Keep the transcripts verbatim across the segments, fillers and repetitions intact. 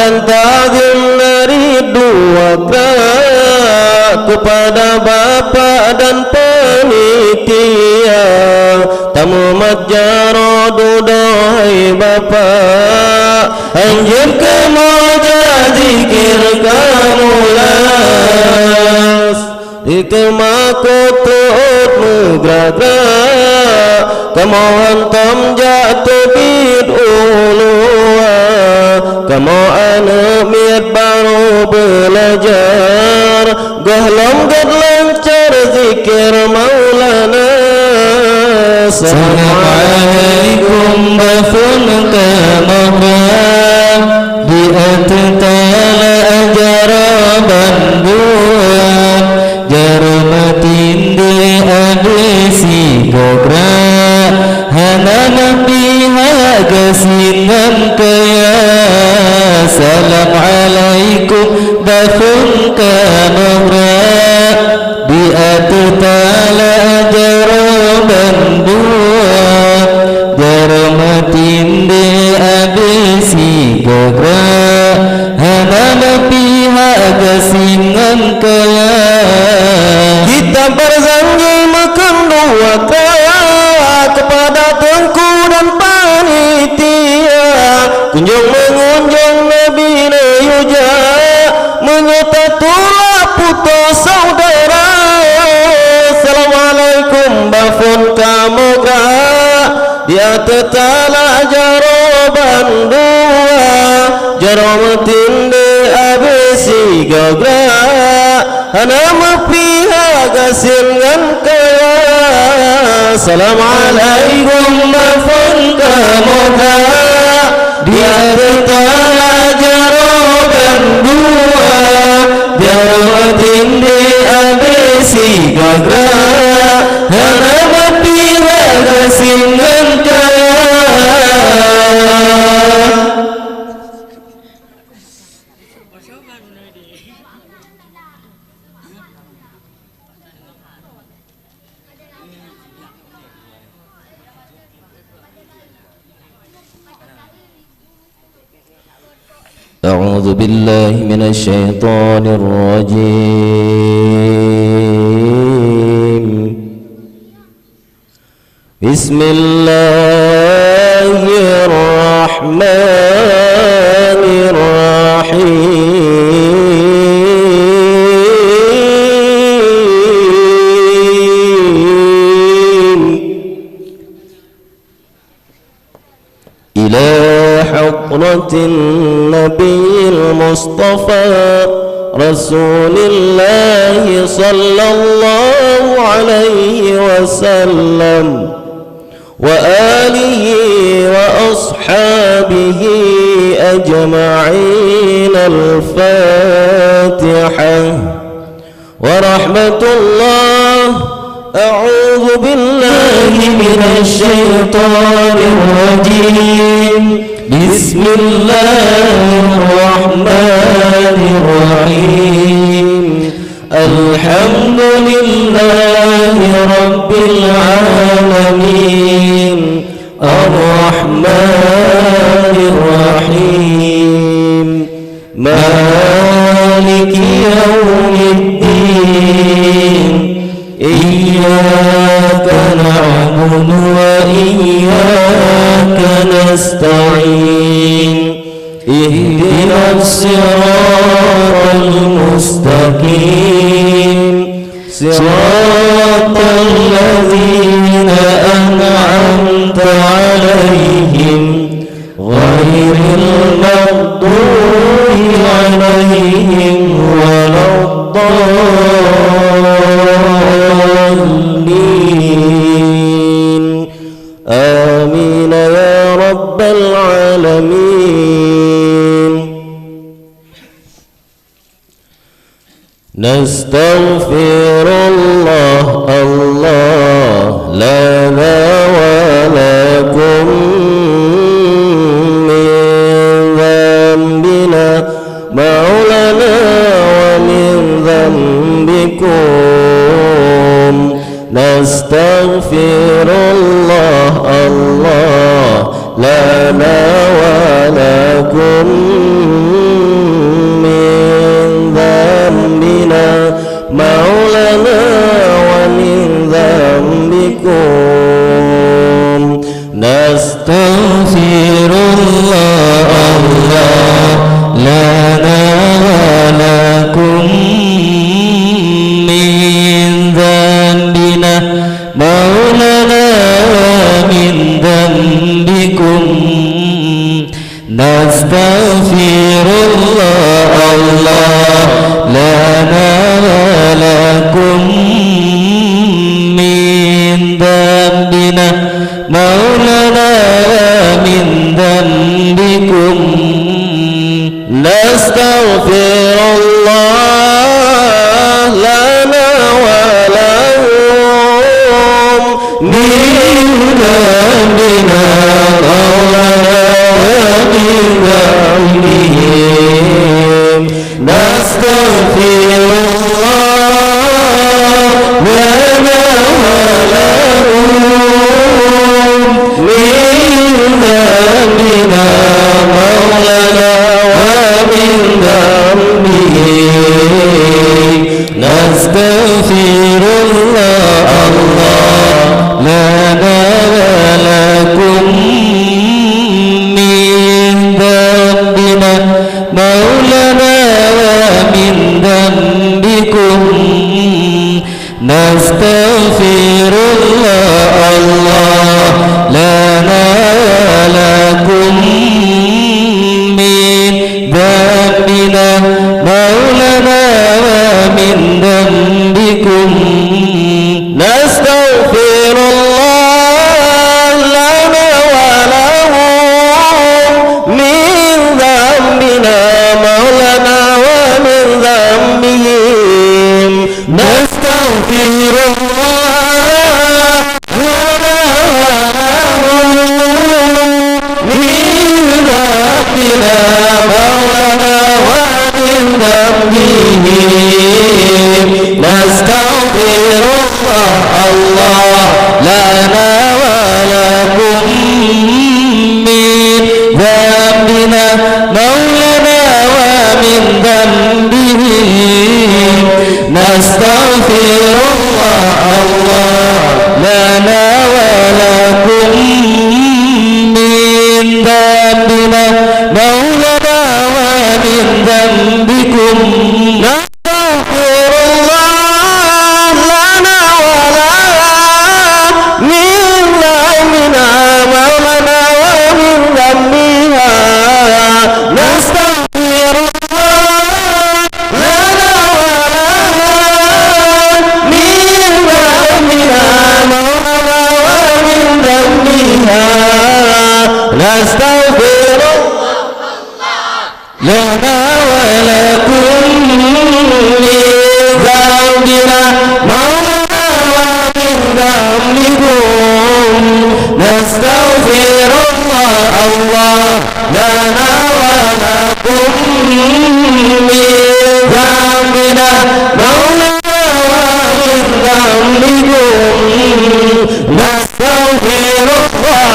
Dan tazim dari dua krak kepada bapak dan panitia. Tamumat jaroe dudoe hai bapak, hanjeuet kamoe jak zikir kamoe las. Dikeue makot teuôt meugra-gra, kamoe hantom jak teubiet u luwa. Kamoe aneuk miet barô beulajar, gohlom gét lancar zikir Maulana. Assalamualaikum, baphon kamoe di ateueh tala jaroe bandua. Jaroe meutindée abéh sigoe gra, hana meupihak gasien ngon kaya. Assalamualaikum, baphon kamoe gra di ateueh tala jaroe bandua. Jaroe meutindée abéh sigoe gra, hana meupihak gasien ngon kaya. Kita berjanji makheun dua kali kepada teungku dan panitia, kunjung meungunjung Nabi neuyue jak, meunyoe tatulak putôh saudara. Assalamualaikum, baphon kamoe gra di ateueh tala jaroe bandua. Jaroe meutindée abéh sigoe gra, hana meupihak gasien ngon kaya. Assalamualaikum, baphon kamoe gra di ateueh tala jaroe bandua. Jaroe meutindée abéh sigoe gra, hana meupihak gasien ngon kaya. أعوذ بالله من الشيطان الرجيم. بسم الله الرحمن الرحيم. إلى حضرة النبي المصطفى رسول الله صلى الله عليه وسلم وآله وأصحابه أجمعين. الفاتحة. ورحمة الله. أعوذ بالله من الشيطان الرجيم. بسم الله الرحمن الرحيم. الحمد لله رب العالمين. الرحمن الرحيم. مالك يوم الدين. إياك نعبد وإياك نستعين. اهدنا الصراط المستقيم. صراط الذين أنعمت عليهم غير المغضوب عليهم ولا الضالين. آمين يا رب العالمين. نستغفر الله، الله لنا ولكم من ذنبنا مولانا ومن ذنبكم. نستغفر الله، الله لنا ولكم نستغفر الله، الله لنا ولكم من ذنبنا مولانا ومن ذنبكم. نستغفر الله لنا ولهم من ذنبنا مولانا ومن ذنبهم. نستغفر الله لنا ولهم من ذنبنا مولانا ومن ذنبهم. نستغفر الله، الله لنا ولكم من ذنبنا مولانا ومن ذنبكم. نستغفر الله، الله لنا ولكم من ذنبنا مولانا ومن ذنبكم. نستغفر الله لنا ولهم من ذنبنا مولانا ومن ذنبهم. نستغفر الله لنا ولهم من ذنبنا مولانا ومن ذنبهم. نستغفر الله، الله لنا ولكم من ذنبنا مولانا ومن ذنبهم. نستغفر الله، الله لنا ولكم من ذنبنا مولانا ومن ذنبكم. نستغفر الله لنا ولهم من ذنبنا مولانا ومن ذنبها. نستغفر الله لنا ولهم من ذنبنا مولانا ومن ذنبها. نستغفر الله لنا ولكم من ذنبنا مولانا ومن ذنبكم. نستغفر الله، الله لنا ولكم من ذنبنا مولانا ومن ذنبكم. نستغفر الله.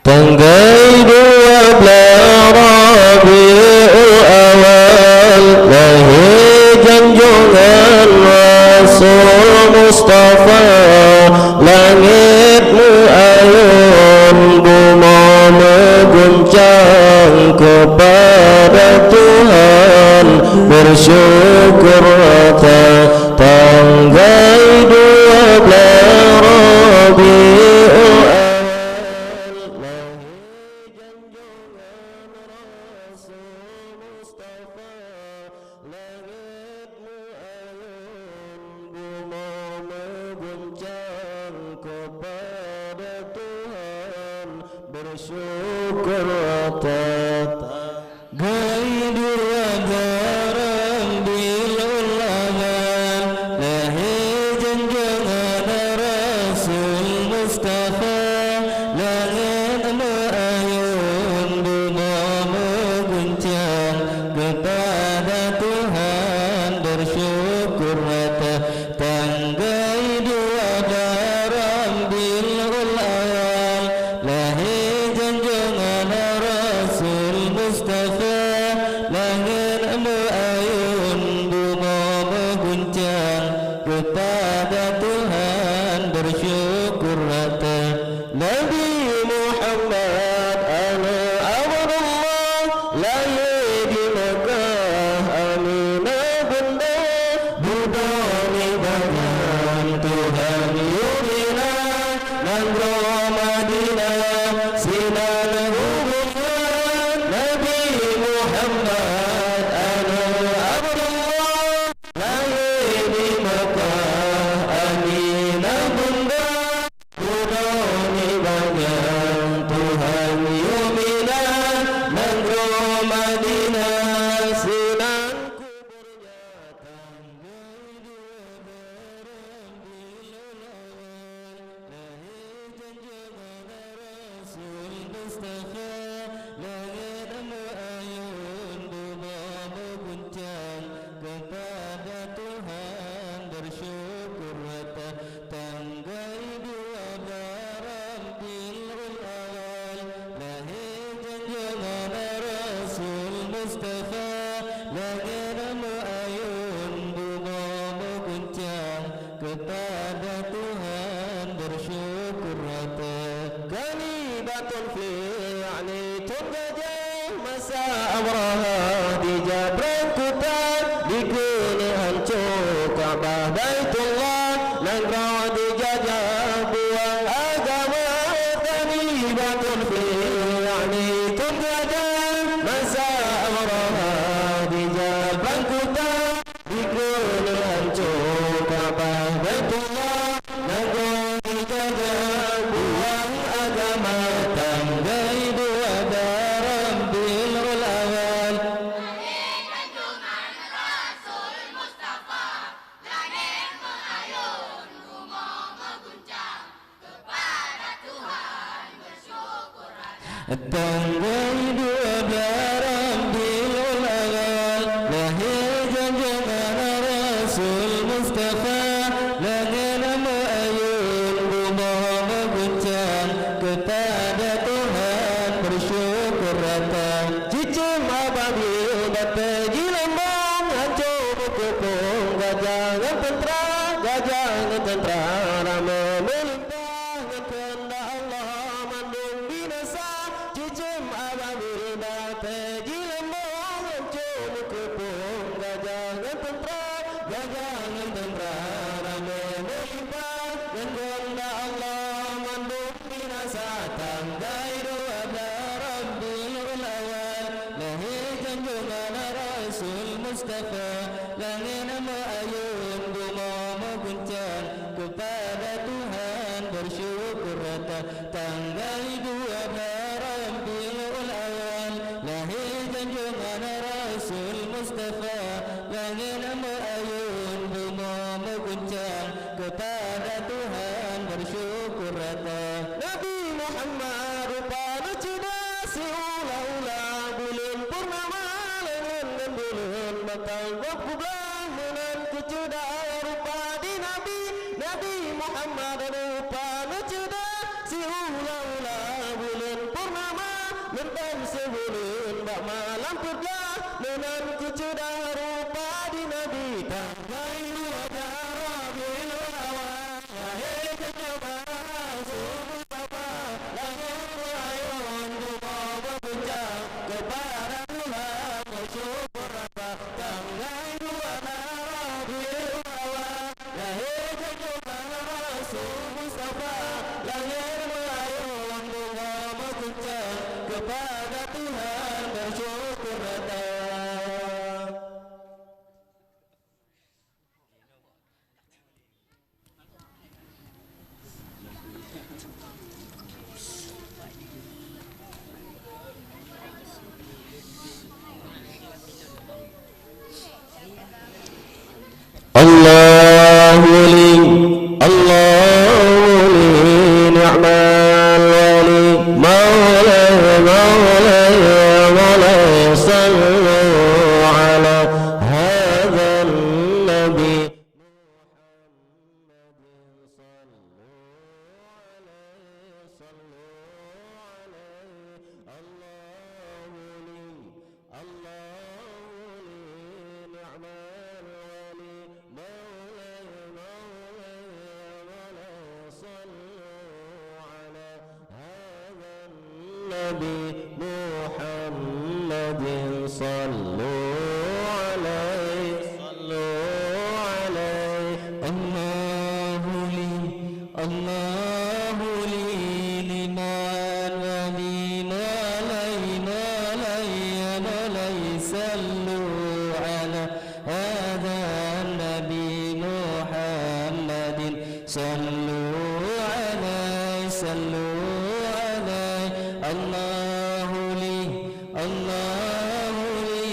Tanggai dua blah Rabiul Awal, lahé junjungan Rasul Mustafa. Langét meuayôn, bumoe meuguncang, keupada Tuhan bersyukur rata. Tanggai dua blah Rabiul Awal, lahé junjungan Rasul Mustafa. Langét meuayôn, bumoe meuguncang, keupada Tuhan bersyukur rata. Tanggai dua blah Rabiul Awal, lahé junjungan Rasul Mustafa. Langét meuayôn, bumoe meuguncang, keupada Tuhan bersyukur rata. Tanggai dua blah Rabiul Awal, Mustafa, langét meuayun, bumoe meuguncang, kepada Tuhan bersyukur rata. Tanggai dua blah Rabiul Awal, lahé junjungan Rasul Mustafa, langét meuayun, bumoe meuguncang, kepada Tuhan bersyukur rata. Kani batôn fli, yakni thôn gajah, masa Abrahah dijak prang kuta, dikeuneuk hanco Ka'bah Baitullah, nanggroe dijajah buang agama. Kani batôn fli, yakni thôn gajah, masa Abrahah dijak prang kuta, dikeuneuk hanco Ka'bah Baitullah, nanggroe dijajah buang agama. Tanggai dua blah Rabiul Awal, tanggai dua blah Rabiul Awal, lahé junjungan Rasul Mustafa, langét meuayun, bumoe meuguncang, kepada Tuhan bersyukur rata. Cicém ababil batée jilombong, hanco meukeupong gajah ngon teuntra, gajah ngon teuntra ramé meulimpah. Ngon keundak Allah mandum binasa, cicém ababil batée jilombong, hanco meukeupong gajah ngon teuntra, gajah ngon teuntra ramé meulimpah. Ngon keundak Allah mandum binasa. Tanggai dua blah Rabiul Awal, lahé junjungan Rasul Mustafa, langét meuayun, bumoe meuguncang, kepada Tuhan bersyukur rata. Tanggai dua blah Rabiul Awal, lahé junjungan Rasul Mustafa, langét meuayun, bumoe meuguncang, kepada Tuhan bersyukur rata. Nabi Muhammad rupa neuceudah, siulah-ulah buleuen purnama, langon ngon buleuen bintang gob kublah, meunan keuceudah rupa di Nabi. Nabi Muhammad rupa neuceudah, siulah-ulah buleuen purnama, leuntong sibuleuen bak malam peublah, meunan keuceudah rupa di Nabi. Tanggai dua blah Rabiul Awal, lahé junjungan Rasul Mustafa, langét meuayun, bumoe meuguncang, kepada Tuhan bersyukur rata. Tanggai dua blah Rabiul Awal, lahé junjungan Rasul Mustafa, langét meuayun, bumoe meuguncang, kepada Tuhan bersyukur rata. الله ولي، الله ولي، نعم الولي، مولاي، مولاي، مولاي، صلوا على هذا النبي. محمد صلوا عليه، صلوا عليه. الله ولي، الله ولي، نعم الولي، مولاي، مولاي، مولاي، صلوا على هذا النبي محمد، صلوا عليه، صلوا عليه. الله لي، الله لي، لمن ولي، مولاي، مولاي، يا مولاي، صلوا على هذا النبي محمد، صلوا عليه، صلوا عليه. الله لي، الله لي،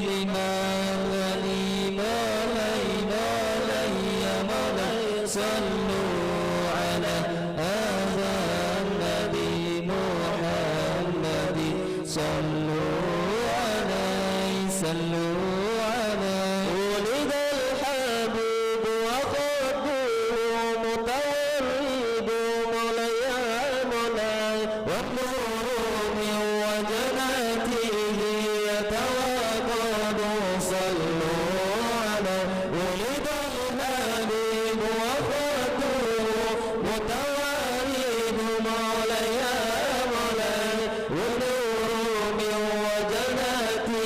لمن ولي، مولاي، مولاي، يا مولاي، صلوا على هذا النبي محمد. صلوا عليه، صلوا عليه. ولد الحبيب وخده متولد، مولاي يا مولاي، والنور من وجناته يتوقد. صلوا عليه. ولد الحبيب وخده متولد، مولاي يا مولاي، ونور من وجناته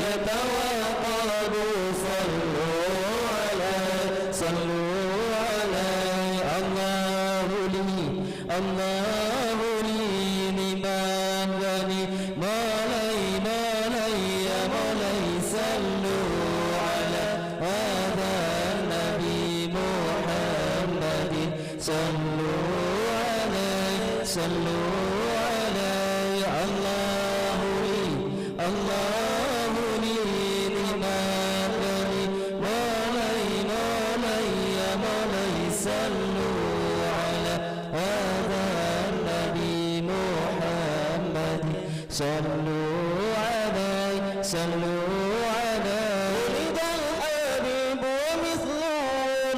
يتوقد. صلوا عليه، صلوا عليه. الله لي، الله لي لمن غني، مولاي، مولاي، يا مولاي، صلوا على هذا النبي محمد. صلوا عليه، صلوا عليه. الله لي، الله لي لمن غني، مولاي، مولاي، يا مولاي، صلوا على هذا النبي محمد. صلوا عليه، صلوا عليه. ولد الحبيب ومثله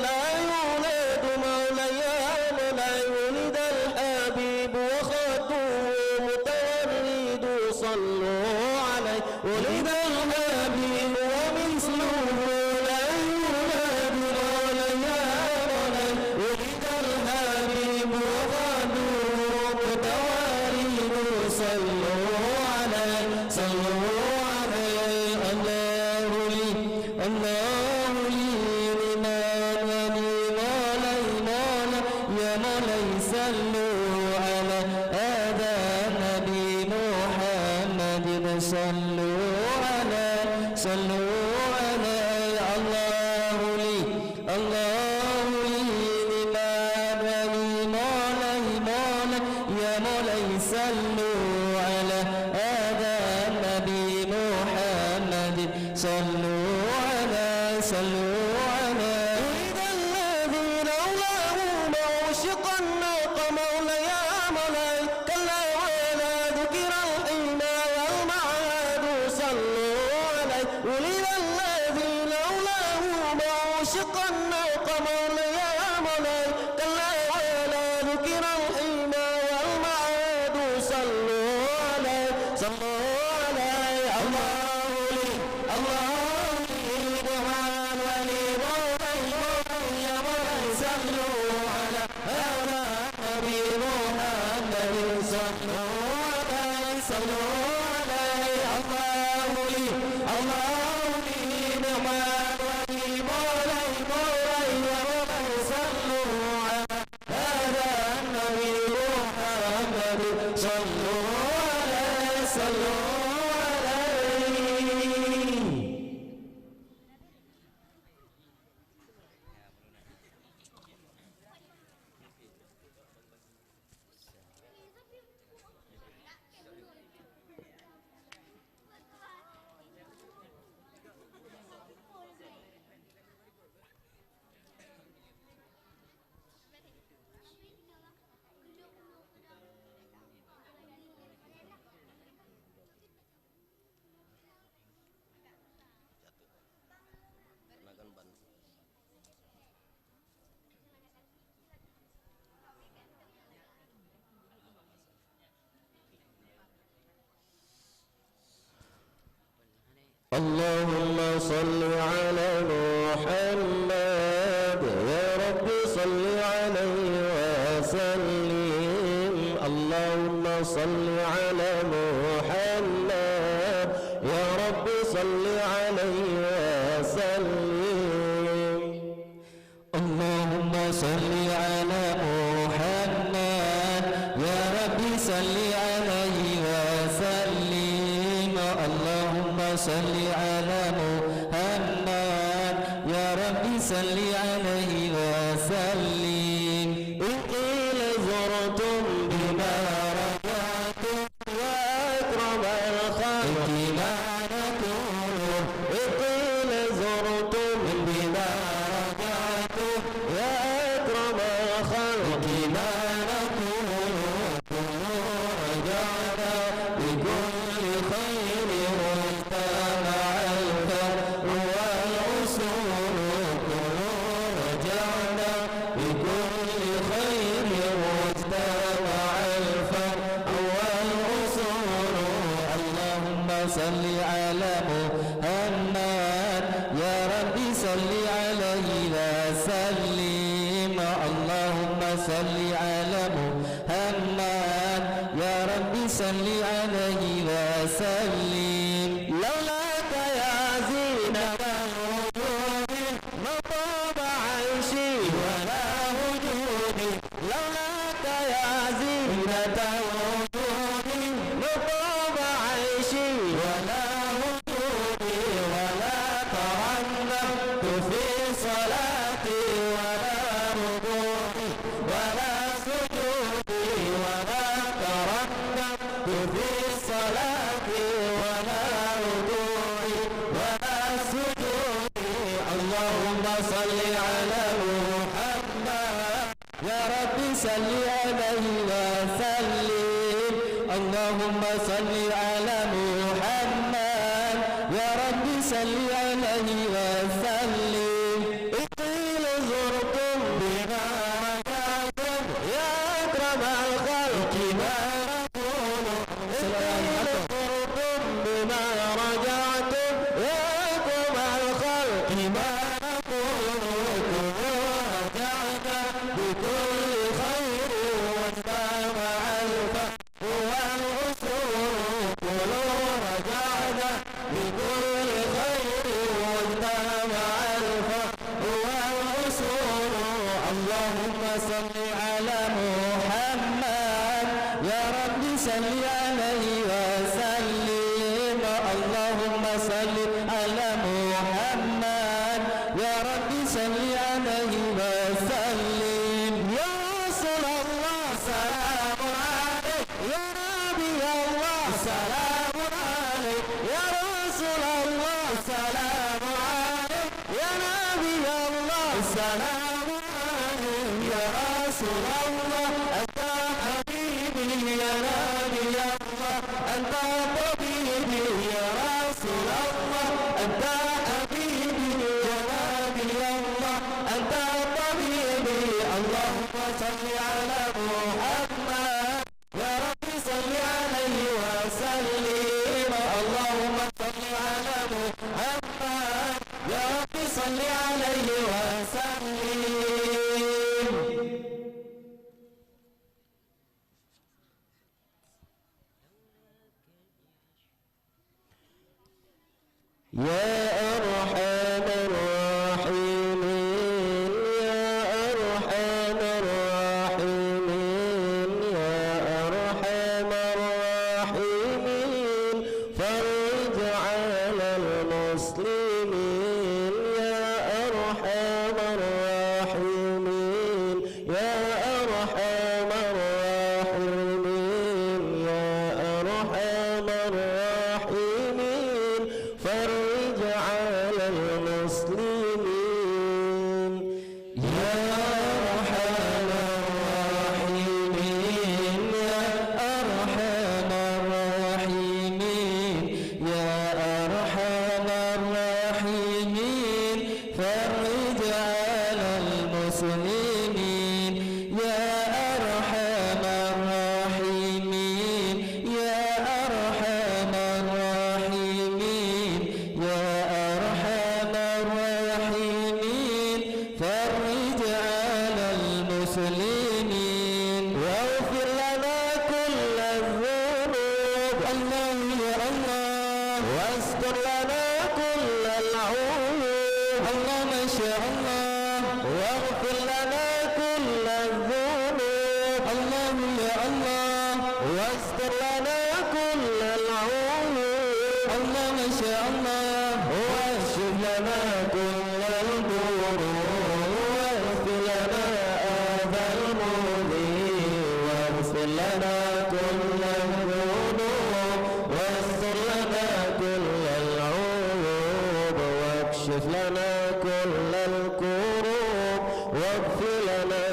لا يولد، مولاي يا مولاي. ولد الحبيب وخده متولد، صلوا عليه. ولد الحبيب ومثله لا يولد، مولاي يا مولاي. ولد الحبيب وخده متولد، صلوا عليه، صلوا عليه. الله لي، الله لي لمن غني، مولاي، مولاي، يا مولاي، صلوا على هذا النبي محمد. صلوا عليه، صلوا عليه. الله لي، الله لي لمن غني، مولاي، مولاي، يا مولاي، صلوا على هذا النبي محمد. صلوا عليه، صلوا عليه. ولد الذي لولاه ما أعشق الناقة، مولاي يا مولاي، كلا ولا ذكر الحمى والمعاد. صلوا عليه. ولد الذي لولاه ما أعشق الناقة، مولاي يا مولاي، كلا ولا ذكر الحمى والمعاد. صلوا عليه، صلوا عليه. الله لي، الله لي دعاء ولي مولاي، مولاي يا مولاي، صلوا على هذا النبي محمد. صلوا عليه، صلوا عليه. الله لي، الله لي دعاء ولي مولاي، مولاي يا مولاي، صلوا على هذا النبي محمد. صلوا عليه، صلوا عليه. اللهم صل على محمد، يا رب صل عليه وسلم. اللهم صل على محمد، يا رب صل عليه وسلم. اللهم صل على محمد، يا رب صل عليه وسلم. اللهم صل على محمد، يا رب صل عليه وسلم. إن قيل زرتم بما رجعتم يا أكرم الخلق ما نقول، إن قيل زرتم بما رجعتم يا أكرم الخلق ما نقول، رجعنا بكل صل على محمد، يا رب صل عليه وسلم. اللهم صل على محمد، يا رب صل عليه وسلم. لولاك يا زينة وجودي، ما طاب عيشي ولا وجودي. لولاك يا زينة وجودي، ما طاب عيشي ولا وجودي، ولا ترنمت في صلاتي ولا ركوعي ولا سجودي، ولا ترنمت في صلاتي ولا ركوعي ولا سجودي. اللهم صل على محمد، يا رب صل عليه وسلم. اللهم صل على محمد، يا رب صل عليه وسلم. قيل زرتم بما رجعتم، يا أكرم الخلق ما نقول. قيل زرتم بما رجعتم، يا أكرم الخلق ما نقول. رجعت بكل خير واجتمع الفضل والأصول. رجعت بكل خير واجتمع الفضل والأصول. اللهم صل على محمد، يا رب صل عليه وسلم. اللهم صل على محمد، يا رب صل عليه وسلم. يا رسول الله سلام عليك، يا نبي الله سلام عليك، يا رسول الله سلام عليك، يا نبي الله سلام عليك. يا رسول الله أنت حبيبي، يا نبي الله أنت طبيبي. يا رسول الله أنت حبيبي، يا نبي الله أنت طبيبي. اللهم صل على محمد، يا رب صل عليه وسلم. اللهم صل على محمد، يا رب صل عليه وسلم. يا أرحم الراحمين، يا أرحم الراحمين، يا أرحم الراحمين، فرج على المسلمين، يا أرحم الراحمين، يا أرحم الراحمين، يا أرحم الراحمين، فرج على المسلمين. يا أرحم الراحمين، يا أرحم الراحمين، يا أرحم الراحمين، فرج على المسلمين. يا أرحم الراحمين، يا أرحم الراحمين، يا أرحم الراحمين، فرج على المسلمين. واغفر لنا كل الذنوب. الله يا الله. واستر لنا كل العيوب. الله ما شاء الله. واغفر لنا كل الذنوب. الله يا الله. واستر لنا كل العيوب. الله ما شاء الله. واكشف لنا كل الكروب. واغفر لنا هذا المؤذي. واغفر لنا كل الذنوب. واستر لنا كل العيوب. واكشف لنا كل الكروب. واغفر لنا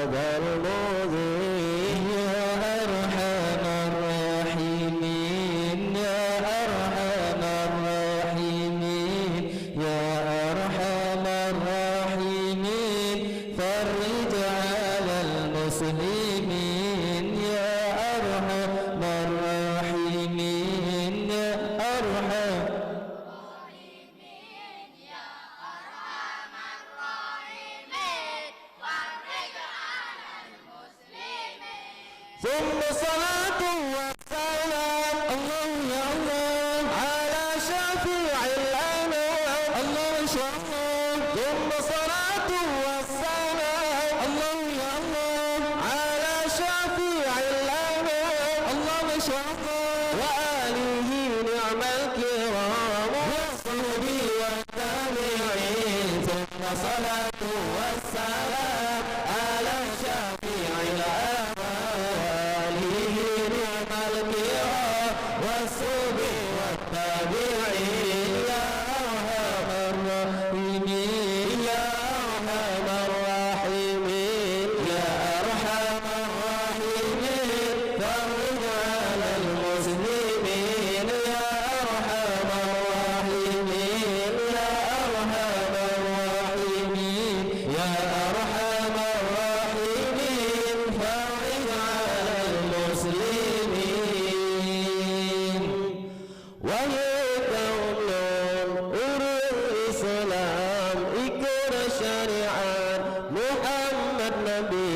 أبا المؤذين. يا أرحم الراحمين، يا أرحم الراحمين، يا أرحم الراحمين، فرج على المسلمين. يا أرحم الراحمين، يا ثم الصلاة والسلام، الله يا الله، على شفيع الأنام، الله يا الله. ثم الصلاة والسلام، الله يا الله، على شفيع الأنام، الله يا الله. وآله نعم الكرام، وصحبه والتابعين. ثم الصلاة والسلام على شفيع الأنام، وآله نعم الكرام، والصحب والتابعين. يا أرحم الراحمين، يا أرحم الراحمين، يا أرحم الراحمين، فرج على المسلمين. يا أرحم الراحمين، يا أرحم الراحمين، يا أرحم الراحمين، فرج على المسلمين. Wahai kaum lôn, ureuëng Islam ikot syariat Muhammad Nabi,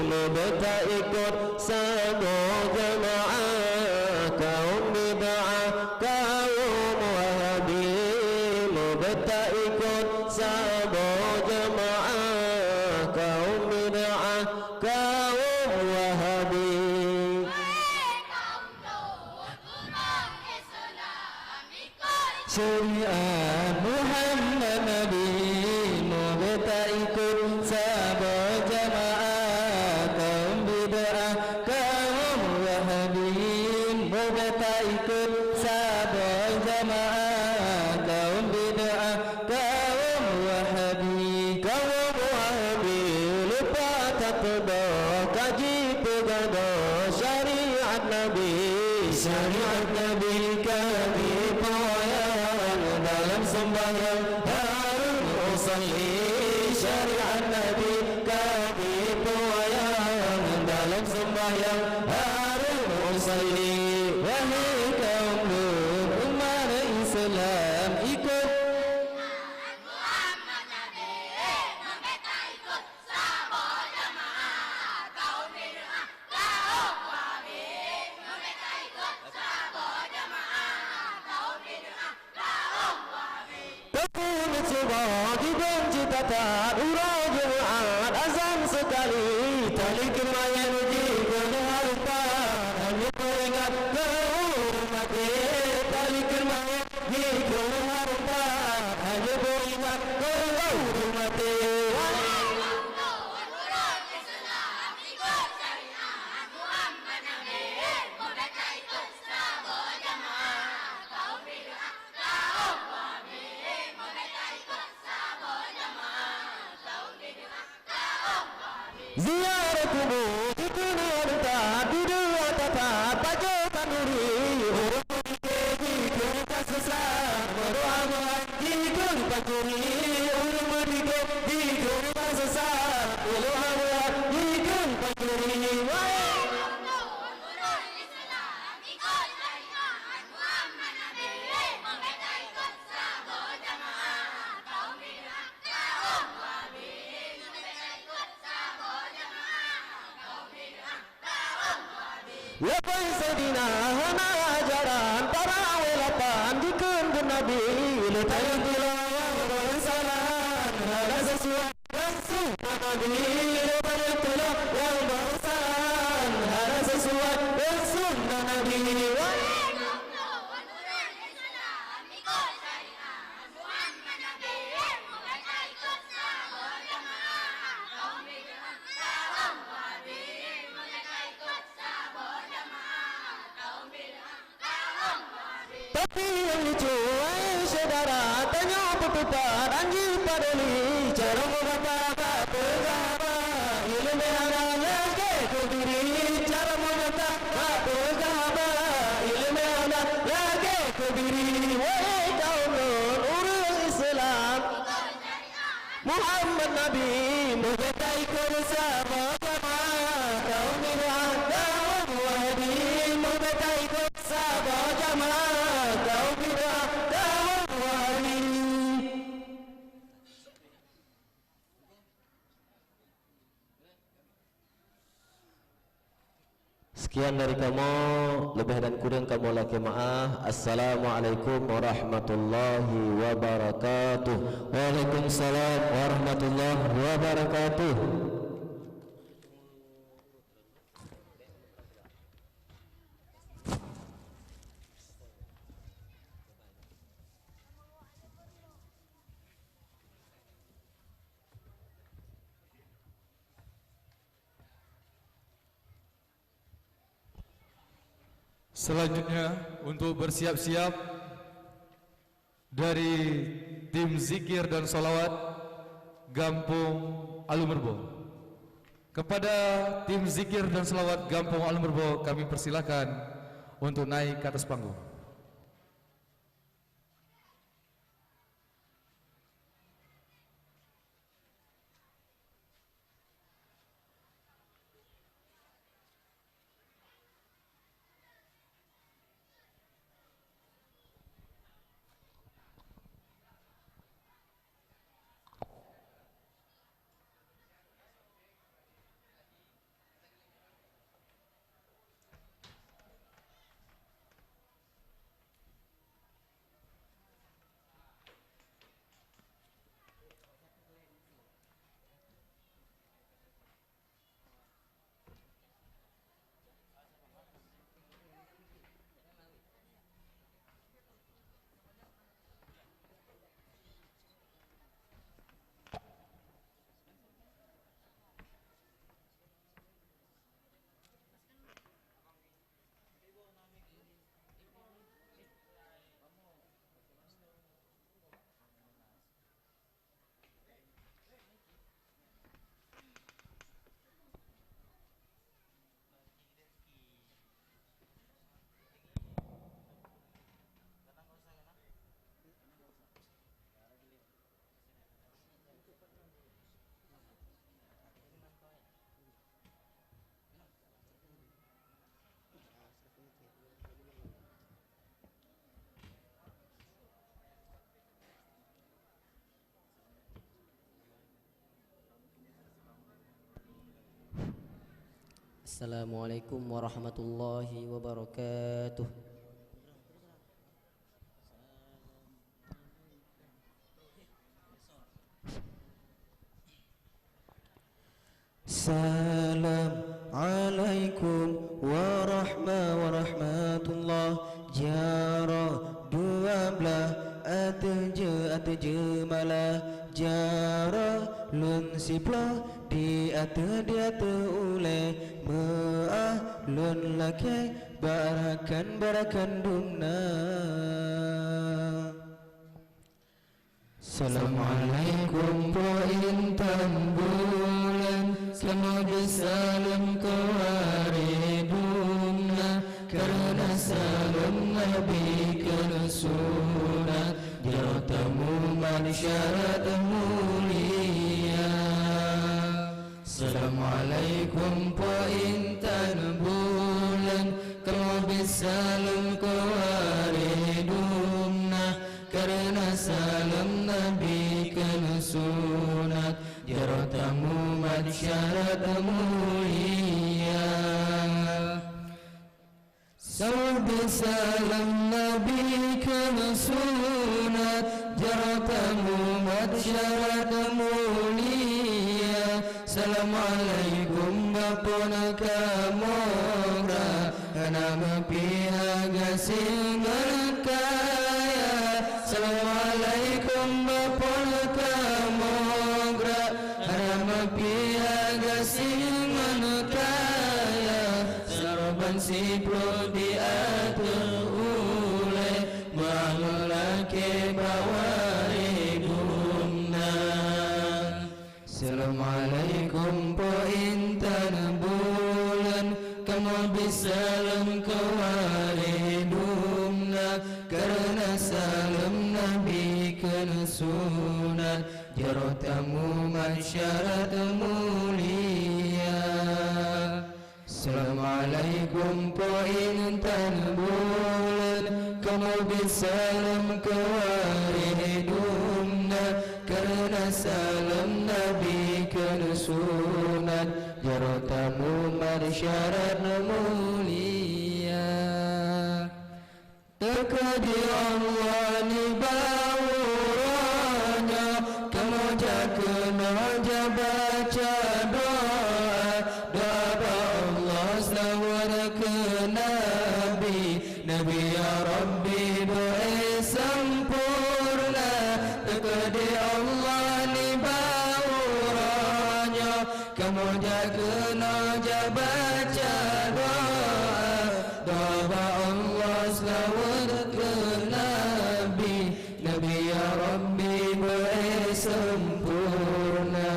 mubeutaikot saboh jamaah. Kaum bid'ah, kaum Wahabi, mubeutaikot saboh jamaah. Kaum bid'ah, kaum Wahabi. Syariat Muhammad Nabi, mubeutaikot saboh jamaah. Kaum bid'ah, kaum Wahabi, mubeutaikot saboh jamaah. Kaum bid'ah, kaum Wahabi, kaum Wahabi, lupa tateudoh kaji peugado syariat Nabi. Syariat Nabi kami peuyang dalam sembahyang harus usalli. Syariat Nabi kami peuyang dalam sembahyang harus usalli. Wahai kaum lôn umat Islam ikot Teungku meucuba gidong cita that uroe Jumat azan seukali. Talikeumayang jikheun hareuta hana peuingat keu ureuëng maté. Talikeumayang jikheun hareuta hana peuingat keu ureuëng maté. Ziarah kubur dikeue that, dua that, pajoh khanduri. Ureuëng meudike jikheun ka seusat, meudoa meuhan jikheun pancuri. Ureuëng meudike jikheun ka seusat, meudoa meuhan jikheun pancuri. Wahai Leubeh Saidina hana ajaran, para awai lapan jikheun buet Nabi. Leubeh teuloh nyang beusalahan hana sesuai dan sunnah Nabi. Leubeh teuloh nyang beusalahan hana sesuai dan sunnah Nabi. Wahai Tapi nyang lucu, wahai syedara, tanyoe beutupat anji padoli. Cara meugata ka peugah haba, iéleumé hana lagée keu biri. Cara meugata ka peugah haba, iéleumé hana lagée keu biri. Wahai kaum lôn ureuëng Islam, Muhammad Nabi, mubeutaikot saboh jamaah, kaum bid'ah, kaum Wahabi, mubeutaikot saboh jamaah, kaum bid'ah, kaum Wahabi. Kian dari kamoe, leubeh dan kureueng kamoe lakée meu'ah. Assalamualaikum warahmatullahi wabarakatuh. Waalaikumsalam warahmatullahi wabarakatuh. Selanjutnya, untuk bersiap-siap dari tim zikir dan salawat Gampong Alue Meureuboe. Kepada tim zikir dan salawat Gampong Alue Meureuboe, kami persilakan untuk naik ke atas panggung. Assalamualaikum warahmatullahi wabarakatuh. Salam alaikum warahma-, warahmatullah. Jaroe dua blaih ateueh jeu-, ateueh jeumala. Jaroe lôn siploh di ateueh, di ateueh ulée. Meu'ah lôn lakée bak rakan, bak rakan dumna. Assalamualaikum Po Intan Buleuen, seulaweuet beusaleum keu waréh dumna, kareuna saleuem Nabi keu sunat, jaroe tamumat syarat mulia. Assalamualaikum Po Intan Buleuen, kamoe beusaleuem keu waréh dumna, kareuna saleuem Nabi keu sunat, jaroe tamumat syarat mulia. Saboh saleuem Nabi keu sunat, jaroe tamumat syarat mulia. Assalamualaikum bak Po kamoe, hana meupiha gaséh ngon kaya. Assalamualaikum bak Po kamoe, hana meupiha gaséh ngon kaya. Saroe ban siploh di ateueh ulée, meu'ah lakée bak waréh dumna. Assalamualaikum Po Intan Buleuen, kamoe beusaleuem keu waréh dumna, kareuna saleuem Nabi keu sunat, jaroe tamumat syarat mulia. Assalamualaikum Po Intan Buleuen, kamoe beusaleuem keu waréh dumna, kareuna saleuem Nabi keu sunat, jaroe tamumat syarat mulia. Teukeudi Allah nibak uroe nyoe, kamoe jak keunoe jak baca doa. Doa bak Allah seulaweuet keu Nabi. Nabi ya Rabbi doa sampoereuna. Teukeudi Allah nibak uroe nyoe, kamoe jak keunoe jak baca doa. Doa bak Allah seulaweuet keu Nabi. Nabi ya Rabbi beu sampoereuna.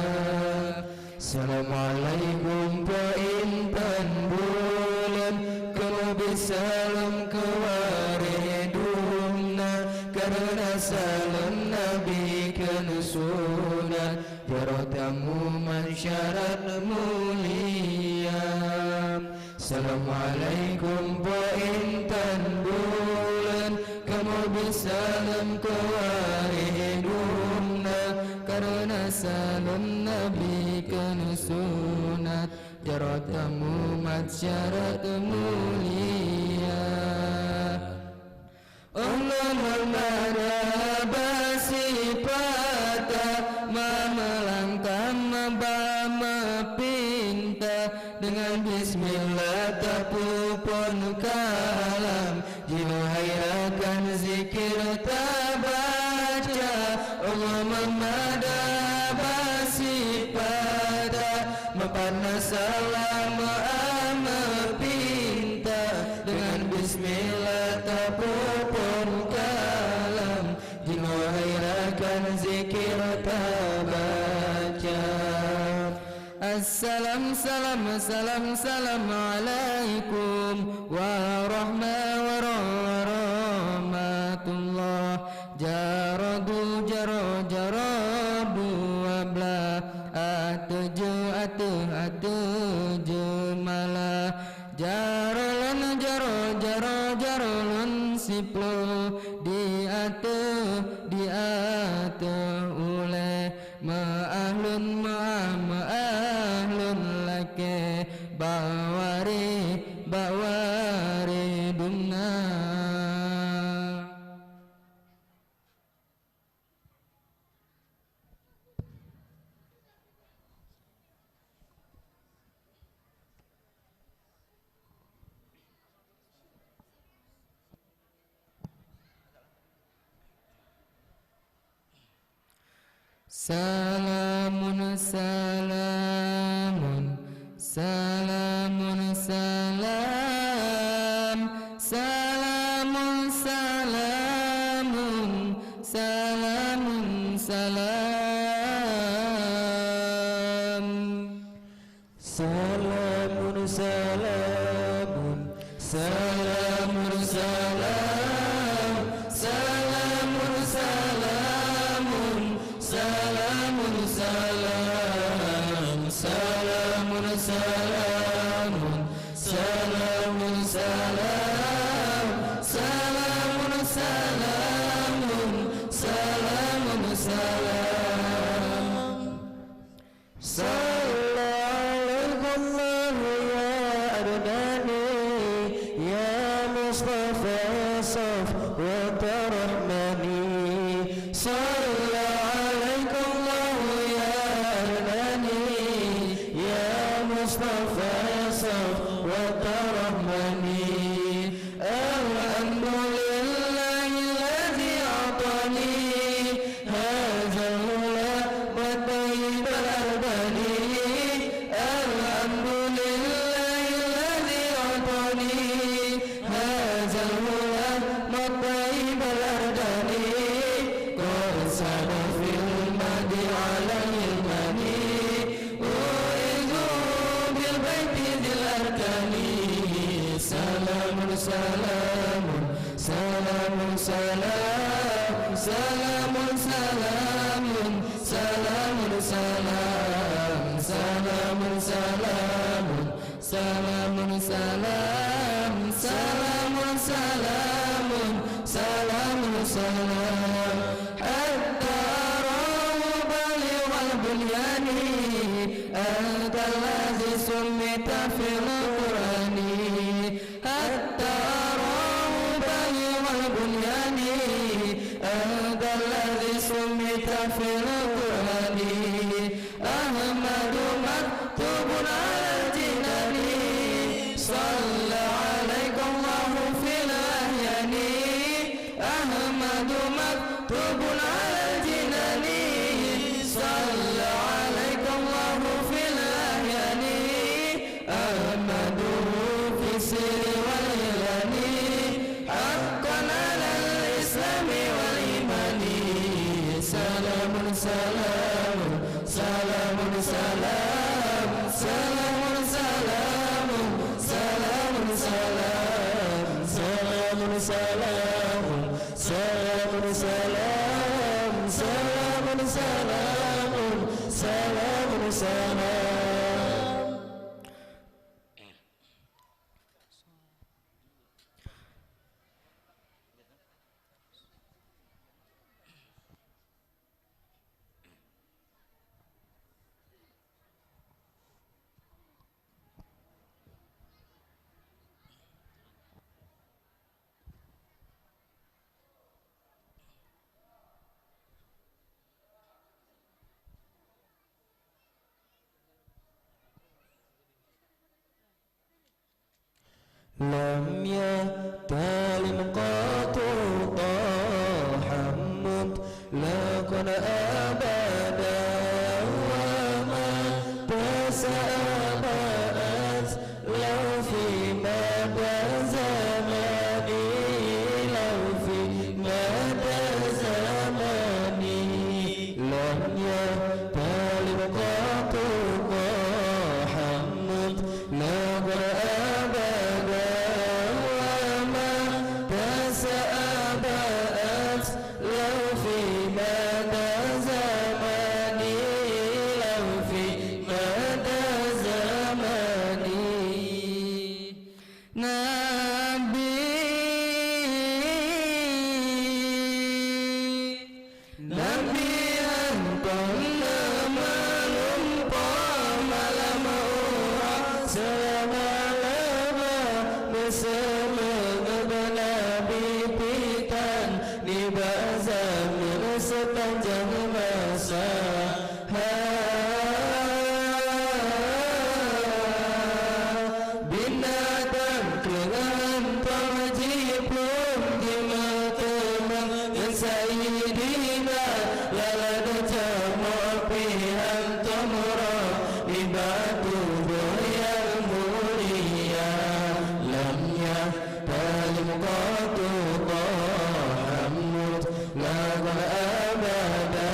Assalamualaikum po intan buleuen. Kamoe bri saleuem keu waréh dumna. Kareuna saleuem Nabi kheun sunat. Jaroe tamu masyarakat mulia. Assalamualaikum po intan buleuen. Kamoe bri saleuem keu waréh dumna. Kareuna saleuem Nabi kheun sunat. Jaroe tamu masyarakat mulia. Ulôn meumada bak sipata, ma meulangkah meuba meupinta, deungon bismillah tapeuphon kalam. Jinoe hai rakan zikir tabaca, ulôn meumada bak sipata, meupat na salam meu'ah meupinta. Deungon bismillah tapeuphon kalam, jinoe hai rakan zikir tabaca. Assalam, salam, salam, salam alaikum warahmah-, warahmatullah. Jaroe du, jaroe, jaroe dua blah, ateueh jeue, ateueh, ateueh jeumala. Jaroe lôn, jaroe, jaroe, jaroe lôn siploh, di ateueh, di ateueh ulée, meu'ah lôn, meu'ah, meu'ah lôn lakée, bak waréh, bak waréh dumna. Salamun, salamun, salamun, salam. Salamun, salamun, salamun, salam. Salamun, salamun, salamun, salam. Salamun, salamun, salamun, salam. Salamun, salamun, salamun, salam. Salamun, salamun, salamun, salam. Salla 'alaika Allahu ya Adnani, ya Mustafa Safwata Rahmani. Salla 'alaika Allahu ya Adnani, ya Mustafa Safwata Rahmani. Alhamdulillahilladzi a'tani hadzal ula wa thayyibal ardani. Alhamdulillahilladzi a'tani hadzal ula wa thayyibal ardani. Qad sada fil madi 'alal ilmani. U'izu bil baiti dzil arkani. Salamun, salamun, salamun, salam. Salamun, salamun, salamun, salam. Salamun, salamun, salamun, salam. Salamun, salamun, salamun, salam. Hatta arahu balighal bunyani. Antal ladzi summita fil Qur'ani. Hatta arahu balighal في القرآن. أحمد مكتوب على الجنان. صلى عليك الله في الأعيان. أحمد مكتوب على الجنان. صلى عليك الله في الأعيان. أحمده في السر والإعلان. حقا على الإسلام والإيمان. سلام سلام، سلام سلام، سلام سلام، سلام سلام، سلام سلام، سلام سلام، سلام سلام، سلام سلام. لم يحتلم قط طه مطلقا أبدا، وما تساءل أصله في مدى زمنه، له في مدى زمنه. لم يحتلم قط طه مطلقا أبدا، وما تساءل أصله في مدى زمنه، له في مدى زمنه. Nabi, Nabi hantom na meulumpoe malam uroe, seulama-lama meuseumeungeut Nabi pih tan nibak zameun seupanjang masa. Ha, binatang keunan tom jiplueng jimeuteumé ngon Saidina, lalai geucamok pih hantom roh nibak tuboh nyang mulia. Lam yah Talim qatu Taha mutlaqan abada,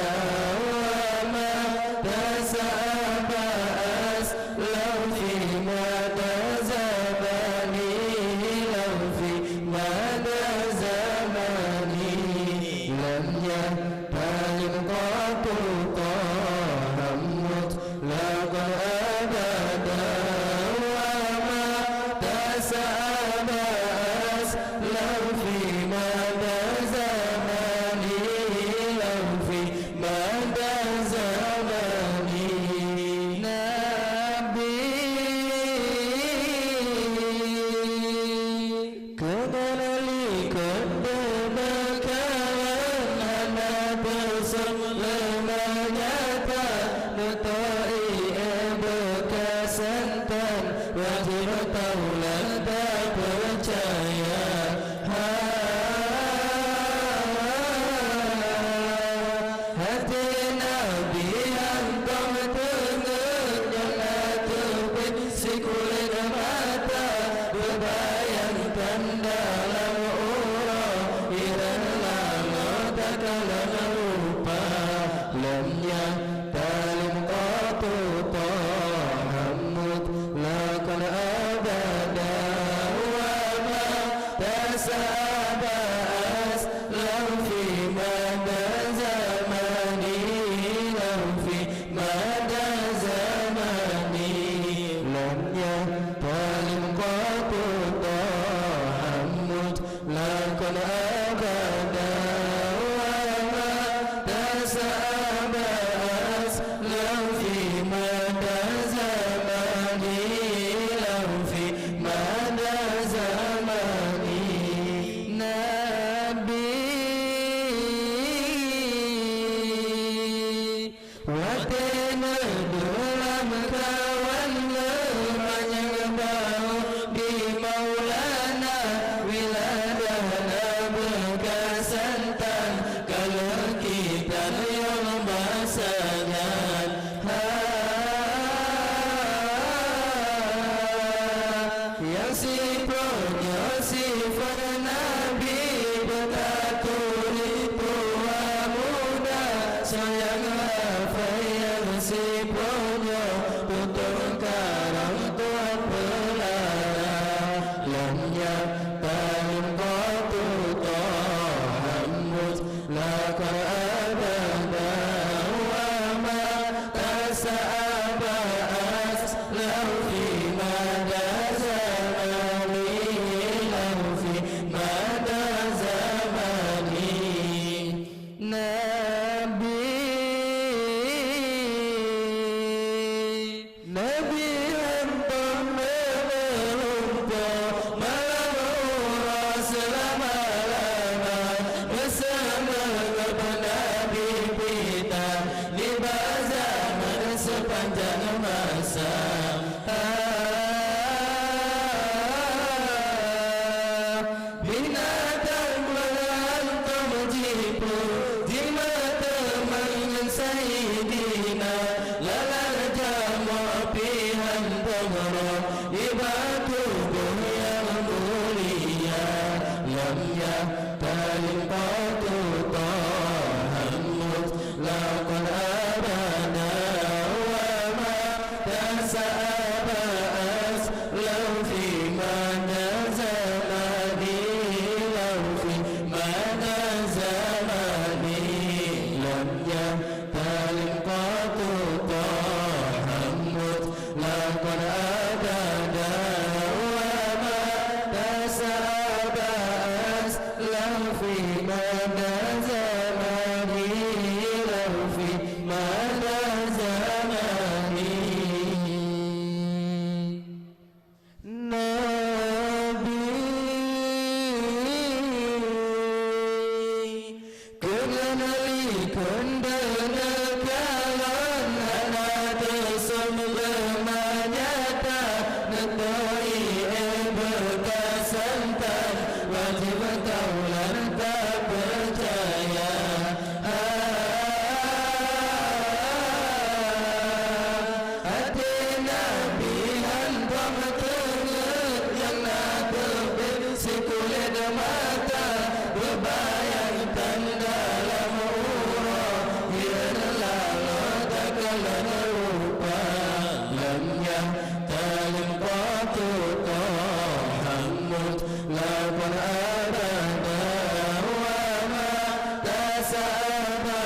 wa ma tasa'aba aslam fi mada zamani, lam fi mada zamani. Lam yah Talim qatu Taha mutlaqan abada, wa ma tasa'aba aslam fi mada zamani, lam fi mada zamani. Nabi. Keunan likot deuneukawan hana teuseuleumanyata, neutoi éh beukasantan, wajéb taulat tapeucaya. Ha, até Nabi hantom teungeut nyang na teubiet sikulét mata, beubayang tan dalam uroe, iran laloe takalon rupa. Lam yah Talim qatu Taha mutlaqan abada, wa ma tasa'aba aslam fi mada zamani, lam fi mada zamani. Lam yah Talim qatu Taha mutlaqan abada, wa ma tasa'aba aslam fi mada zamani, lam fi mada zamani. Nabi. Sayang hafai nyang siplôh nyoe, tutoe karam Tuhan peulara. Lam nyak talim qatu Toha mutlaqan abada, wa ma tasa'aba aslahu fi mada zamani, lahu fi mada zamani. Nabi, Nabi hantom meulumpoe malam uroe seulama-lama, meuseumeu'eup Nabi pita nibak zaman seupanjang masa. Binatang meuhantom jipeue, jimat teumanyong Saidina, lalat jamoe pih hantom rhom, iba tuboh nyang mulia. Lam nyak talim qatu Toha mutlaqan abada, wa ma tasa'aba aslahu fi mada zamani, lahu fi mada zamani. Lam nyak talim qatu Toha mutlaqan abada, wa ma tasa'aba aslahu fi mada zamani, lahu fi mada zamani. Nabi, keuneuk likot deungon kalon, hana teuseumeubeuet manyata, neuturi éh beukah santan, wajéb taulan tapeucaya. Até Nabi hantom teungeut nyang na teubiet sikulét mata, beubayang tan dalam uroe, hireuen laloe takalon rupa. Lam nyak talim qatu Toha mutlaqan abada, wa ma tasa'aba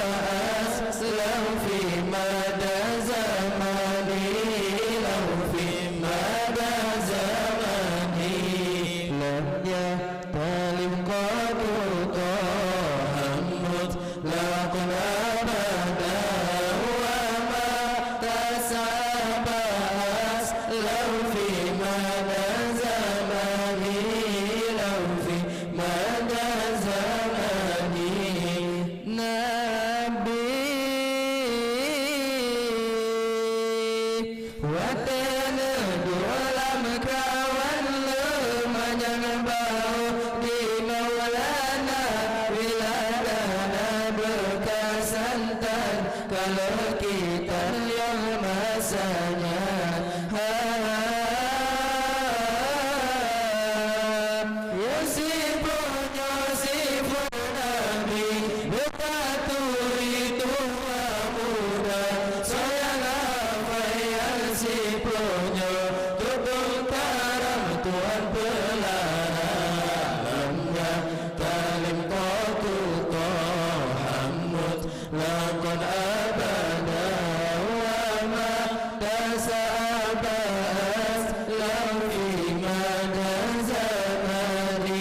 aslahu fi mada zamani, lahu fi mada zamani. Lam nyak talim qatu Toha mutlaqan abada, wa ma tasa'aba aslahu fi mada zamani, lahu fi mada zamani. Nabi, watée neuduek lam kawan leumanyang baôh di Maulana, wiladana beukah santan, ka lheueh kitan nyoe masa nyan. Ha, ya siplôh nyoe siplôh Nabi, beukah turi tuha muda, soe nyang hafai nyang siplôh nyoe, tutoe karam Tuhan peulara. Lam nyak talim qatu Toha mutlaqan abada, wa ma tasa'aba aslahu fi mada zamani.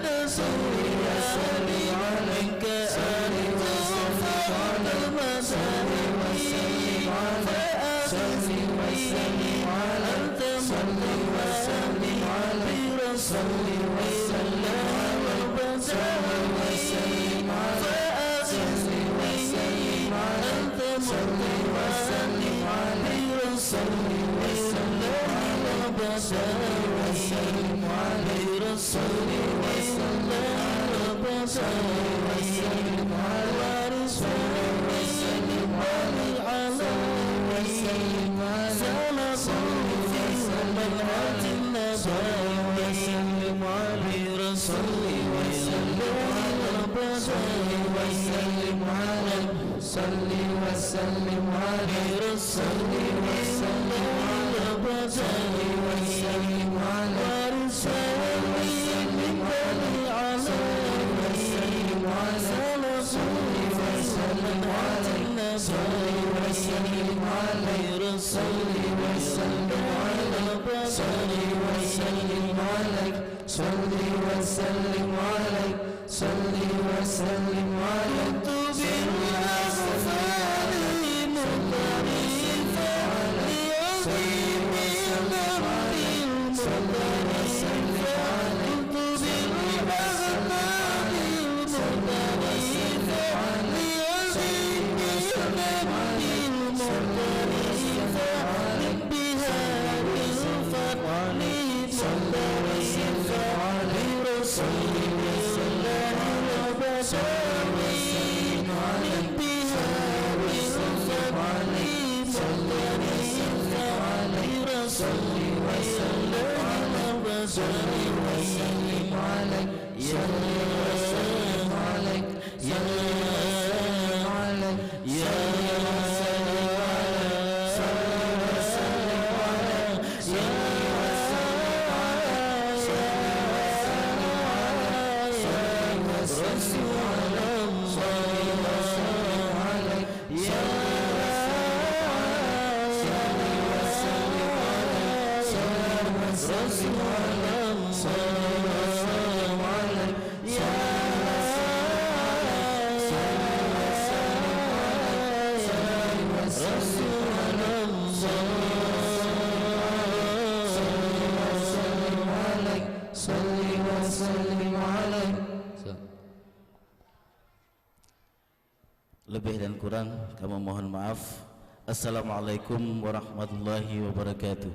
أنت سري وسلم عليك، أنت فوق المسائل، فأغثني أنت متوسلي برسول الله وبدوي، فأغثني أنت متوسلي برسول الله وبدوي، برسول الله وبدوي، ورسول الله عليه، سلام الله في أمهات النبوي، برسول الله وبدوي، صل وسلم عليه، صل وسلم عليه، صل وسلم عليه، صل وسلم عليه، صل وسلم عليه، صل وسلم عليه، صل وسلم عليه، صل وسلم عليه، صل وسلم عليه، صل وسلم عليه. كنت بالأغفال مقترفا لعظيم ذنبي مقترفا، كنت بالأغفال مقترفا لعظيم ذنبي مقترفا، من بحار الفضل مقترفا، برسول الله وبدوي، من بحار الفضل مقترفا، برسول الله وبدوي، يا صل وسلم عليه. Lebih dan kurang kami mohon maaf. Assalamualaikum warahmatullahi wabarakatuh.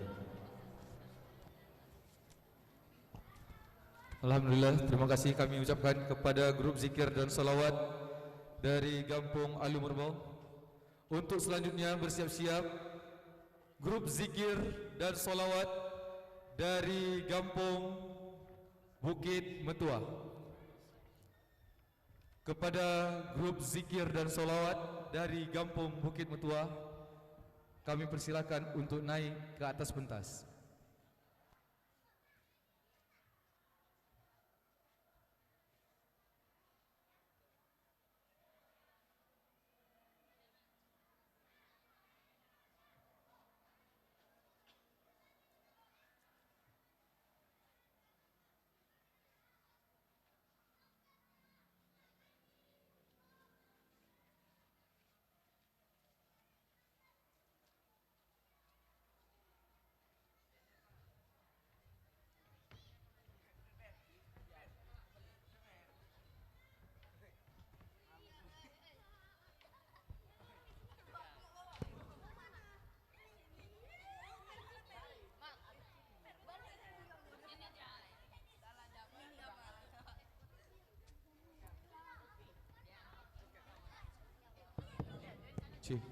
Alhamdulillah, terima kasih kami ucapkan kepada grup zikir dan salawat dari Gampong Alu Merbau. Untuk selanjutnya bersiap-siap grup zikir dan salawat dari Gampong Bukit Metua. Kepada grup zikir dan salawat dari Gampong Bukit Metua, kami persilakan untuk naik ke atas pentas. Cih.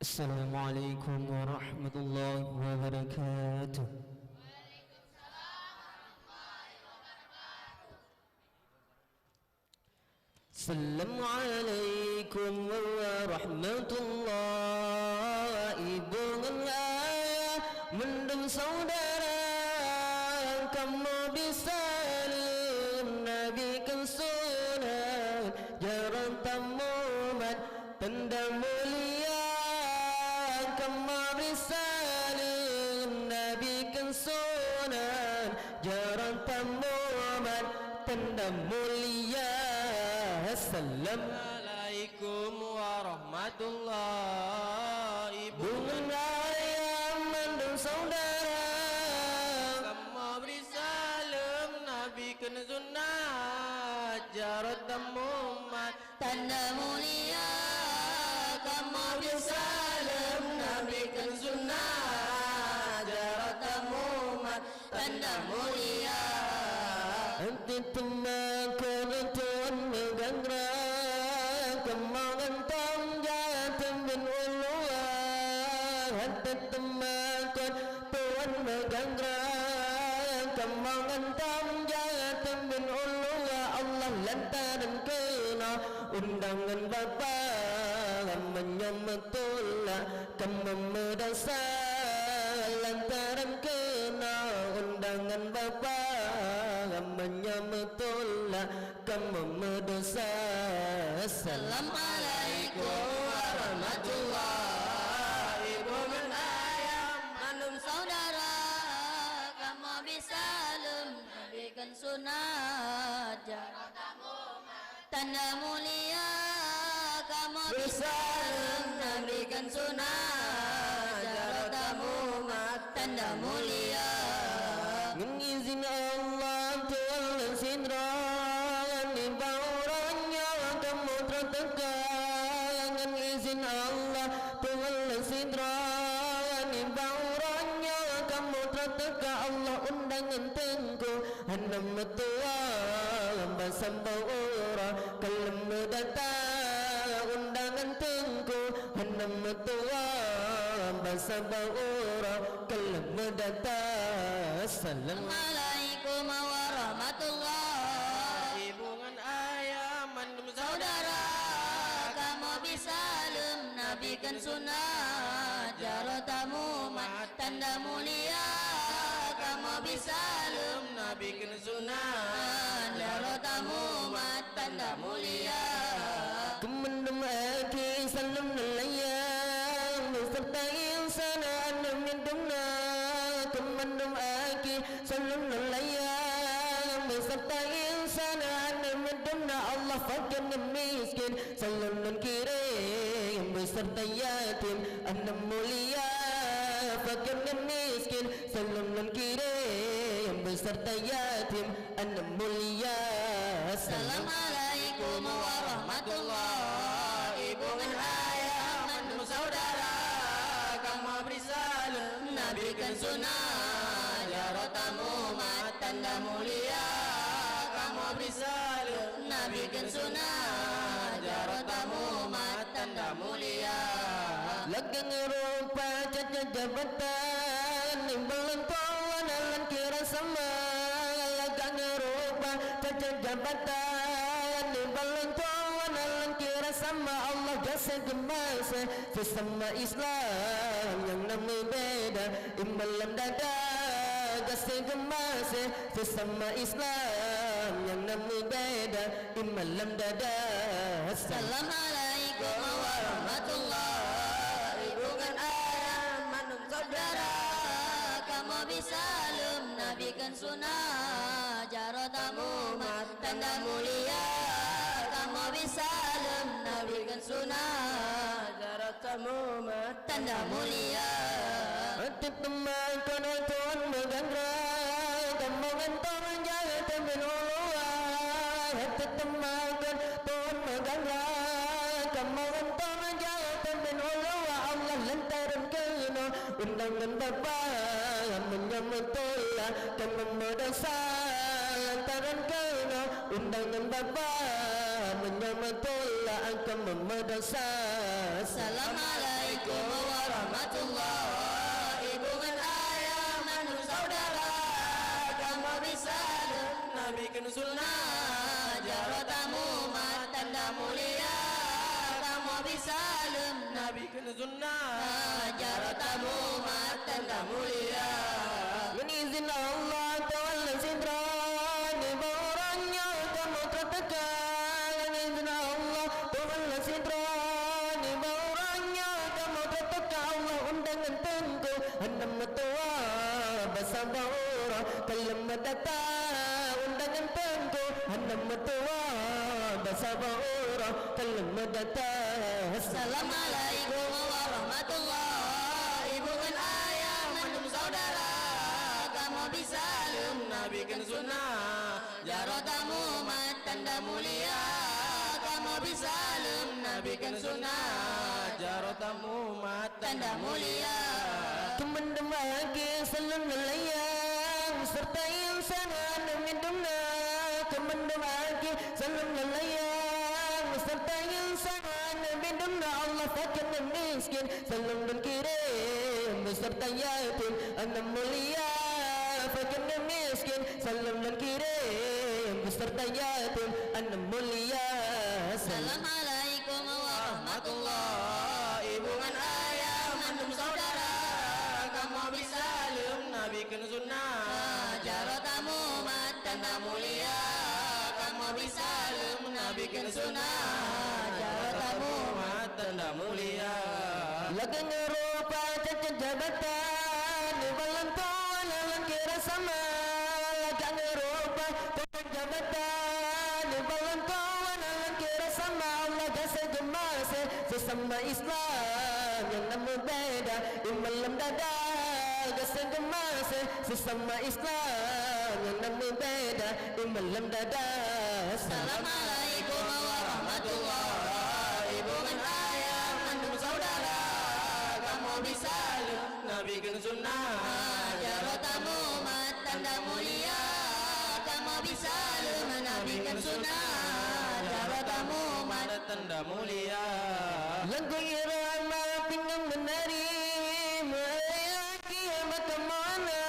Assalamualaikum warahmatullahi wabarakatuh. Assalamualaikum warahmatullahi wabarakatuh. Ibu ngon ayah, mandum saudara, kamoe bri saleuem, Nabi kheun sunat, jaroe tamumat, tanda mulia, kamoe bri saleuem, Nabi kheun sunat, jaroe tamumat, tanda mulia. Assalamualaikum warahmatullahi wabarakatuh. Ibu ngon ayah, mandum saudara, kamoe bri saleuem, Nabi kheun sunat, jaroe tamumat, tanda mulia, kamoe bri saleuem, Nabi kheun sunat, jaroe tamumat, tanda mulia. Até teuma kon tuan meugangra, kamoe gantong jatem bin ulua. Até teuma kon tuan meugangra, kamoe gantong jatem bin ulua. Allah lantaran keunoe undangan Bapak, meunyoe meutulak kamoe meudesya, lantaran keunoe undangan Bapak, meunyoe meutulak kamoe meudesya. Assalamualaikum warahmatullahi wabarakatuh. Ibu ngon ayah, mandum saudara, kamoe bri saleuem, Nabi kheun sunat, jaroe tamumat, tanda mulia, kamoe bri saleuem, Nabi kheun sunat, jaroe tamumat, tanda mulia. Ngon izin Allah, tuan lôn sidroe, nibak uroe nyoe kamoe troh teuka. Ngon izin Allah, tuan lôn sidroe, nibak uroe nyoe kamoe troh teuka. Allah undangan teungku hana meutuwa, ban saboh uroe ka lheueh meudata. Undangan teungku hana meutuwa, ban saboh uroe ka lheueh meudata. Assalamualaikum warahmatullahi. Ibu ngon ayah, mandum saudara, kamoe bri saleuem, Nabi kheun sunat, jaroe tamumat, tanda mulia, kamoe bri saleuem, Nabi kheun sunat, jaroe tamumat, tanda mulia. Keu mandum akhé saleuem neulayang, beuseurta insan aneuk miet dumna. Keu mandum akhé saleuem neulayang, beuseurta insan aneuk miet dumna. Allah fakir ngon miskin, saleuem lôn kirém, beuseurta yatim aneuk mulia. Fakir ngon miskin, saleuem lôn kirém, beuseurta yatim aneuk mulia. Assalamualaikum warahmatullahi. Ibu ngon ayah, mandum saudara, kamoe bri saleuem, Nabi kheun sunat, jaroe tamumat, tanda mulia, kamoe bri saleuem, Nabi kheun sunat, jaroe tamumat, tanda mulia. Lagèe rupa cacat jabatan, imbang lôn tuan lôn kira sama. Lagèe rupa cacat jabatan, imbang lôn tuan lôn kira sama. Allah gaséh geumaséh seusama Islam. Nyang na meubeda iman lam dada, gaséh geumaséh sesama Islam. Nyang na meubeda iman lam dada. Assalamualaikum warahmatullahi wabarakatuh. Ibu ngon ayah mandum saudara, kamoe bisa lom Nabi kheun sunat, jaroe tamumat tanda mulia. Kamoe bisa lom Nabi kheun sunat, jaroe tamumat tanda mulia. Hati teumakon Tuhan meugangra, kamoe gantoe jaroe tamumat. Hati teumakon Tuhan meugangra, kamoe gantoe jaroe tamumat. Allah lantaran keunoe undang ngon bapa, meunyoe meutulak kamoe meudesya. Lantaran keunoe undang ngon bapa, meunyoe meutulak kamoe meudesya. Assalamualaikum warahmatullahi. Ibu ngon ayah mandum saudara, kamoe bisa lom Nabi kheun sunat, jaroe tamumat tanda mulia. Kamoe bisa lom Nabi kheun sunat, jaroe tamumat tanda mulia. Ngon izin Allah Taala sidroe nibak uroe nyoe kamoe teuteuka. Ngon izin Allah Taala sidroe nibak uroe nyoe kamoe teuteuka. Allah undang ngon teungku hana meutuwah basa bak uroe ka lheueh meudata. Undang ngon teungku hana meutuwah basa bak uroe ka lheueh meudata. Assalamualaikum warahmatullahi. Ibu ngon ayah mandum saudara, kamoe bisa lom Nabi kheun sunat, jaroe tamumat tanda mulia. Kamoe bisa lom Nabi kheun sunat, jaroe tamumat tanda mulia. Keu mandum akhé saleuem neulayang, serta insan hana mindum na. Keu mandum akhé saleuem neulayang, serta insan hana mindum na. Allah fakir ngon miskin saleuem lôn kirém, beserta yatim hana mulia. Fakir ngon miskin saleuem lôn kirém, beserta yatim hana mulia. Assalamualaikum warahmatullahi. Ibu ngon ayah mandum saudara, kamoe bisa lom Nabi kheun sunat, jaroe tamumat tanda mulia. Kamoe bisa lom Nabi kheun sunat, jaroe tamumat tanda mulia. Lagèe ngon rupa ceuceuet jabatan, nibak lôn tuan lam kira sama. Lagèe ngon rupa ceuceuet jabatan, nibak lôn tuan lam kira sama. Allah gaséh geumaséh sesama Islam, nyang na meubeda iman lam dada. Gaséh geumaséh sesama Islam, nyang na meubeda iman lam dada. Assalamualaikum warahmatullahi. Ibu ngon ayah mandum saudara, kamoe bisa lom Nabi kheun sunat, jaroe tamumat tanda mulia. Kamoe bisa lom Nabi kheun sunat, jaroe tamumat tanda mulia. Lagu irama pindang menari, meuayah kiamat keumauna.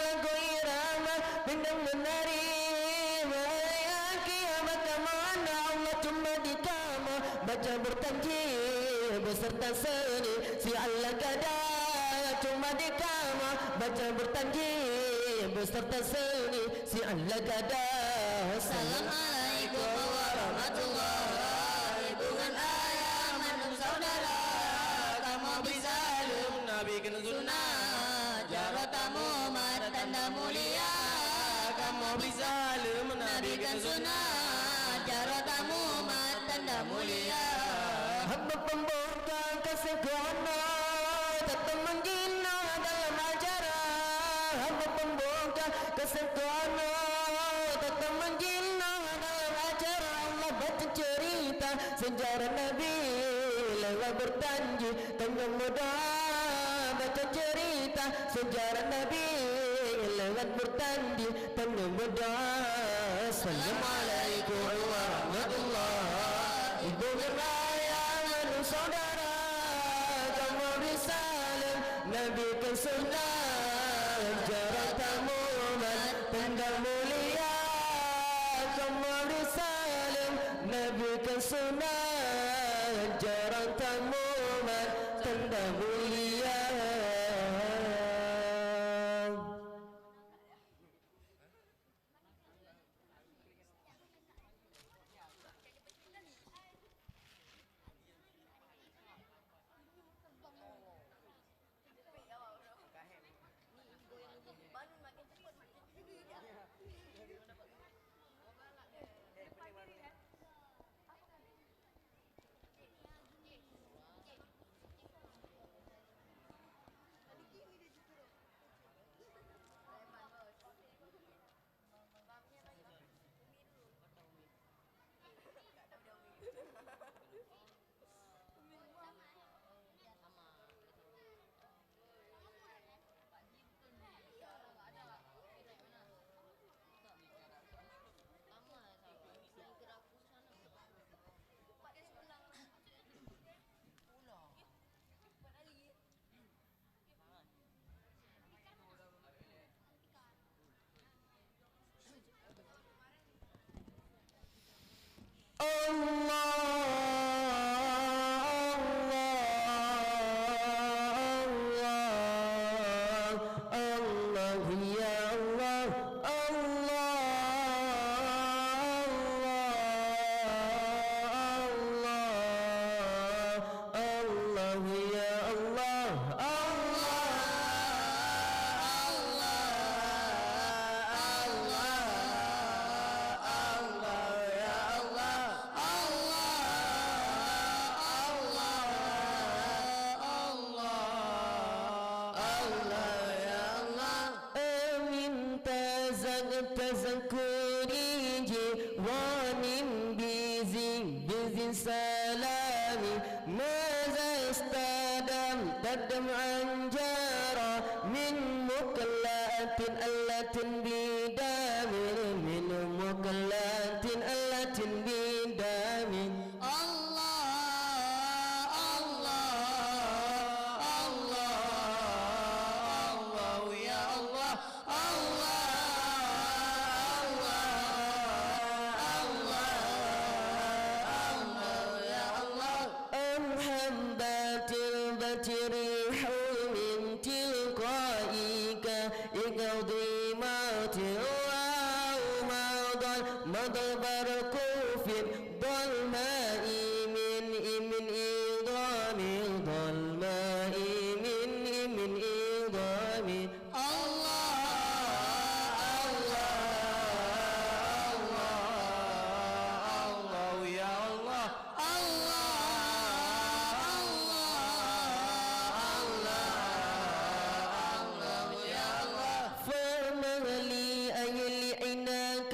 Lagu irama pindang menari, meuayah kiamat keumauna. Allah cuma di kamoe baca bertanji beserta seuni, si Allah gada. Cuma di kamoe baca bertanji beserta seuni, si Allah gada. Assalamualaikum warahmatullahi. Ibu ngon ayah mandum saudara, kamoe bisa lom Nabi kheun sunat, jaroe tamumat tanda mulia. Kamoe bisa lom Nabi kheun sunat, jaroe tamumat tanda mulia. Hamba pembuka kesempatan, tetap menjina dalam acara. Hamba pembuka kesempatan, tetap menjina dalam acara. Allah baca cerita sejarah Nabi lewat bertanji, tanyoe meudoa. Baca cerita sejarah Nabi lewat bertanji, tanyoe meudoa. Assalamualaikum warahmatullahi. Ibu ngon ayah mandum saudara, kamoe bisa lom Nabi kheun sunat, jaroe tamumat tanda mulia. Kamoe bisa lom Nabi kheun sunat, jaroe tamumat tanda mulia. تذكري جيران بذي بذي سلامي، ماذا استدام تدمعا جرى من مقلة التي بدم، من مقلة التي بدم. الله، الله، الله، الله، يا الله. الله، الله، الله، الله، يا الله. أم هبت البتر ريح من تلقائك إذ ضيمت الأرض مضى، مضى البرق في الظلماء من، من إيضام، ظلماء من، من إيضام. الله، الله، الله، الله، يا الله. الله، الله، الله، الله، يا الله. فما لي أي لعناك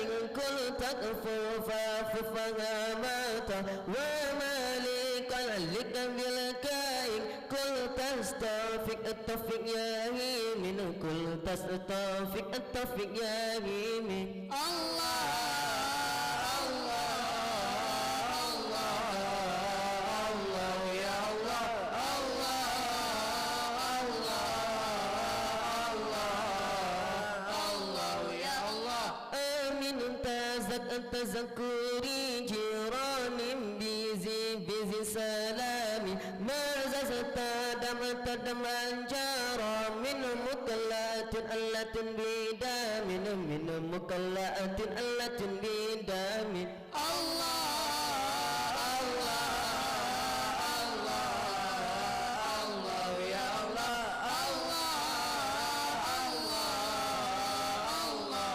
إن قلت اكفر فاعف فهمت، وما لي قلبك بالكائن قلت استوفق، اتفق يا هيمن، قلت استوفق، اتفق يا هيمن. الله، الله، الله، الله، يا الله. الله، الله، الله، الله، يا الله. آمن تذك-، تذكري جيران بذي، بذي سلامي، ما زلت دمعة دمعا جرى من مقلة التي بدم، من مقلة التي بدم. الله، الله، الله، الله، يا الله. الله، الله، الله،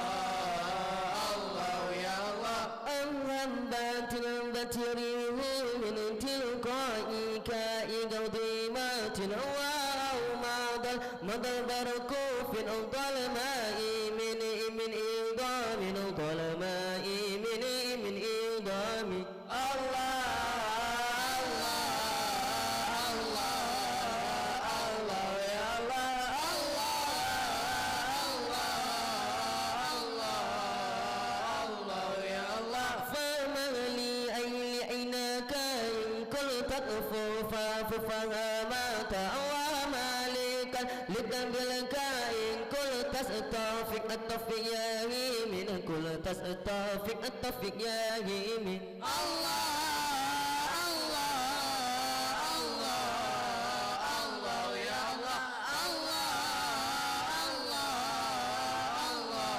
الله، يا الله. أم هبت البتر ريح من تلقائك إذ ضيمت الأرض مضى، مضى البرق في الظلماء من، من إيضام، ظلماء من، من إيضام. الله، الله، الله، الله، يا الله. الله، الله، الله، الله، يا الله. فما لي أي لعناك إن قلت اكفر فاعف فهمت، وما لي قلبك بالكائن قلت استوفق، اتفق يا هيمن، قلت استوفق، اتفق يا هيمن. الله، الله، الله، الله، يا الله. الله، الله، الله،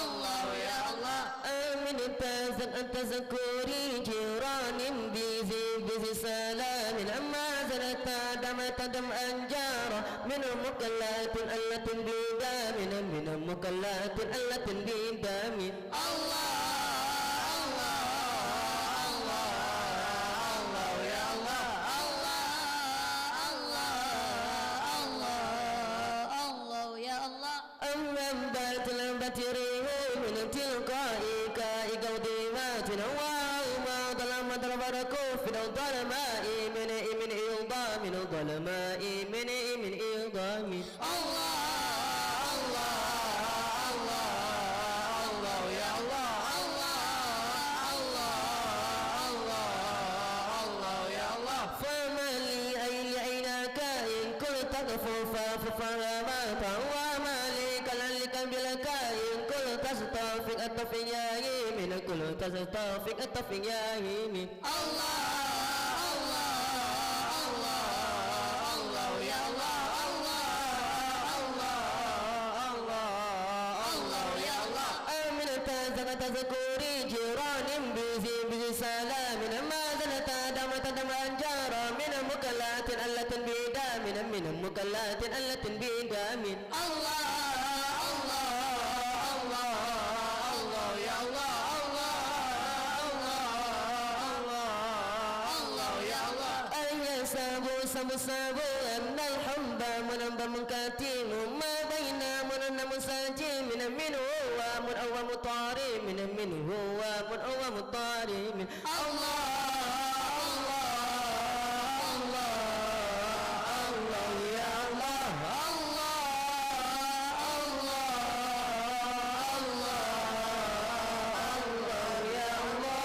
الله، يا الله. آمن تذك-، تذكري جيران بذي، بذي سلام، ما زلت دمعة دمعا جرى من مقلة التي بدم، من مقلة التي بدم. الله، الله، الله، الله، يا الله. الله، الله، الله، الله، يا الله. أم هبت البتر ريح من تلقائك إذ ضيمت الأرض مضى، مضى البرق في الظلماء من، من إيضام، ظلماء من، من إيضام. الله، الله، الله، الله، يا الله. الله، الله، الله، الله، يا الله. فما لي أي لعناك إن قلت اكفر فاعف فهمت، وما لي قلبك بالكائن قلت استوفق، اتفق يا هيمن، قلت استوفق، اتفق يا هيمن. الله، الله، الله، الله، يا الله. الله، الله، الله، الله، يا الله. آمن تذك-، تذكري جيران بذي، بذي سلام، ما زلت دمعة دمعا جرى من مقلة التي بدم، من مقلة التي بدم. الله، الله، الله، الله، يا الله. الله، الله، الله، الله، يا الله. أي سبو، سبو، سبو، أن الحب من، من كتيم، ما بين من، من سجيم، من ومطارم منه ومن هو مطارم. الله، الله، الله، الله، يا الله. الله، الله، الله، الله، يا الله.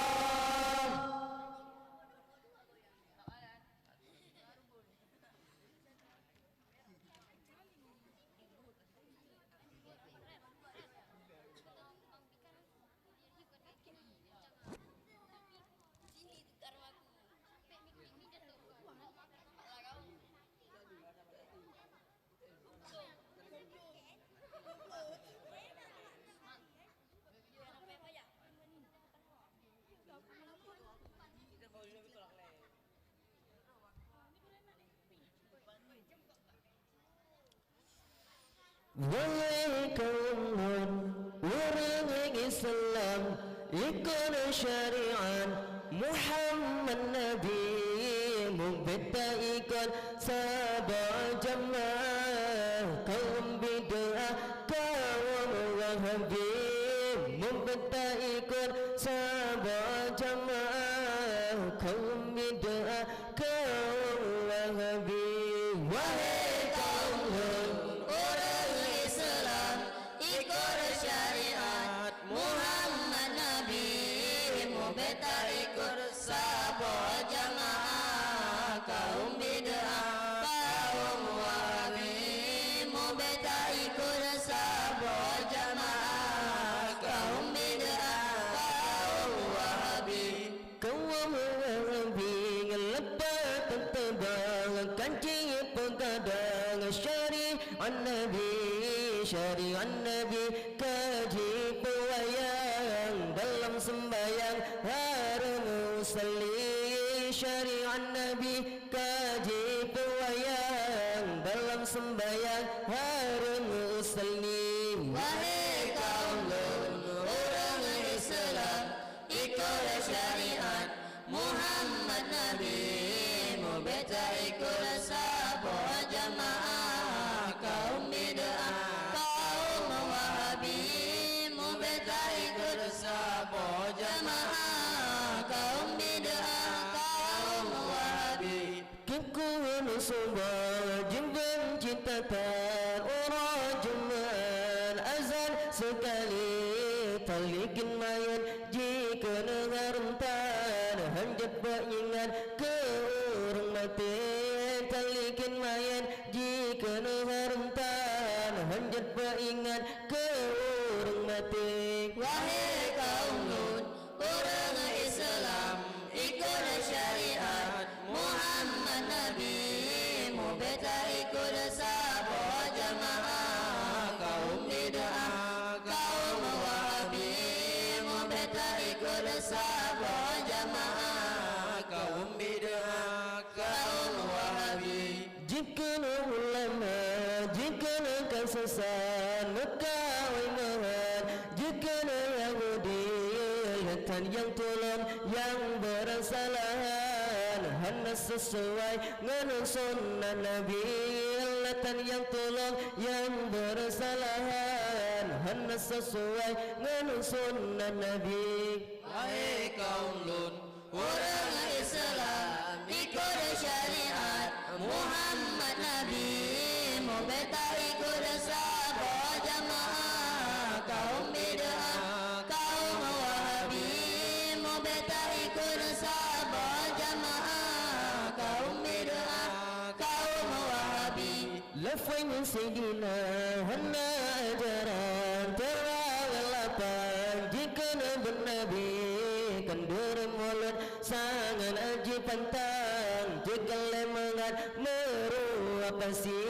Wahai kaum lôn, ureuëng Islam, ikot syariat Muhammad Nabi, mubatta ikot saboh jamaah. Kaum bid'ah, kaum Wahabi, mubatta ikot saboh jamaah. Kaum bid'ah, kaum Wahabi. Wahai kaum lôn, ureuëng Islam, ikot syariat Muhammad Nabi, mubatta ikot saboh jamaah. Kaum bid'ah, kaum Wahabi, mubatta ikot saboh jamaah. Kaum bid'ah, kaum Wahabi. Kaum Wahabi leupah teuteubang, ka jipeugadang syariat Nabi, syariat Nabi ka jipeuwayang dalam seumbahyang hareuem useuli. Syariat Nabi ka jipeuwayang dalam seumbahyang hareuem useuli. Wahai kaum lôn, ureuëng Islam, ikot syariat Muhammad Nabi, mubatta ikot saboh jamaah. Kaum bid'ah, kaum Wahabi, mubatta ikot saboh jamaah. Kaum bid'ah, kaum Wahabi. Keukuheun suba jimbang cit that uroe Jumat, azan seukali, talikén manyét jikeuneuk hareuem that, hanjeuet peuingat keu ureuëng maté. Talikén manyét jikeuneuk hareuem that, hanjeuet peuingat keu ureuëng maté. Wahai kaum lôn, ureuëng Islam, ikot syariat Muhammad Nabi, mubatta ikot saboh jamaah. Kaum bid'ah, kaum Wahabi, mubatta ikot saboh jamaah. Kaum bid'ah, kaum Wahabi. Jikeuneuk ulama, jikeuneuk ka sesat, meukawen meuhat, jikeuneuk Yahudi, leutan nyang tulông nyang beurasalahan, hana sisuai ngon sunnah Nabi, leutan nyang tulông nyang beurasalahan, hana sisuai ngon sunnah Nabi. Wahai kaum lôn, ureuëng Islam, ikot syariat Muhammad Nabi, mubatta ikot saboh jamaah. Kaum bid'ah, kaum Wahabi, mubatta ikot saboh jamaah. Kaum bid'ah, kaum Wahabi. Lafai Saidina hana ajaran, teurang lapan jikeuneuk beunabi. Khanuri mulod sangat jipantang, jeuet keu lé mangat meuruwa pasi.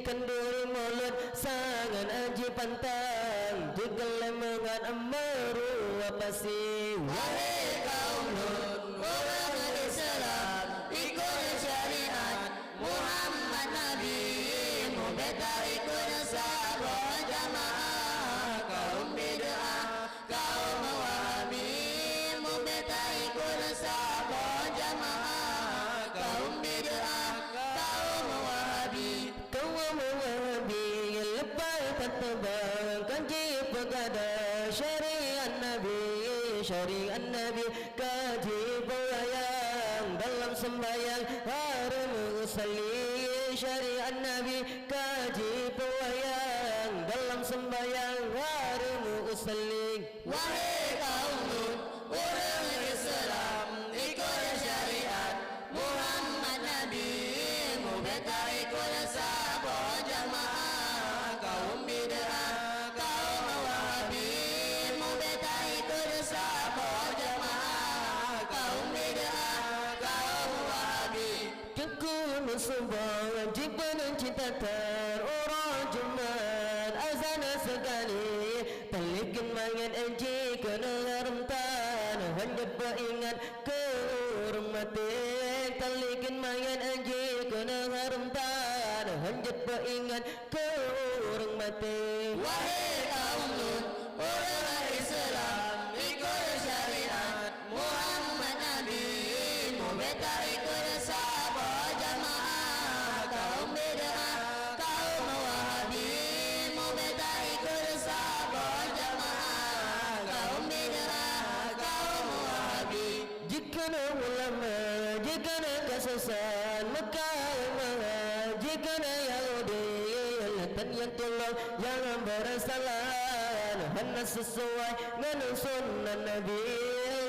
Khanuri mulod sangat jipantang, jeuet keu lé mangat meuruwa pasi. Wahai kaum lôn, ureuëng Islam, ikot syariat Muhammad Nabi, mubatta ikot saboh jamaah. Kaum bid'ah, kaum Wahabi, mubatta ikot saboh jamaah. Kaum bid'ah, kaum Wahabi. Kaum Wahabi leupah that teubang, ka jipeugadang Syariat Nabi, syariat Nabi ka jipeulayang dalam sembahyang hareuem usalli. Syariat Nabi ka jipeulayang dalam sembahyang hareuem usalli. Wahai kaum lôn, ureuëng Islam, ikot syariat Muhammad Nabi, mubeta ikot saboh jamaah. Kaum bid'ah, kaum Wahabi, mubeta ikot saboh jamaah. Kaum bid'ah, kaum Wahabi. Teungku meusumbang jipeuneuh cinta tan uroe Jumat azan sekali. Talikén mangat jikeuneuk hareuem tan, hán jeuet peuingat keu ureuëng maté. Talikén mangat jikeuneuk hareuem tan, hán jeuet peuingat keu ureuëng maté. Wahai kaum lôn, ureuëng Islam, ikot syariat Muhammad Nabi, mubeta ikot saboh jamaah. Kaum bid'ah, kaum Wahabi, mubeta ikot saboh jamaah. Kaum bid'ah, kaum Wahabi. Jikeuneuk ulama, jikeuneuk ka sesat, meukawen meuhat, jikeuneuk Yahudi, latan nyang tulông nyang beurasalahan, hana sisuai ngon sunnah Nabi.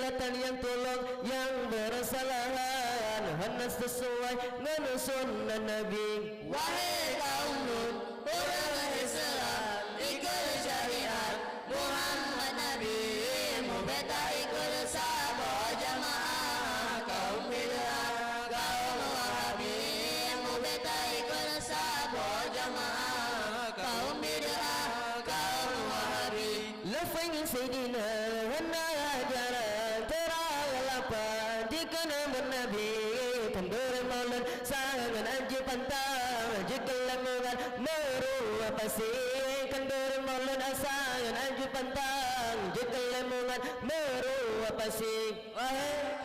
Latan nyang tulông nyang beurasalahan, hana sisuai ngon sunnah Nabi. Wahai kaum lôn, ureuëng Islam, ikot syariat Muhammad Nabi, mubeta ikot saboh jamaah. Kaum bid'ah, kaum Wahabi, mubeta ikot saboh jamaah. Kaum bid'ah, kaum Wahabi. Lafai ngon Saidina hana jarang, teurang lapan jikeuneuk beunabi. Khanuri Maulana sangat jipantang, jikeuleumeuan meurua pasi. Khanuri Maulana sangat jipantang, jikeuleumeuan meurua pasi. Wahai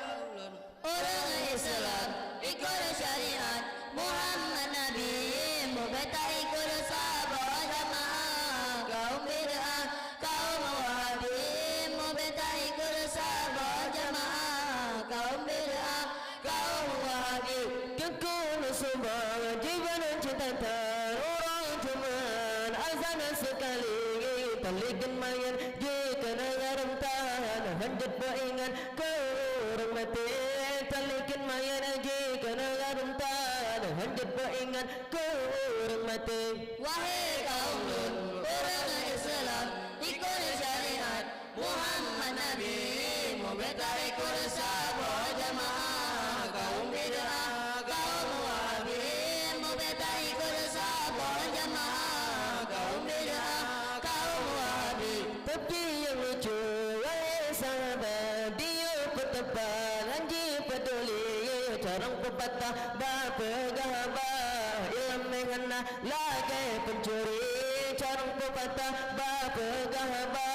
ureuëng Islam, ikot syariat Muhammad Nabi, mubeta ikot saboh jamaah. Kaum bid'ah, kaum Wahabi, mubeta ikot saboh jamaah. Kaum bid'ah, kaum Wahabi. Teungku meusumbang jipeuneuh cinta tan uroe Jumat azan sekali. Talikén mangat jikeuneuk hareuem tan, hán jeuet peuingat keu ureuëng maté. Talikén mangat jikeuneuk hareuem tan, hán jeuet peuingat keu ureuëng maté. Wahai kaum lôn, ureuëng Islam, ikot syariat Muhammad Nabi, mubeta ikot saboh jamaah. Kaum bid'ah, kaum Wahabi, mubeta ikot saboh jamaah. Kaum bid'ah, kaum Wahabi. Tapi nyang lucu, wahai sahabat, di yue peuteumpat hana jipeuduli, carông peupatah ba peugah haba, ileumèe hana lagèe peuncuri. Carông peupatah ba peugah haba,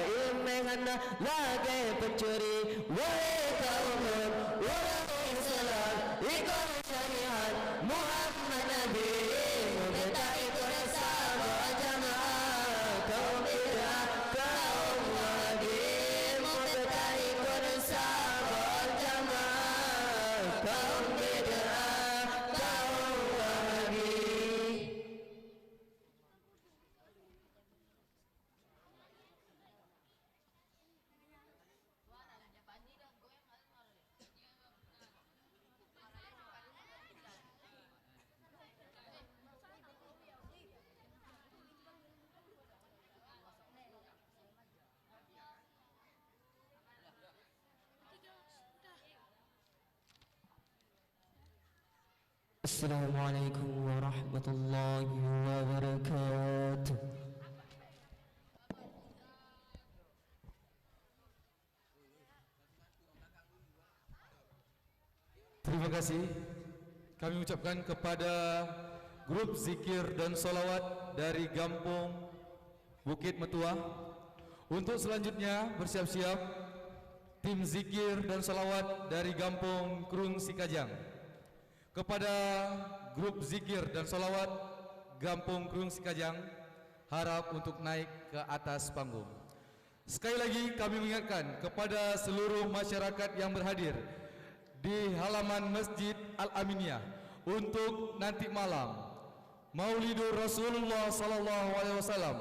ileumèe hana lagèe peuncuri. Wahai kaum lôn, ureuëng Islam, ikot syariat Muhammad Nabi, mubeta ikot saboh jamaah. Kaum bid'ah, kaum Wahabi, mubeta ikot saboh jamaah. Kaum bid'ah, kaum Wahabi. Assalamualaikum warahmatullahi wabarakatuh. Terima kasih kami ucapkan kepada grup zikir dan salawat dari Gampong Bukit Metuah. Untuk selanjutnya, bersiap-siap tim zikir dan salawat dari Gampong Krueng Sikajang. Kepada grup zikir dan salawat Gampong Krueng Sikajang, harap untuk naik ke atas panggung. Sekali lagi kami mengingatkan kepada seluruh masyarakat yang berhadir di halaman Masjid Al-Aminiyah untuk nanti malam Maulidur Rasulullah sallallahu alaihi wasallam,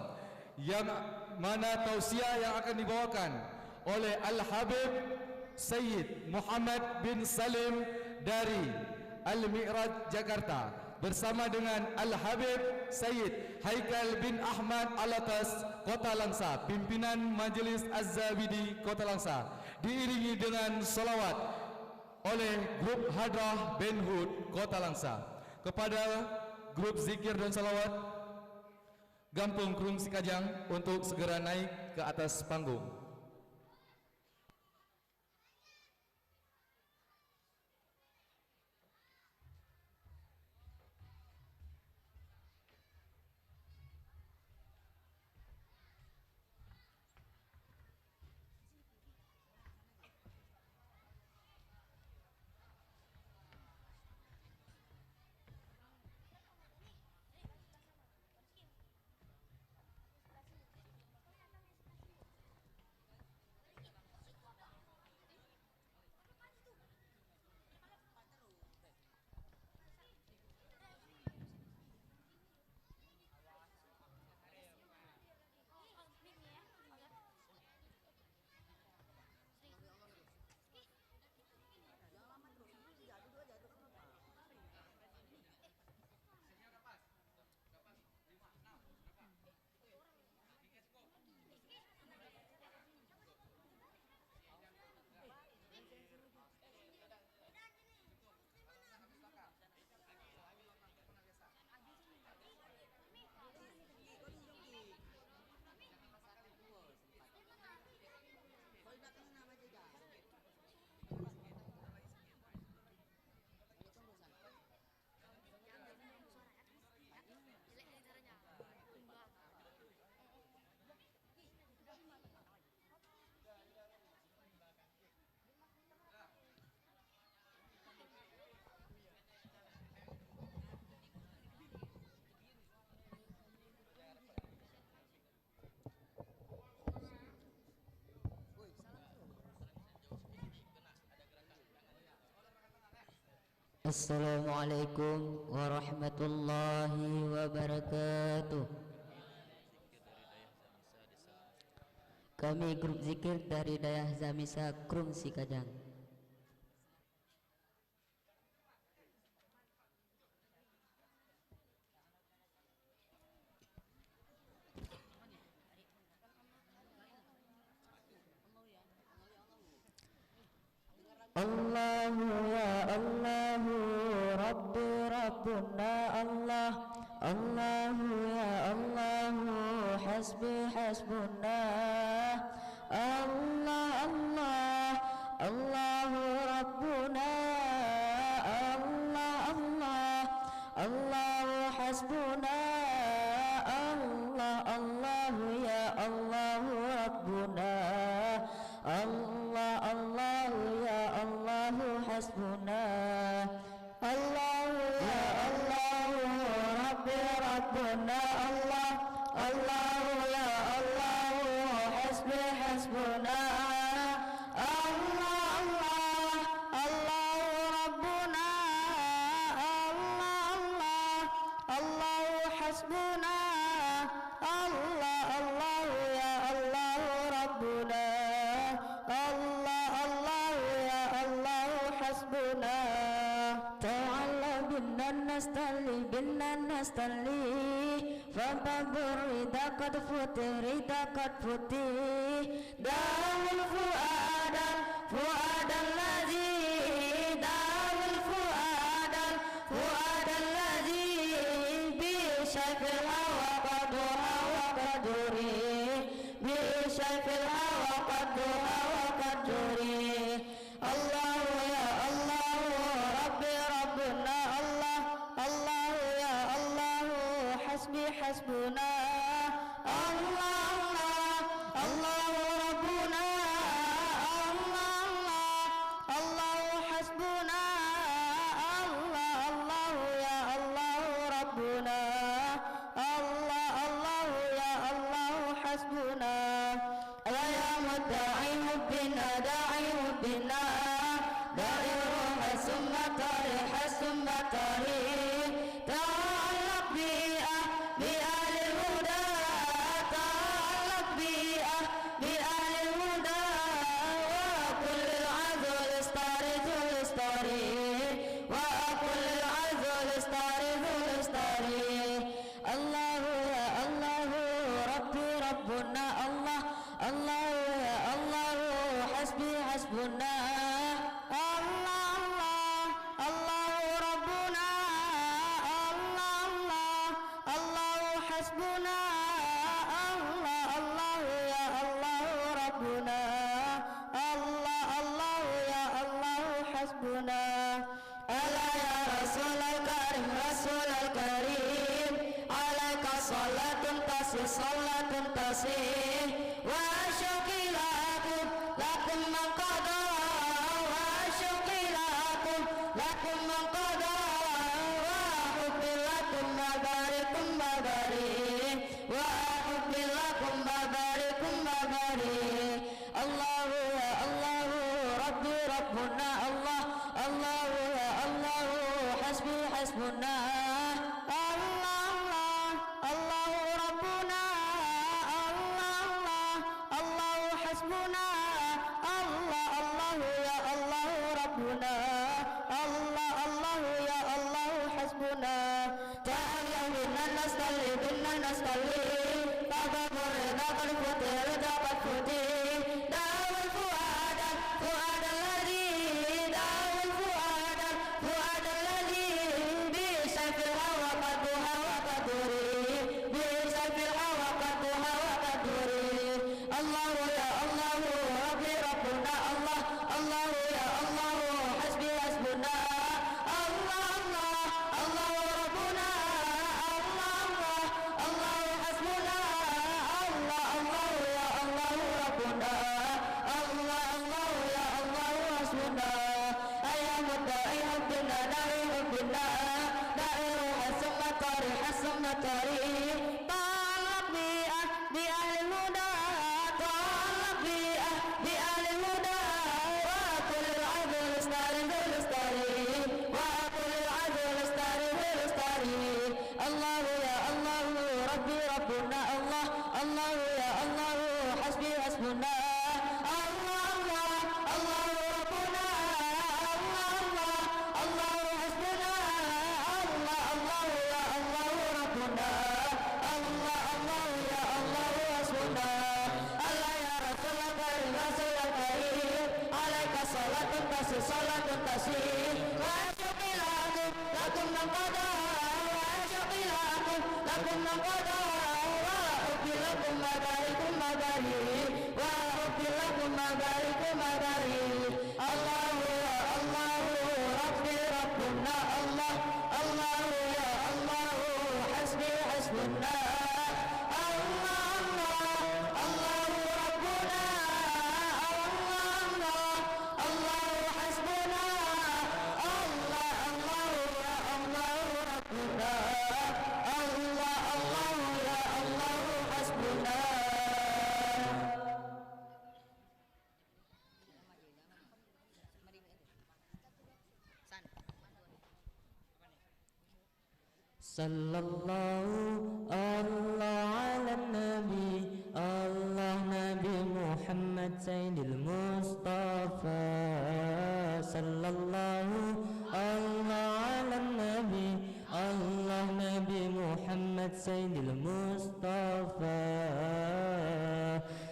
yang mana tausiah yang akan dibawakan oleh Al-Habib Sayyid Muhammad bin Salim dari Al-Mi'raj Jakarta bersama dengan Al-Habib Sayyid Haikal bin Ahmad Alatas Kota Langsa, pimpinan Majelis Az-Zabidi Kota Langsa, diiringi dengan salawat oleh grup Hadrah Benhut Kota Langsa. Kepada grup zikir dan salawat Gampong Krueng Sikajang untuk segera naik ke atas panggung. Assalamualaikum warahmatullahi wabarakatuh. Kami grup zikir dari Dayah Zamisa Krueng Sikajang. Allahu ya Allahu, Rabbi Rabbuna Allah. Allahu ya Allahu, hasbi hasbuna. Allah, Allah, Allahu Rabbuna. Allah, Allah, Allahu hasbuna. Allah, Allahu ya Allahu Rabbuna. Allah, Allahu ya Allahu hasbuna. Allahu ya Allahu, Rabbi Rabbuna Allah. Allahu ya Allahu, hasbi hasbuna. Allah, Allah, Allahu Rabbuna. Allah, Allah, Allahu hasbuna. Allah, Allahu ya Allahu Rabbuna. Allah, Allahu ya Allahu hasbuna. Ta'ala binna nasta'li, binna nasta'li. Fa babur rida qad futih, rida qad futih. Dawul fuadan, fuadan lazi. Dawul fuadan, fuadan lazi. Bi syaifil hawa qad hawa qad duri. Bi syaifil hawa qad hawa qad duri. Allahu ya Allahu, Rabbi Rabbuna Allah. Allahu ya Allahu, hasbi hasbuna. Allah, Allah, Allahu Rabbuna. Allah, Allah, Allahu hasbuna. Allah, Allahu ya Allahu Rabbuna. Allah, Allahu ya Allahu hasbuna. Wa بنا داعي حبنا، داعي روح ثم طريح ثم طريق. تعلق بأهل، بأهل الهدى، تعلق بأهل، بأهل الهدى. وكل العذر استرد، استرد، وكل العذر استرد، استرد. الله يا الله، ربي ربنا الله، الله يا الله، حسبي حسبنا. الله، الله، الله ربنا، الله، الله، الله حسبنا. الله، الله يا الله ربنا، الله، الله يا الله حسبنا. ألا يا رسول الكريم، رسول الكريم، عليك صلاة تصل، صلاة تصل. وأشوقي لكم، لكم من قضى، وأشوقي لكم، لكم من قضى، وحبي لكم مبارك، مبارك، وحبي لكم مبارك، مبارك. الله يا الله، ربي ربنا الله، الله يا الله، حسبي حسبنا. الله، الله، الله ربنا، الله، الله، الله حسبنا. الله، الله يا الله ربنا، الله، الله يا الله حسبنا. تعالى بنا نصلي، بنا نصلي. باب الرضا قد فتح، الرضا قد فتح. داوي الفؤاد، الفؤاد الذي، داوي الفؤاد، الفؤاد الذي بسيف الهوى قد، هوى قد ضرب، بسيف الهوى قد، هوى قد ضرب. الله يا الله، ربي ربنا الله، الله يا الله، حسبي حسبنا. الله، الله، الله ربنا، الله، الله، الله حسبنا. الله، الله يا الله ربنا، الله، الله يا الله حسبنا. يا مدعي حبنا، داعي حبنا، داعي روح ثم طريح ثم طريح. تعلق بأهل، بأهل الهدى، تعلق بأهل، بأهل الهدى. وكل العذر استرد، استرد، وكل العذر استرد، استرد. الله يا الله، ربي ربنا الله، الله يا الله، حسبي حسبنا. الله، الله، الله ربنا، الله، الله، الله حسبنا. الله، الله يا الله ربنا، الله، الله يا الله حسبنا. الله يا رسول الكريم، رسول الكريم، عليك صلاة تصل، صلاة تصل. وأشوقي لكم، لكم من قضى، وأشوقي لكم، لكم من قضى، وحبي لكم مبارك، مبارك، وحبي لكم مبارك، مبارك. الله يا الله، ربي ربنا الله، الله يا الله، حسبي حسبنا. الله، الله، الله ربنا، الله، الله، الله حسبنا. الله، الله يا الله ربنا، الله، الله يا الله حسبنا. Sallallahu Allah ala Nabi, Allah Nabi Muhammad Sayyidil Mustafa. Sallallahu Allah ala Nabi, Allah Nabi Muhammad Sayyidil Mustafa.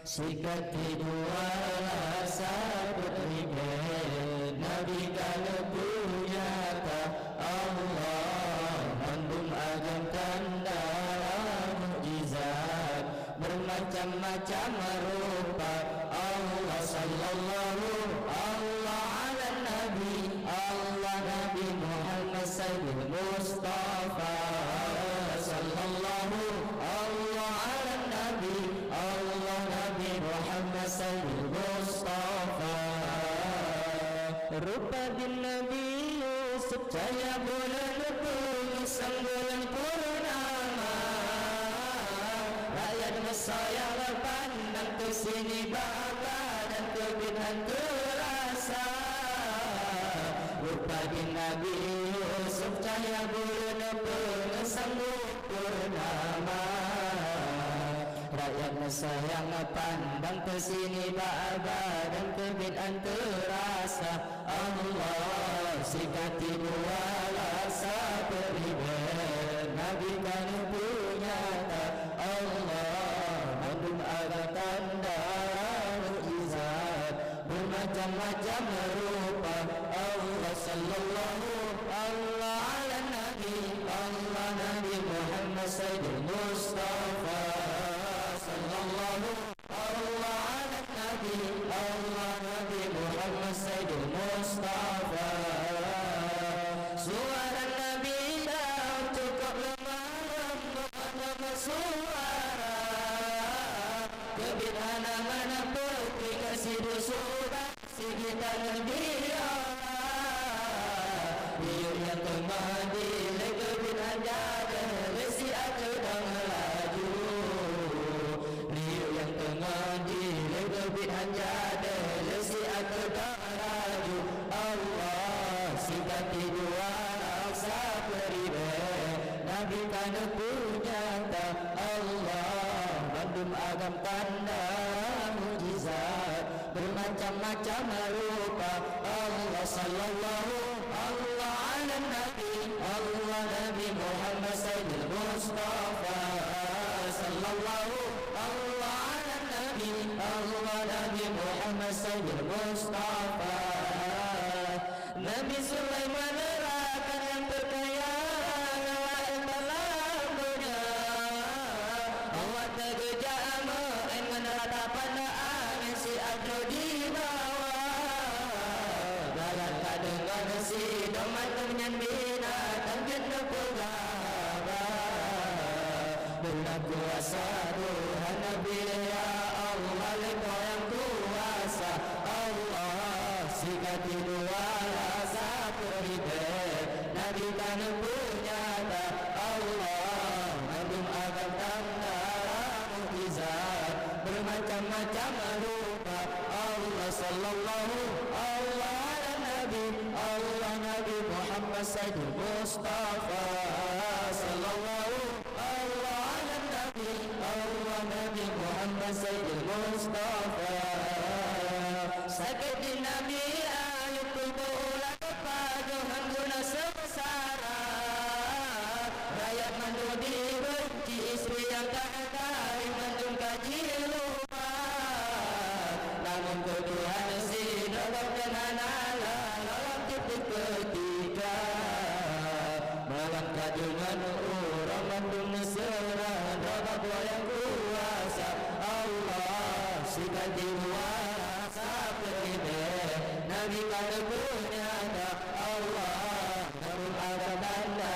Sikat dua rasa peutribèe, Nabi ka neupeu nyata. Allah mandum agam tanda mukjizat, bermacam-macam rupa. Allah sallallahu Allah ala Nabi, Allah Nabi Muhammad Sayyidil Mustafa. Sallallahu Allah ala Nabi, Allah Nabi Muhammad Sayyidil Mustafa. Rupa di Nabi Yusuf cahya bulan, peumisang bulan purnama. Rakyat Mesra nyang pandang keu sini bak keubiet han teurasa. Rupa di Nabi Yusuf cahya buleuen peungeusambot purnama. Rakyat meusayang pandang keu sini bak badan keubiet han teurasa. Allah sikati dua laksa peuribèe Nabi ka neupeunyata. Allah mandum agam tanda mukjizat beumacam-macam rupa. Allah sallallahu Allah ala Nabi, Allah Nabi Muhammad Sayyidil Mustafa sallallahu Allah ala Nabi, Allah Nabi Muhammad Sayyidil Mustafa. Suara Nabi daun cukôp leumah lembut, hana meusuara. Keubiet hana meunan peuting sidroe subat. Sigitan biola, miyueb nyang teungoh dilé keubiet han jadéh lé siat keudong laju. Miyueb nyang teungoh dilé keubiet han jadéh lé siat keudong laju. Allah sikati dua laksa peuribèe Nabi ka neupeunyata. Allah mandum agam tanda mukjizat beumacam-macam rupa. Allah sallallahu Allah ala Nabi, Allah Nabi Muhammad Sayyidil Mustafa sallallahu Allah ala Nabi, Allah Nabi Muhammad Sayyidil Mustafa. Nabi Sulaiman rakan nyang teukaya, laén dalam donya. Allah teugeujak meu'én ngon rata pandang angén siat droe di bawah. Galak ka deungon sidroe mandum nyan binatang jeuet neupeugah haba. Beuna kuasa Tuhan Nabi, ya Allah, lé Po nyang kuasa. Allah sikati dua laksa peuribèe Nabi ka neupeunyata. Allah mandum agam tanda mukjizat beumacam-macam rupa. Allah sallallahu Allah ala Nabi, Allah Nabi Muhammad Sayyidil Mustafa sallallahu Allah ala Nabi, Allah Nabi Muhammad Sayyidil Mustafa. Sakét di Nabi Ayub, kubu ulat pajoh guna seungsara. Rakyat mandum dibenci, istri nyang ka mandum ka jilupa. Namun keu Tuhan sidroe gobnyan hana lalom tiep-tiep keutika. Malam ka deungon uroe mandum neuseurah bak Po nyang kuasa. Allah sikati dua laksa peuribèe Nabi ka neupeunyata. Allah mandum agam tanda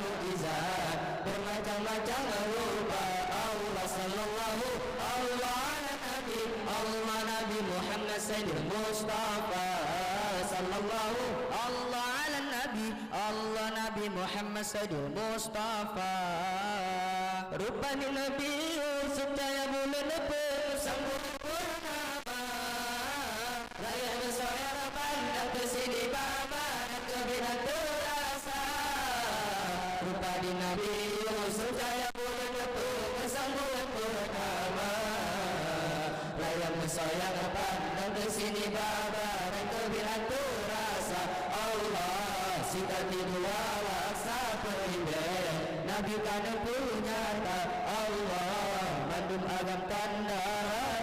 mukjizat beumacam-macam rupa. Allah sallallahu Allah ala Nabi, Allah Nabi Muhammad Sayyidil Mustafa sallallahu Allah ala Nabi, Allah Nabi Muhammad Sayyidil Mustafa. Rupa di Nabi Yusuf cahya buleuen peungeusambot purnama. Rakyat meusoe raban dan teusidi baba dan keubiet han teurasa. Rupa di Nabi Yusuf cahya buleuen peungeusambot purnama. Rakyat meusoe raban dan teusidi baba dan keubiet han teurasa. Allah sikati dua laksa peuribèe Nabi ka neupeunyata. Allah mandum agam tanda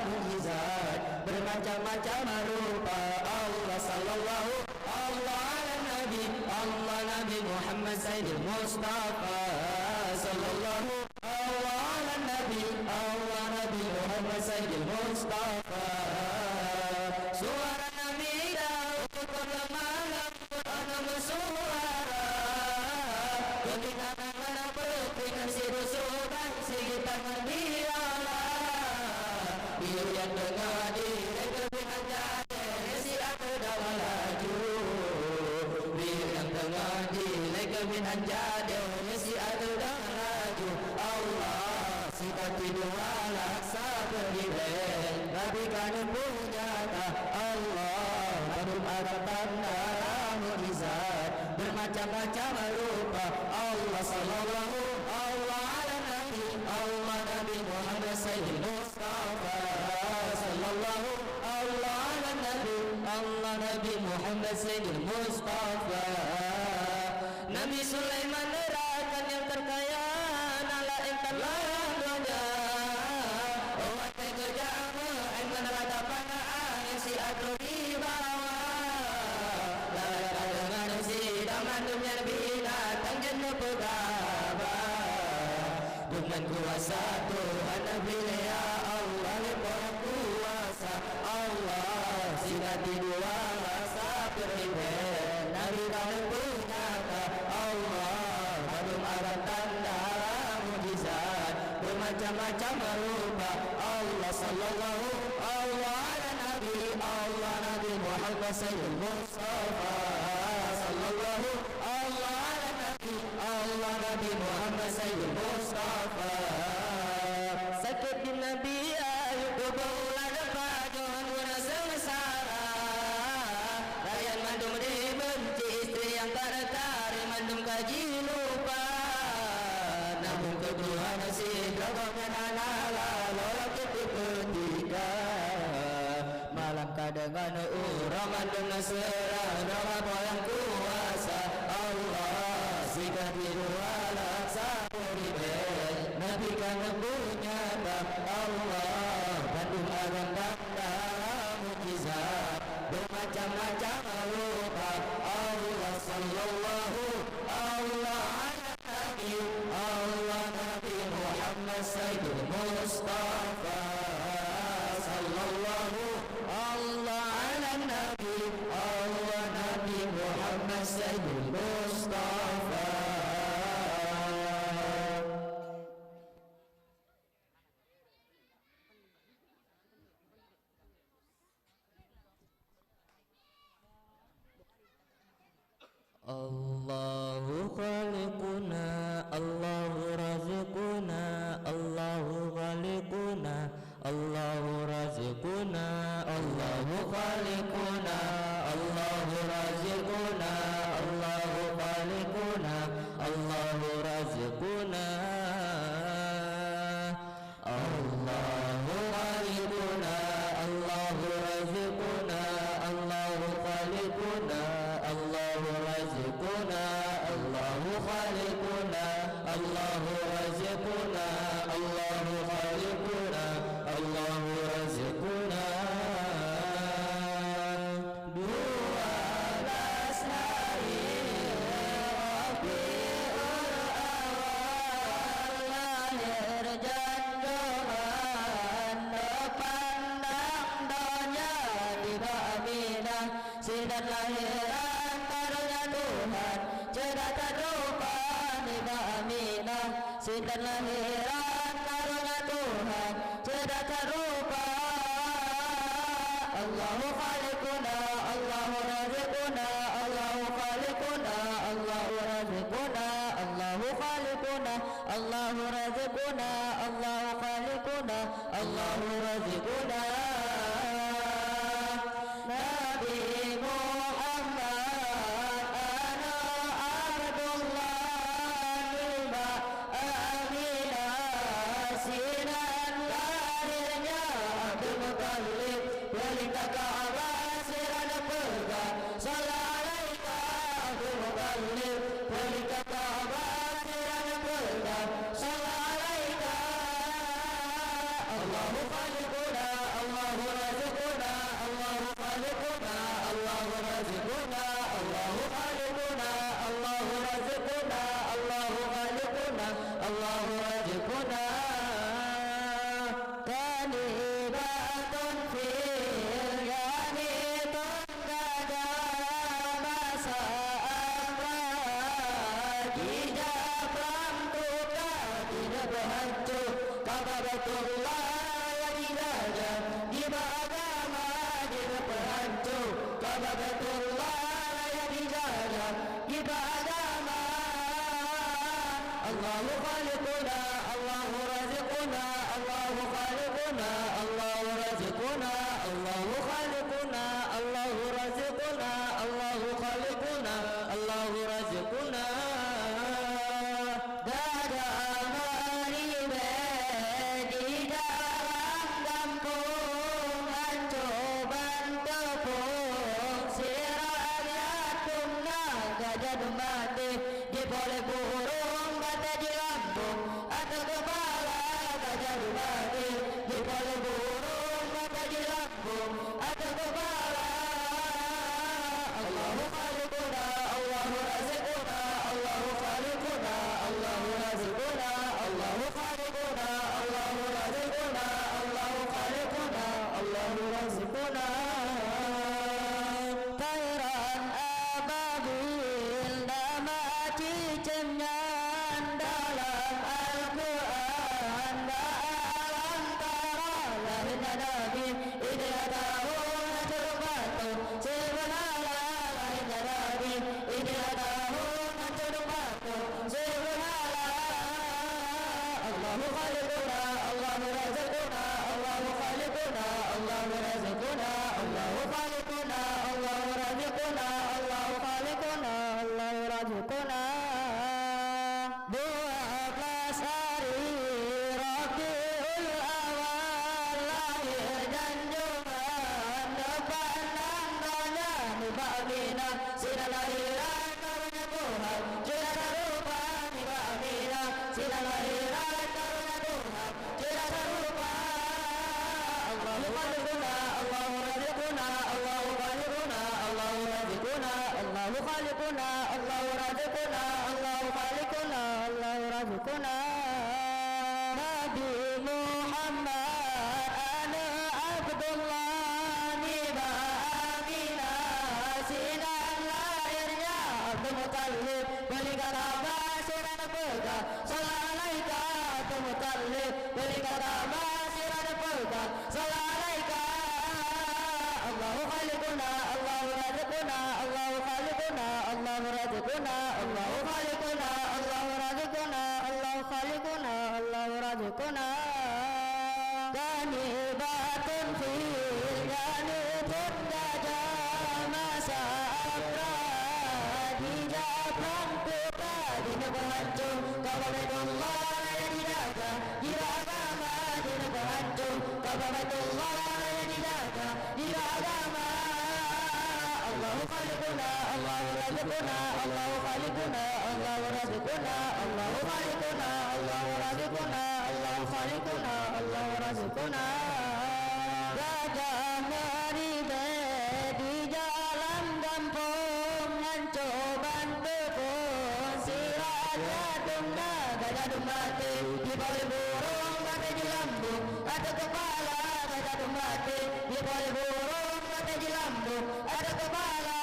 mukjizat beumacam-macam rupa. Allah sallallahu Allah ala Nabi, Allah Nabi Muhammad Sayyidil Mustafa sallallahu Allah ala Nabi, Allah Nabi Muhammad Sayyidil Mustafa. Suara Nabi Daud cukôp leumah lembut hana meusuara. Keubiet hana meunan peuting sidroe subat sigitan ngon biola. Miyueb nyang teungoh dilé keubiet han jadéh lé siat keudong laju. Miyueb nyang teungoh dilé keubiet han jadéh lé siat keudong laju. Allah sikati dua laksa peuribèe Nabi ka Punyata Allah, bandum agam tanda mukjizat, bermacam-macam rupa Allah sallallahu, Allah ala Nabi, Allah Nabi Muhammad Sayyidil Mustafa sallallahu, Allah ala Nabi, Allah Nabi Muhammad Sayyidil Mustafa. Nabi Sulaiman rakan nyang terkaya, na laén tan lam donya. Oh, watèe geujak meu'én rata panah angén siat troh di bawah. Lalai ka deungon sidang mandum nyan binatang jeuet neupeugah haba. Deungon kuasa Tuhan Nabi, ya Allah, lé Peukuasa Allah, sigat di dua rasa peuribèe, Nabi ka neupeunyata Allah, bandum agam tanda mukjizat, bermacam-macam rupa Allah sallallahu, Allah ala Nabi, Allah Nabi Muhammad Sayyidil Mustafa sallallahu, Allah ala Nabi, Allah Nabi Muhammad Sayyidil Mustafa. Sakét di Nabi Ayub, kubu ulat pajoh guna seungsara. Rakyat mandum dibenci, istri nyang ka teutarek mandum ka jilupa. Namun keuduhan sidroe gobnyan hana lalo lagèe tipeu tika. Malam ka deungon uroe mandum na seurah droe Po nyang kuasa Allah, sigat di dua rasa peuribèe, Nabi ka neupeunyata Allah, bandum agam tanda mukjizat, bermacam-macam rupa Allah sallallahu, Allah ala Nabi, Allah Nabi Muhammad Sayyidil Mustafa sallallahu, Allah ala Nabi, Allah Nabi Muhammad Sayyidil Mustafa. Allahu khaliquna, Allahu raziquna, Allahu khaliquna, Allahu raziquna, Allahu khaliquna, Allahu raziquna, Allahu khaliquna, Allahu raziquna. Allahu khaliquna, Allahu raziquna, Allahu khaliquna, Allahu raziquna, Allahu khaliquna, Allahu raziquna, Allahu khaliquna, Allahu raziquna. Dua belas hari Rabiul Awal, lahir junjungan, neupandang donya nibak Aminah. Sidang lahiran karonya Tuhan, ceudah that rupa nibak Aminah. Sidang lahiran karonya Tuhan, ceudah that rupa. Allahu khaliquna, Allahu raziquna, Allahu khaliquna, Allahu raziquna, Allahu khaliquna, Allahu raziquna, Allahu khaliquna, Allahu raziquna. Nabi Muhammad aneuëk Abdullah nibak Aminah, sinan lahirnya Abdul Muttalib. Peulintah Ka'bah siran peugah, "Shalla 'alaika Abdul Muttalib." Peulintah Ka'bah siran peugah, "Shalla 'alaika." Allahu khaliquna, Raziquna. Tairan ababil nama cicém nyan dalam Al-Qur'an, bak alam tara lahirnya Nabi, idéh lam tahun hánco dong patung, sibeuna lahirnya Nabi, idéh lam tahun hánco dong patung. Subhanallah. Allahu khaliquna, Allahu raziquna, Allahu khaliquna, Allahu raziquna, Allahu khaliquna, Allahu raziquna, Allahu khaliquna, Allahu raziquna. Dua belas hari Rabiul Awal, lahir junjungan, deuh pandang donya nibak Mina. Sinan lahira karunya Tuhan, ceudah sarupa nibak Aminah. Sinan lahira karunya Tuhan, ceudah sarupa. Allahu khaliquna, Allahu raziquna, Allahu khaliquna, Allahu raziquna, Allahu khaliquna, Allahu raziquna, Allahu khaliquna, Allahu raziquna. Nabi Muhammad aneuk Abdullah nibak Aminah, sinan lahirnya Abdul Muttalib. Beu lé ka taba siran peugah, "Shalalaika Abdul Muttalib." Beu lé ka taba siran peugah, "Shalalaika." Allahu khaliquna, Allahu raziquna, Allahu khaliquna, Allahu raziquna, Allahu khaliquna, Allahu raziquna, Allahu khaliquna, Allahu raziquna. Kani batun khil, kani thon gajah masa Abrahah, dijak prang teuka jinoe peuhanco Ka'bah Baitullah nyang jijaga, jiba agama jinoe peuhanco Ka'bah Baitullah nyang jijaga, jiba agama. Allahu khaliquna, Allahu raziquna, Allahu khaliquna, Allahu raziquna, Allahu khaliquna, Allahu raziquna, Allahu khaliquna, Allahu raziquna. Gajah meuribée di jalan gampông, hanco ban teupeue, si raja dum na gajah dum maté, jipoh lé burông maté jilambông, ateueh keupala gajah dum maté, jipoh lé burông maté jilambông, ateueh keupala.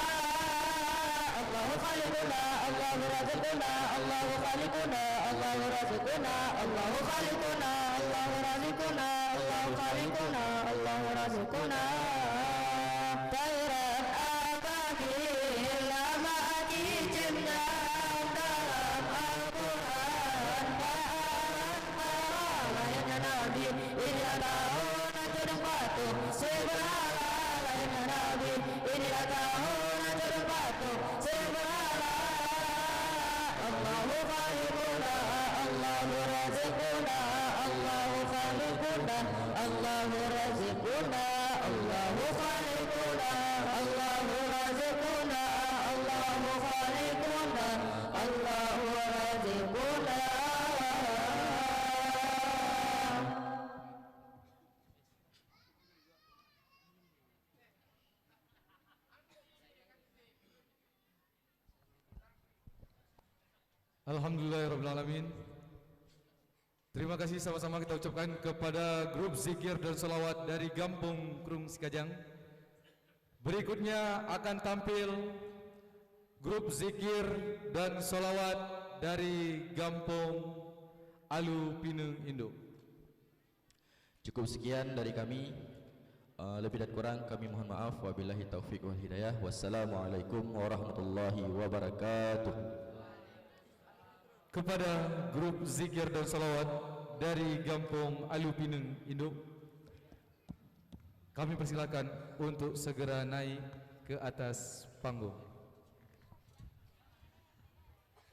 Allahu khaliquna, Allahu raziquna, Allahu khaliquna, Allahu raziquna, Allahu khaliquna, Allahu raziquna, Allahu khaliquna, Allahu raziquna. Tairan ababil nama cicém nyan dalam Al-Qur'an, bak alam tara lahirnya Nabi, idéh lam tahun hánco dong patung, sibeuna lahirnya Nabi, idéh lam tahun hánco dong patung, sibeuna. Allahu khaliquna, Allahu raziquna, Allahu khaliquna, Allahu raziquna, Allahu khaliquna, Allahu raziquna, Allahu khaliquna, Allahu raziquna. Alhamdulillahirabbil alamin. Terima kasih sama-sama kita ucapkan kepada grup zikir dan salawat dari Gampông Krueng Sikajang. Berikutnya akan tampil grup zikir dan salawat dari Gampông Alu Pineung Induk. Cukup sekian dari kami. Eh, lebih dan kurang kami mohon maaf. Wabillahi taufiq wal hidayah. Wassalamualaikum warahmatullahi wabarakatuh. Kepada grup zikir dan salawat dari Gampông Alu Pineung Induk, kami persilakan untuk segera naik ke atas panggung.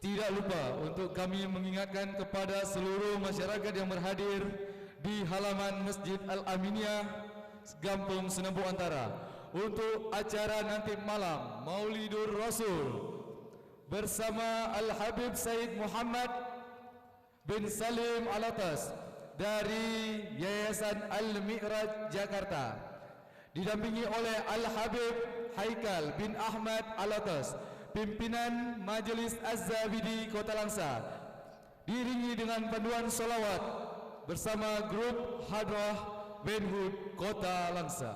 Tidak lupa untuk kami mengingatkan kepada seluruh masyarakat yang berhadir di halaman Masjid Al-Aminiyah, Gampông Seuneumbok Antara, untuk acara nanti malam Maulidur Rasul bersama Al-Habib Said Muhammad bin Salim Alatas dari Yayasan Al-Mi'raj Jakarta, didampingi oleh Al-Habib Haikal bin Ahmad Alatas, pimpinan Majelis Az-Zabidi Kota Langsa, diiringi dengan panduan salawat bersama grup Hadrah Wenhut Kota Langsa.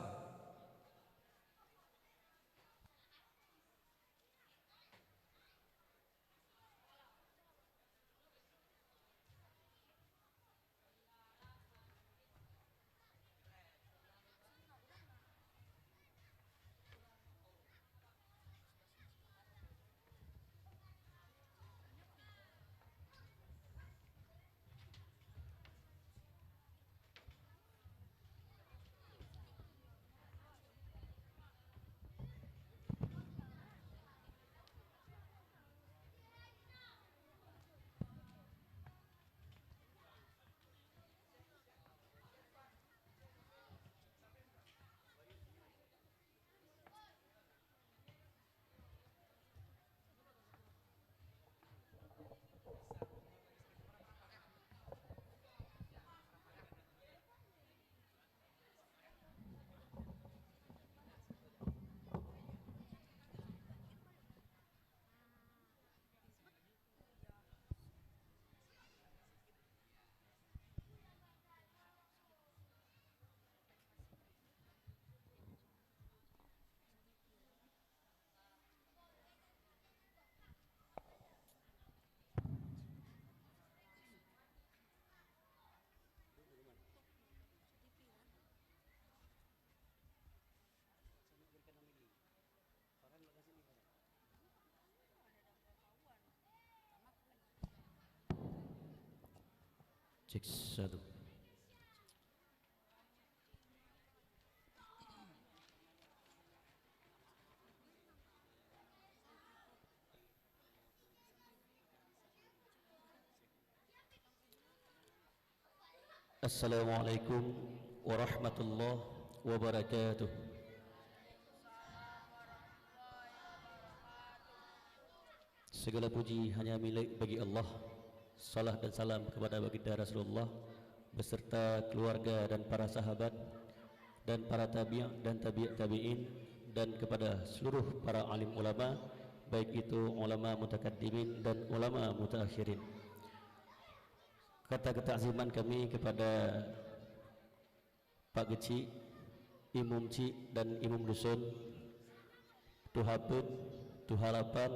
Tek satu. Assalamualaikum warahmatullahi wabarakatuh. Segala puji hanya milik bagi Allah. Salat dan salam kepada baginda Rasulullah beserta keluarga dan para sahabat dan para tabi' dan tabi' tabi'in, dan kepada seluruh para alim ulama, baik itu ulama mutakaddimin dan ulama mutaakhirin. Kata ketakziman kami kepada Pak Geuchik, Imum Chik dan Imum Dusun, Tuha Peuet, Tuha Lapan,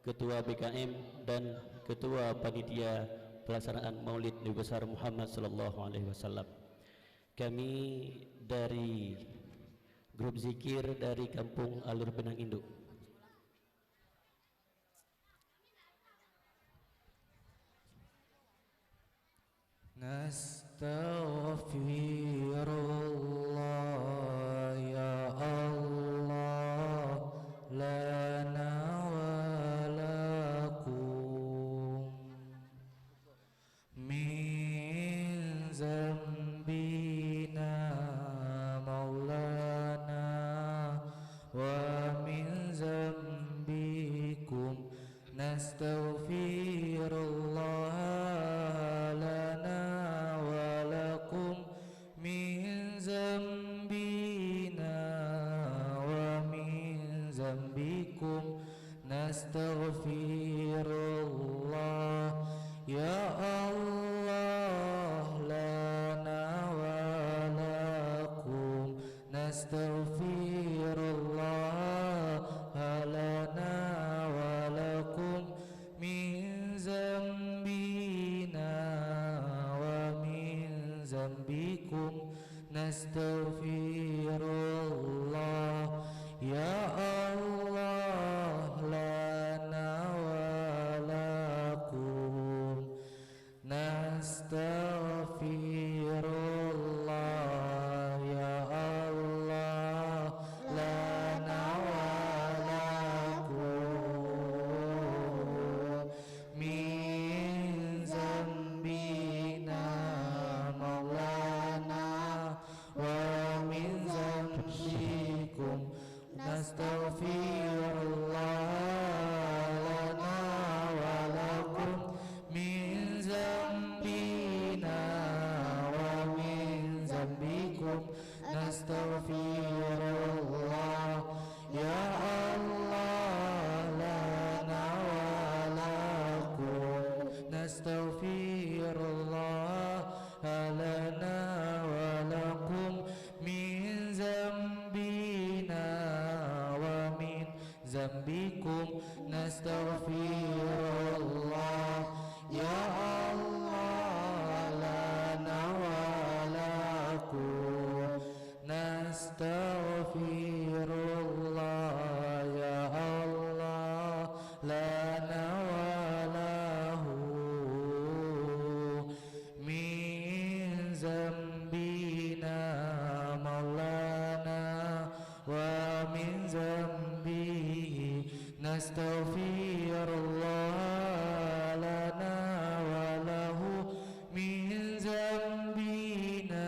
Ketua B K M dan Ketua Panitia Pelaksanaan Maulid Nabi Besar Muhammad sallallahu alaihi wasallam. Kami dari grup zikir dari Kampung Alur Benang Induk. Nastaghfirullah ya Allah lana wa lakum min zambina maulana wa min zambikum. Nastaghfirullah lana wa lakum min zambina wa min zambikum. Nastaghfirullah ya Allah lana wa lakum. Nastaghfirullah lana wa lakum min zambina wa min zambikum. Nastaghfirullah ya Allah lana wa lakum. Nastaghfirullah ya Allah lana wa lakum min zambina maulana wa min zambikum. Nastaghfirullah lana wa lakum min zambina wa min zambikum. Nastaghfirullah ya Allah lana wa lakum. Nastaghfirullah lana wa lakum min zambina wa min zambikum. Nastaghfirullah ya Allah lana wa lakum. Nastaghfirullah ya Allah lana wa lahu min zambina maulana wa min zambihi. Nastaghfirullah lana wa lahu min zambina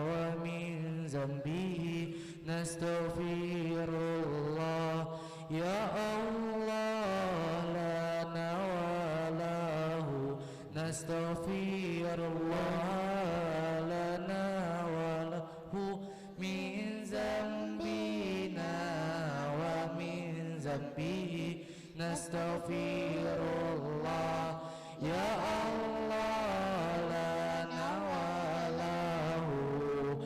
wa min zambihi. Nastaghfirullah ya Allah lana wa lahu. Nastaghfirullah lana wa lahu min zambina wa min zambihi. Nastaghfirullah ya Allah lana wa lahu.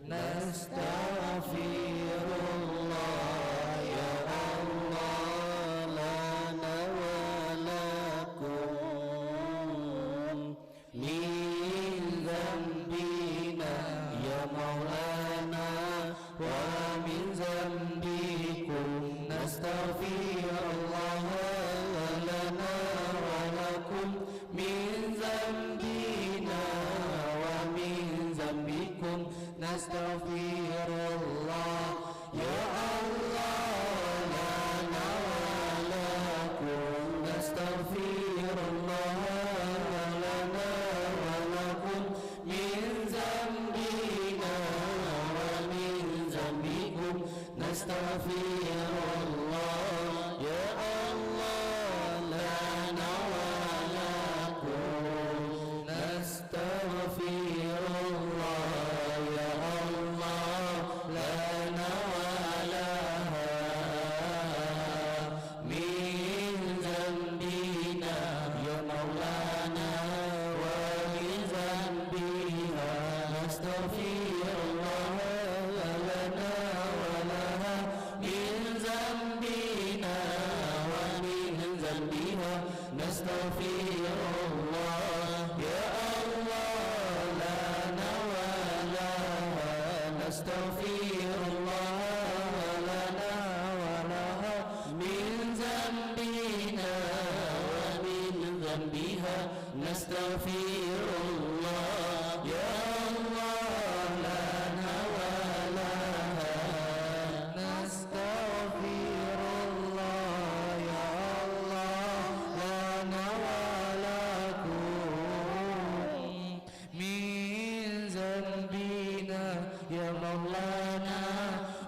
Nastaghfirullah ya Allah lana wa lakum min zambina ya maulana wa min zambikum. Nastaghfirullah lana wa lakum min zambina Astaghfirullah, ya Allah, lana wa lakum. Astaghfirullah, ya Allah, lana wa laha. Min dzanbina, ya Maulana, wa min dzanbiha. Astaghfirullah, lana wa laha. Min dzanbina, wa min dzanbiha. Nastaghfirullah, ya Allah, lana wa laha. Nastaghfirullah, lana wa laha. Min dzanbina wa min dzanbiha. Nastaghfirullah, ya Allah, lana wa laha. Nastaghfirullah, ya Allah, lana wa lakum. Min dzanbina, ya Maulana,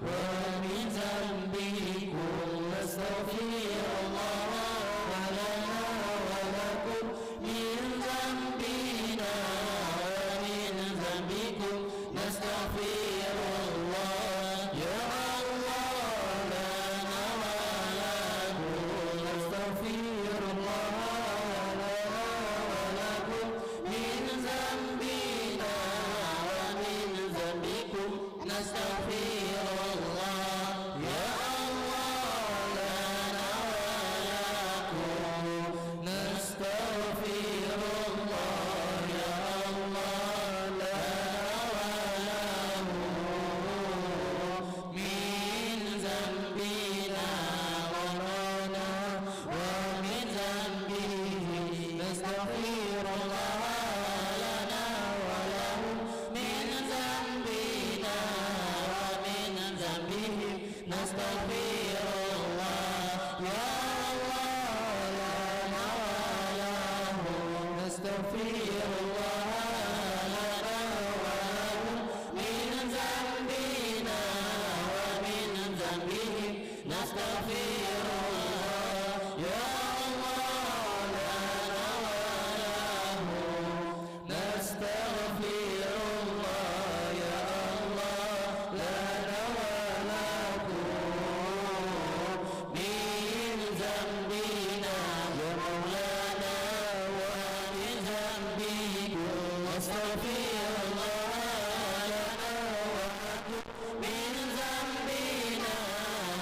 wa min dzanbikum. Nastaghfirullah, lana wa lakum. Min dzanbina wa min dzanbikum. Nastaghfirullah, ya Allah, lana wa lakum. Nastaghfirullah, lana wa lakum. Min dzanbina wa min dzanbikum. Nastaghfirullah, ya Allah, lana wa lakum. Nastaghfirullah, ya Allah, lana wa lakum. Min dzanbina wa lana wa min dzanbihim. Nastaghfirullah, lana wa lahum. Min dzanbina wa min dzanbihim. Nastaghfirullah, ya Allah, lana wa lahum. Nastaghfirullah, lana wa lahum. Min dzanbina wa min dzanbihim. Nastaghfirullah, ya Allah, lana wa lahum. Nastaghfirullah, ya Allah, lana wa lakum. Min dzanbina, ya Maulana, wa min dzanbikum. Nastaghfirullah, lana wa lakum. Min dzanbina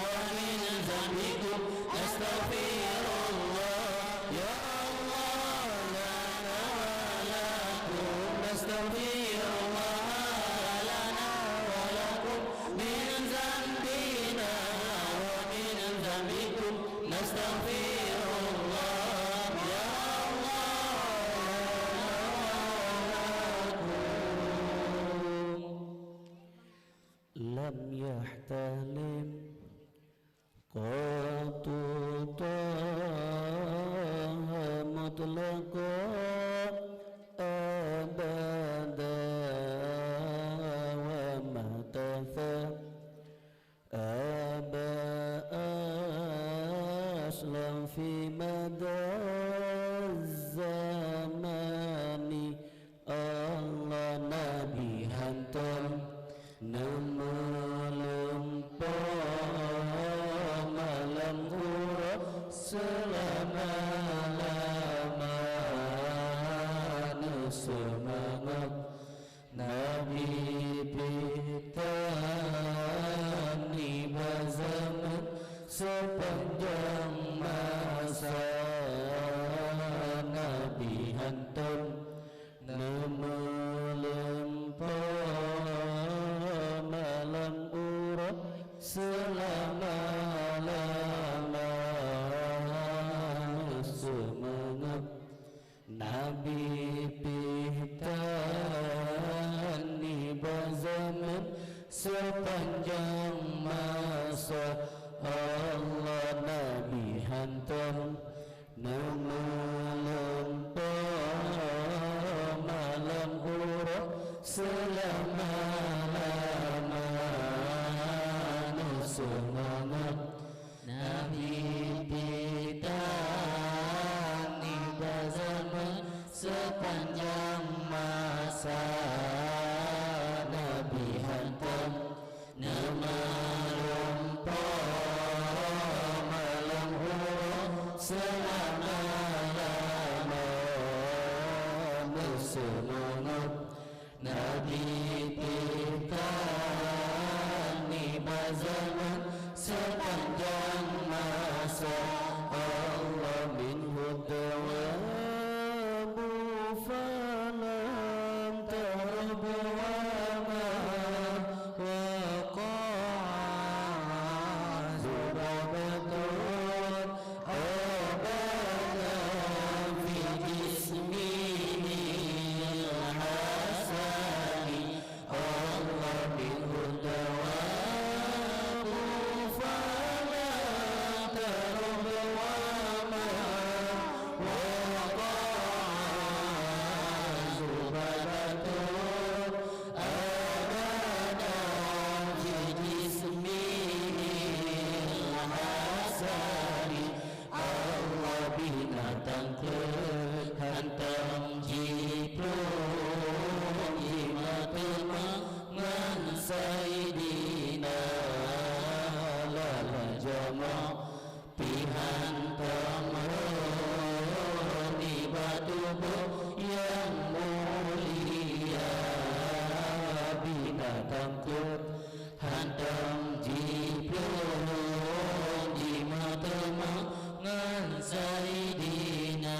wa min dzanbikum. Nastaghfirullah, ya Allah, lana wa lakum. Nastaghfirullah, lana wa lakum. Min dzanbina wa min dzanbikum. Nastaghfirullah, ya Allah, lana wa lakum. Lam yahtalim qattu Taha mutlaqa abada wa ma tatha aba aslam fi mada zamani. Allah Nabi hantom neumeulumpoe malam uroe seulama-lama neuseumangat. Nabi pih tan nibak zaman sepanjang masa. Nabi hantom neumeulumpoe malam uroe seulama-lama seumangat. Nabi pih tan nibak zaman sepanjang masa. Allah Nabi hantom neumeulumpoe malam uroe seulama-lama. Seumangat Nabi pih tan nibak zaman, sepanjang masa Nabi hantom neumeurumpok malam uroe seulama-lama. Seumangat Nabi pih tan nibak zaman, sepanjang masa. Allah minhu thawabu falam tarbu wa ma waqa. Zubabatun abada fi jismihil hasani. Allah minhu thawabu fala tarbu wa ma waqa. Zubabatun abada fi jismihil hasani. Allah binatang keu hantom jiplueng jimeuteumé ngon Saidina. Lala jamoe pih hantom rhot nibak tuboh nyang mulia. Binatang keu hantom jiplueng jimeuteumé ngon Saidina.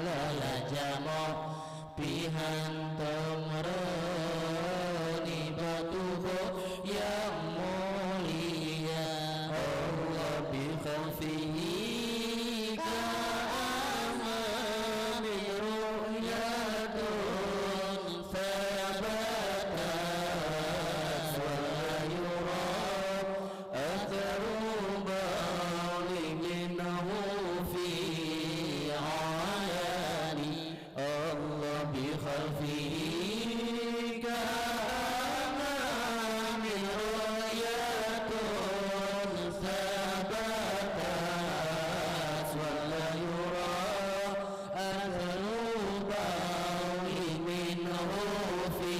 Lala jamoe pih hantom rhot nibak tuboh nyang mulia. Allah bi khalfihi ka'amma min ru'yatun thabatat wa la yura atharu bawli minhu fi alani. Allah bi khalfihi ka'amma min ru'yatun thabatat wa la yura atharu bawli minhu fi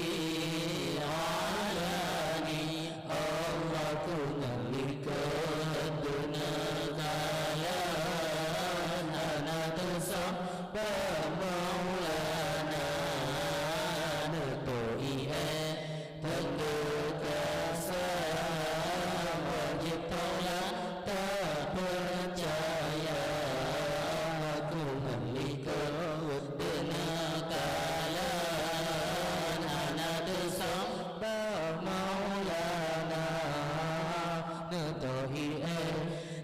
alani. Allah keuneuk likot neukalon hana teusam bak Maulana. Neutôh ie teungku kasa wajéb taulan tapeucaya. Keuneuk likot neukalon hana teusam bak Maulana. Neutôh ie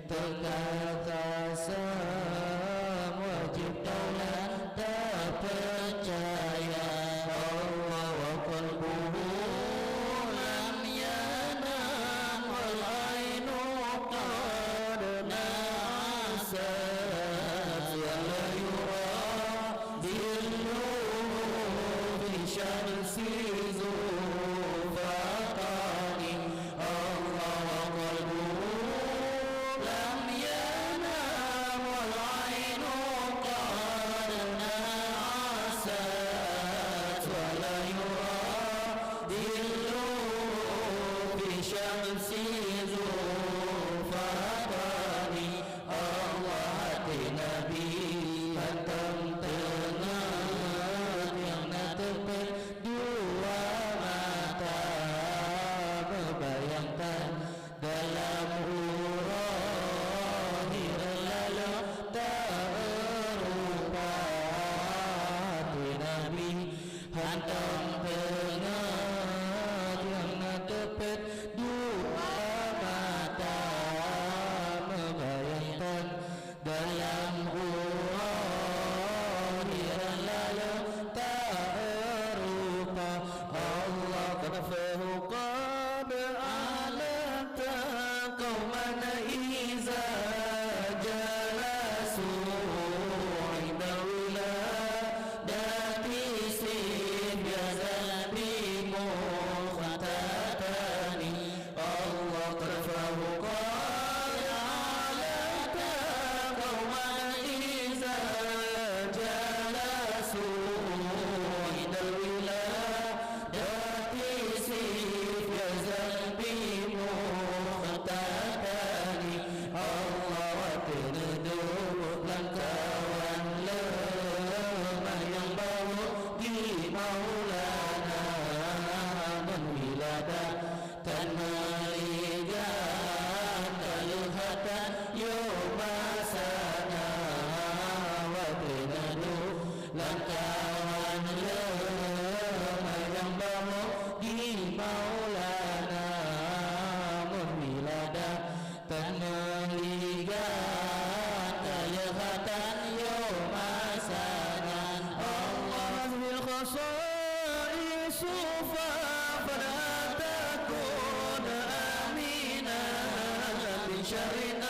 teuka kasa wajéb taulan tapeucaya. Allah wa qalbuhu lam yanam wal ainu qad na'asat wa la yura dhilluhu fi syamsi zufaqani. Allah wa qalbuhu lam yanam wal ainu qad na'asat wa la yura dhilluhu fi syamsi zufaqani. Allah até Nabi hantom teungeut nyang na teupet dua mata. Meubayang that dalam uroe hireuen lalom tarupa. Até Nabi hantom teungeut nyang na teupet dua syarina,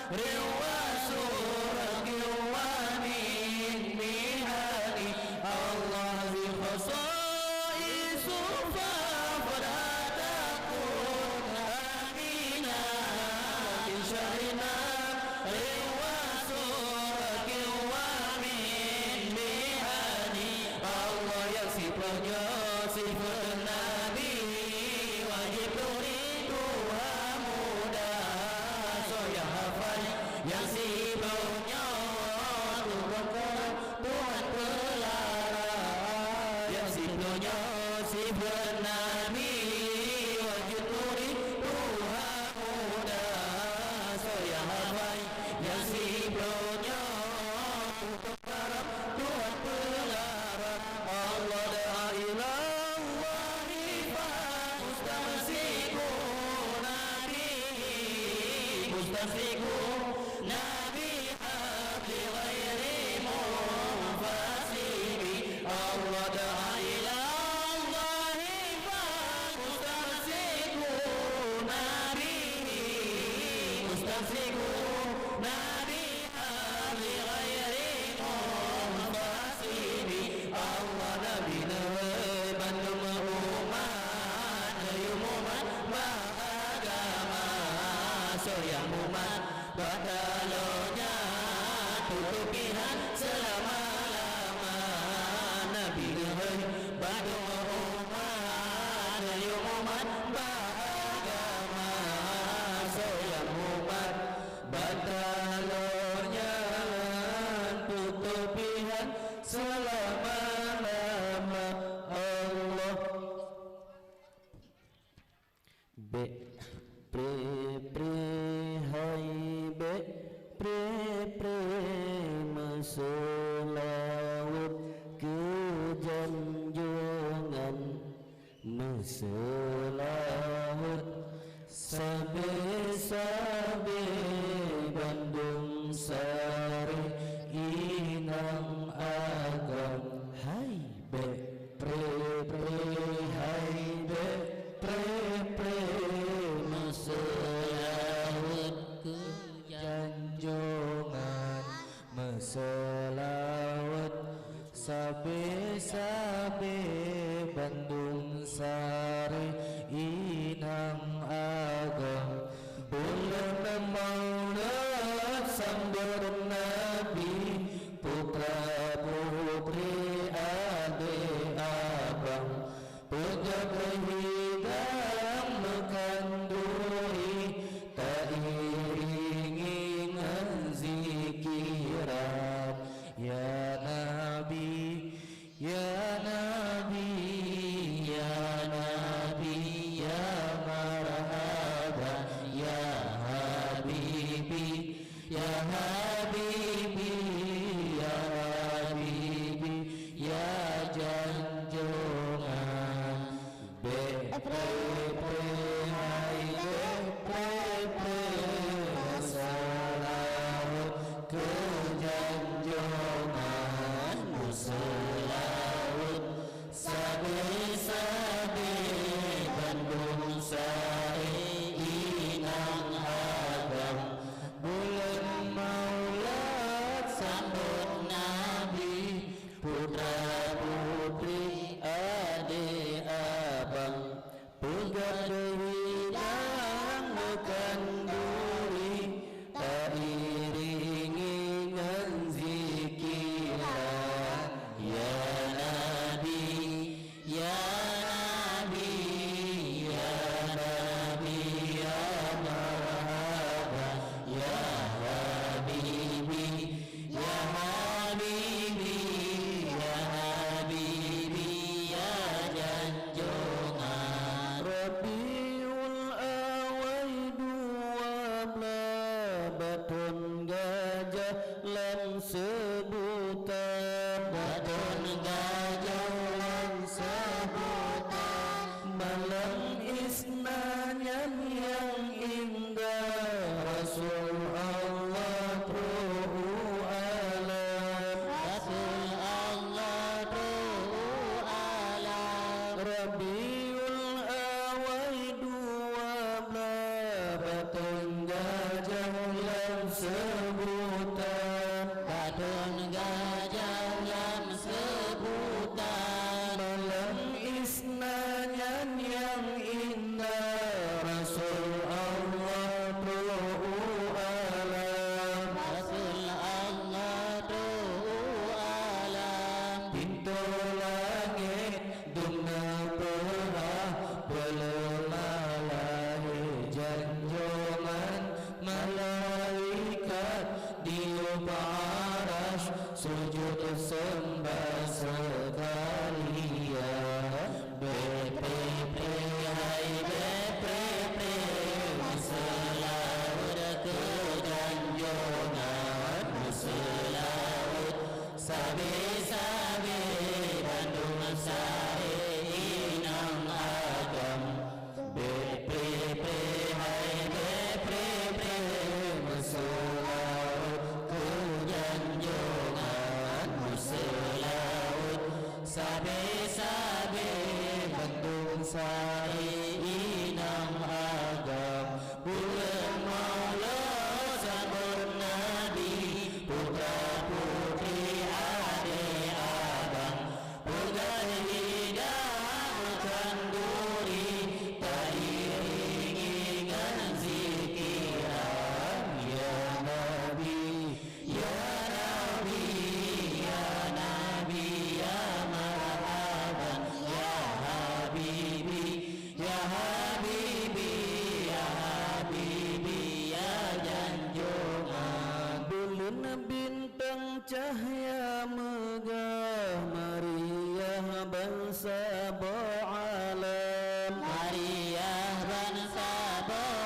riwa suraki wa min mihani. Allah bi khasaisu fa fala takun amina. Min syarina, riwa suraki wa min mihani. Allah nyang siploh nyoe sifeuet Nabi, wajéb turi tuha muda. Soe nyang hafai nyang siploh nyoe, tutoe keu Tuhan peulara. Nyang siploh nyoe sifeuet Nabi, wajéb turi tuha muda. Soe nyang hafai nyang siploh nyoe, tutoe karam Tuhan peulara. Allah, da'a ilallahi fa mustamsikuna bihi, mustamsikuna biha bi ghairi munfasibi. Allah, da'a ilallahi fa mustamsikuna bihi, mustamsikuna biha bi ghairi munfasibi. Allah, Nabi neuhôi bandum umat, neuyue mumat bak agama. Soe nyang mumat bak taloe nyan, tutoe pih han seulama-lama. Nabi neuhôi bandum umat, neuyue mumat bak agama. Soe nyang mumat bak taloe nyan, tutoe pih han seulama-lama. Allah. Bék pré-pré hai, bék pré-pré meuseulaweuet keu janjongan. Meuseulaweuet sabe-sabe bandum saréh inong agam. Hai bék pré-pré, hai bék pré-pré meuseulaweuet keu janjongan. Meuseulaweuet sabe-sabe bandum saréh inong agam. Buleuen Maulud sambot Nabi, putra-putri, adé abang. Peugöt hidang meukanduri, tairingi ngon zikira. Ya Nabi, ya Nabi, ya Nabi. Sae inong agam, buleuen mauloe sambot Nabi, putra putri ade abang, peugah hidang khanduri, tairingi ngon zikiran, ya Nabi. Ya Rabbi, ya Nabi, ya marhaban, ya Habibi, ya Habibi, ya Habibi, ya janjongan. Buleuen bintang cahya meugah, mariah bansaboh alam. Mariah bansaboh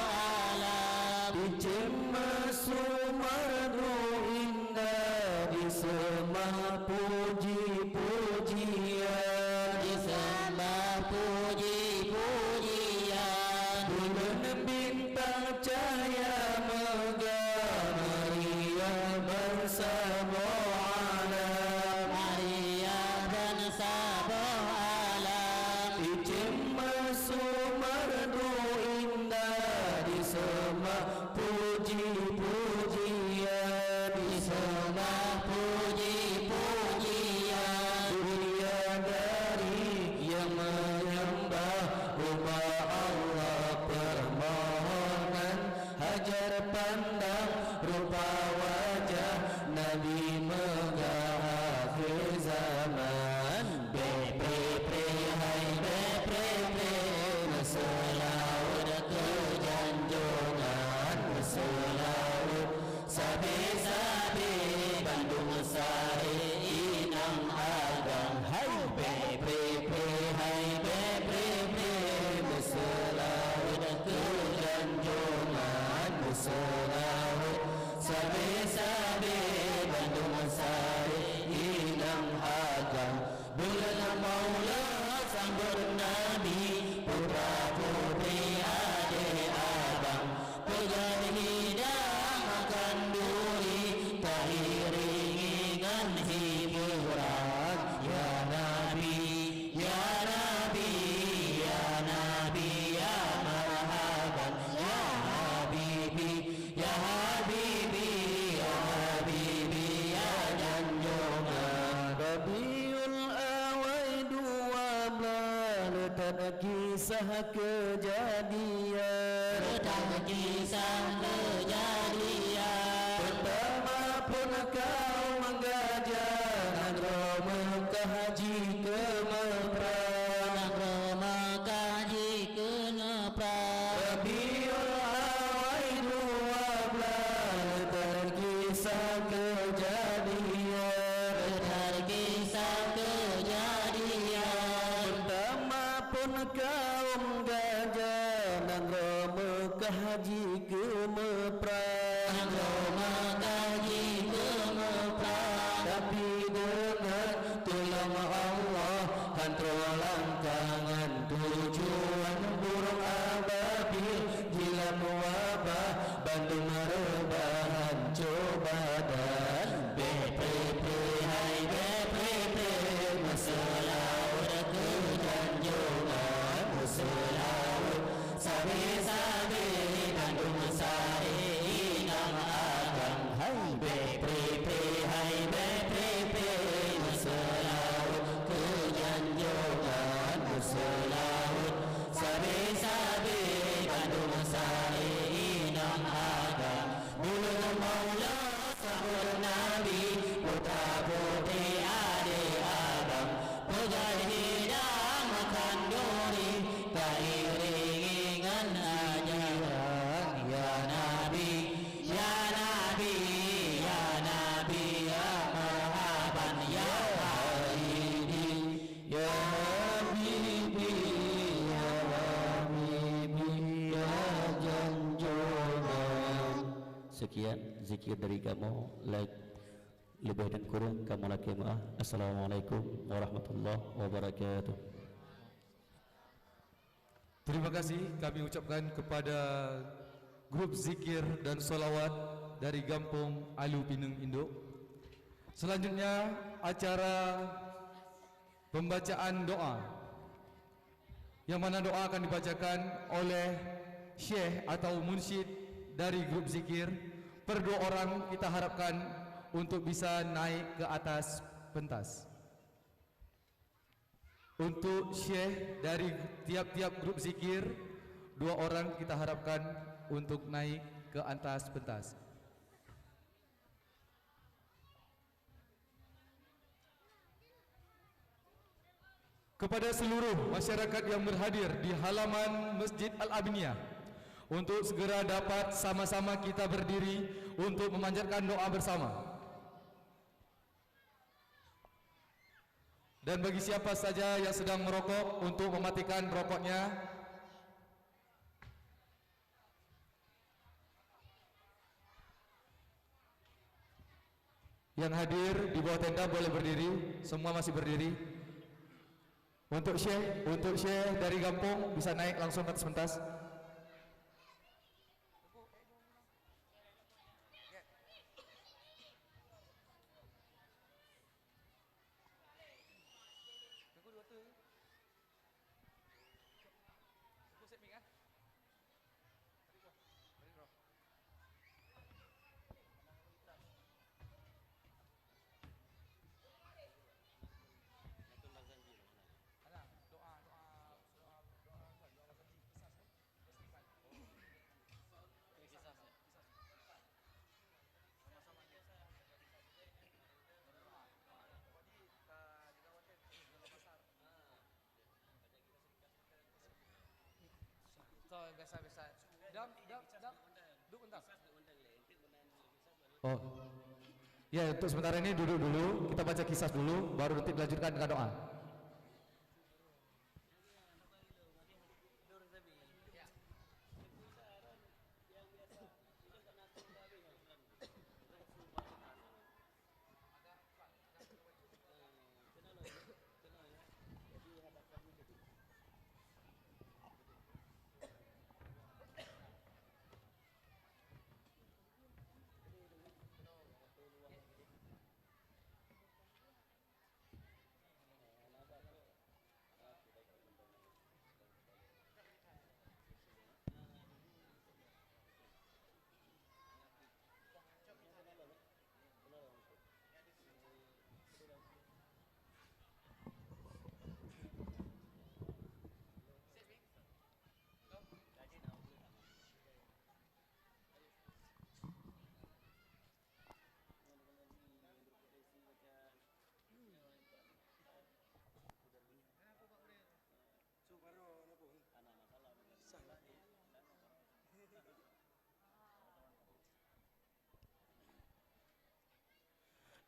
alam. Di ceumeuseumeurdu indah, diseumah puji-pujian. Diseumah puji-pujian. Buleuen bintang cahya meugah, mariah bansaboh alam. Mariah bansaboh alam. Di ceumeuseumeurdu indah, diseumah puji-pujian. Diseumah puji-pujian. Bidadari nyang meunyeumbah ubak Allah, peumohonan hajar pandang rupa wajah Nabi meugah akhé zaman. Bèk pré-pré hai bèk pré-pré, meuseulaweuet keu janjongan, meuseulaweuet sabe-sabe bandum sae inong agam. Hai bèk pré-pré hai bèk pré-pré, meuseulaweuet keu janjongan, meuseulaweuet sabe-sabe bandum sae inong agam. Buleuen mauloe sambot Nabi, putra putri ade abang, peugah hidang khanduri, tairingi ngon hiburan. Ya Nabi, ya Nabi, ya Nabi, ya marhaban, ya Habibi, ya Habibi, ya Habibi, ya janjongan. Rabiul Awai dua blah, leutat kisah keujadian. Leutat kisah keujadian. Peutama phon kaum gajah, nanggroe Meukah jikeumeupra. Nanggroe Meukah jikeumeupra. Rabiul Awai dua blah, leutat kisah keujadian. Leutat kisah keujadian. Peutama phon kaum gajah, nanggroe Meukah jikeumeupra. Nanggroe Meukah jikeumeupra. Tapi deungon tulông Allah, han troh langkah ngon tujuan, burông ababil jilam wabah, bandum reubah hanco badan. Bèk pré-pré hai bèk pré-pré, meuseulaweuet keu janjongan, meuseulaweuet sabe-sabe bandum sae inong agam. Hai bèk pré-pré hai bèk pré-pré, meuseulaweuet keu janjongan, meuseulaweuet sabe-sabe bandum sae inong agam. Buleuen mauloe sambot Nabi, putra putri ade abang, peugah hidang khanduri, tairingi ngon ajaran. Ya Nabi, ya Nabi, ya Nabi, ya marhaban, ya Habibi, ya Habibi, ya Habibi, ya janjongan. Sekian zikir dari kamoe. Leubeh dan kureueng kamoe lakée meu'ah. Assalamualaikum warahmatullahi wabarakatuh. Terima kasih kami ucapkan kepada grup zikir dan salawat dari Gampông Alu Pineung Induk. Selanjutnya, acara pembacaan doa. Yang mana doa akan dibacakan oleh syekh atau munsyid dari grup zikir. Per dua orang kita harapkan untuk bisa naik ke atas pentas. Untuk syekh dari tiap-tiap grup zikir, dua orang kita harapkan untuk naik ke atas pentas. Kepada seluruh masyarakat yang berhadir di halaman Masjid Al-Aminiyah, untuk segera dapat sama-sama kita berdiri untuk memanjatkan doa bersama. Dan bagi siapa saja yang sedang merokok, untuk mematikan rokoknya. Yang hadir di bawah tenda boleh berdiri, semua masih berdiri. Untuk syekh, untuk syekh dari gampong bisa naik langsung ke atas pentas. Biasa-biasa. Dam, dam, dam. Duduk bentar. Oh. Ya, untuk sementara ini duduk dulu, kita baca kisah dulu, baru nanti dilanjutkan dengan doa.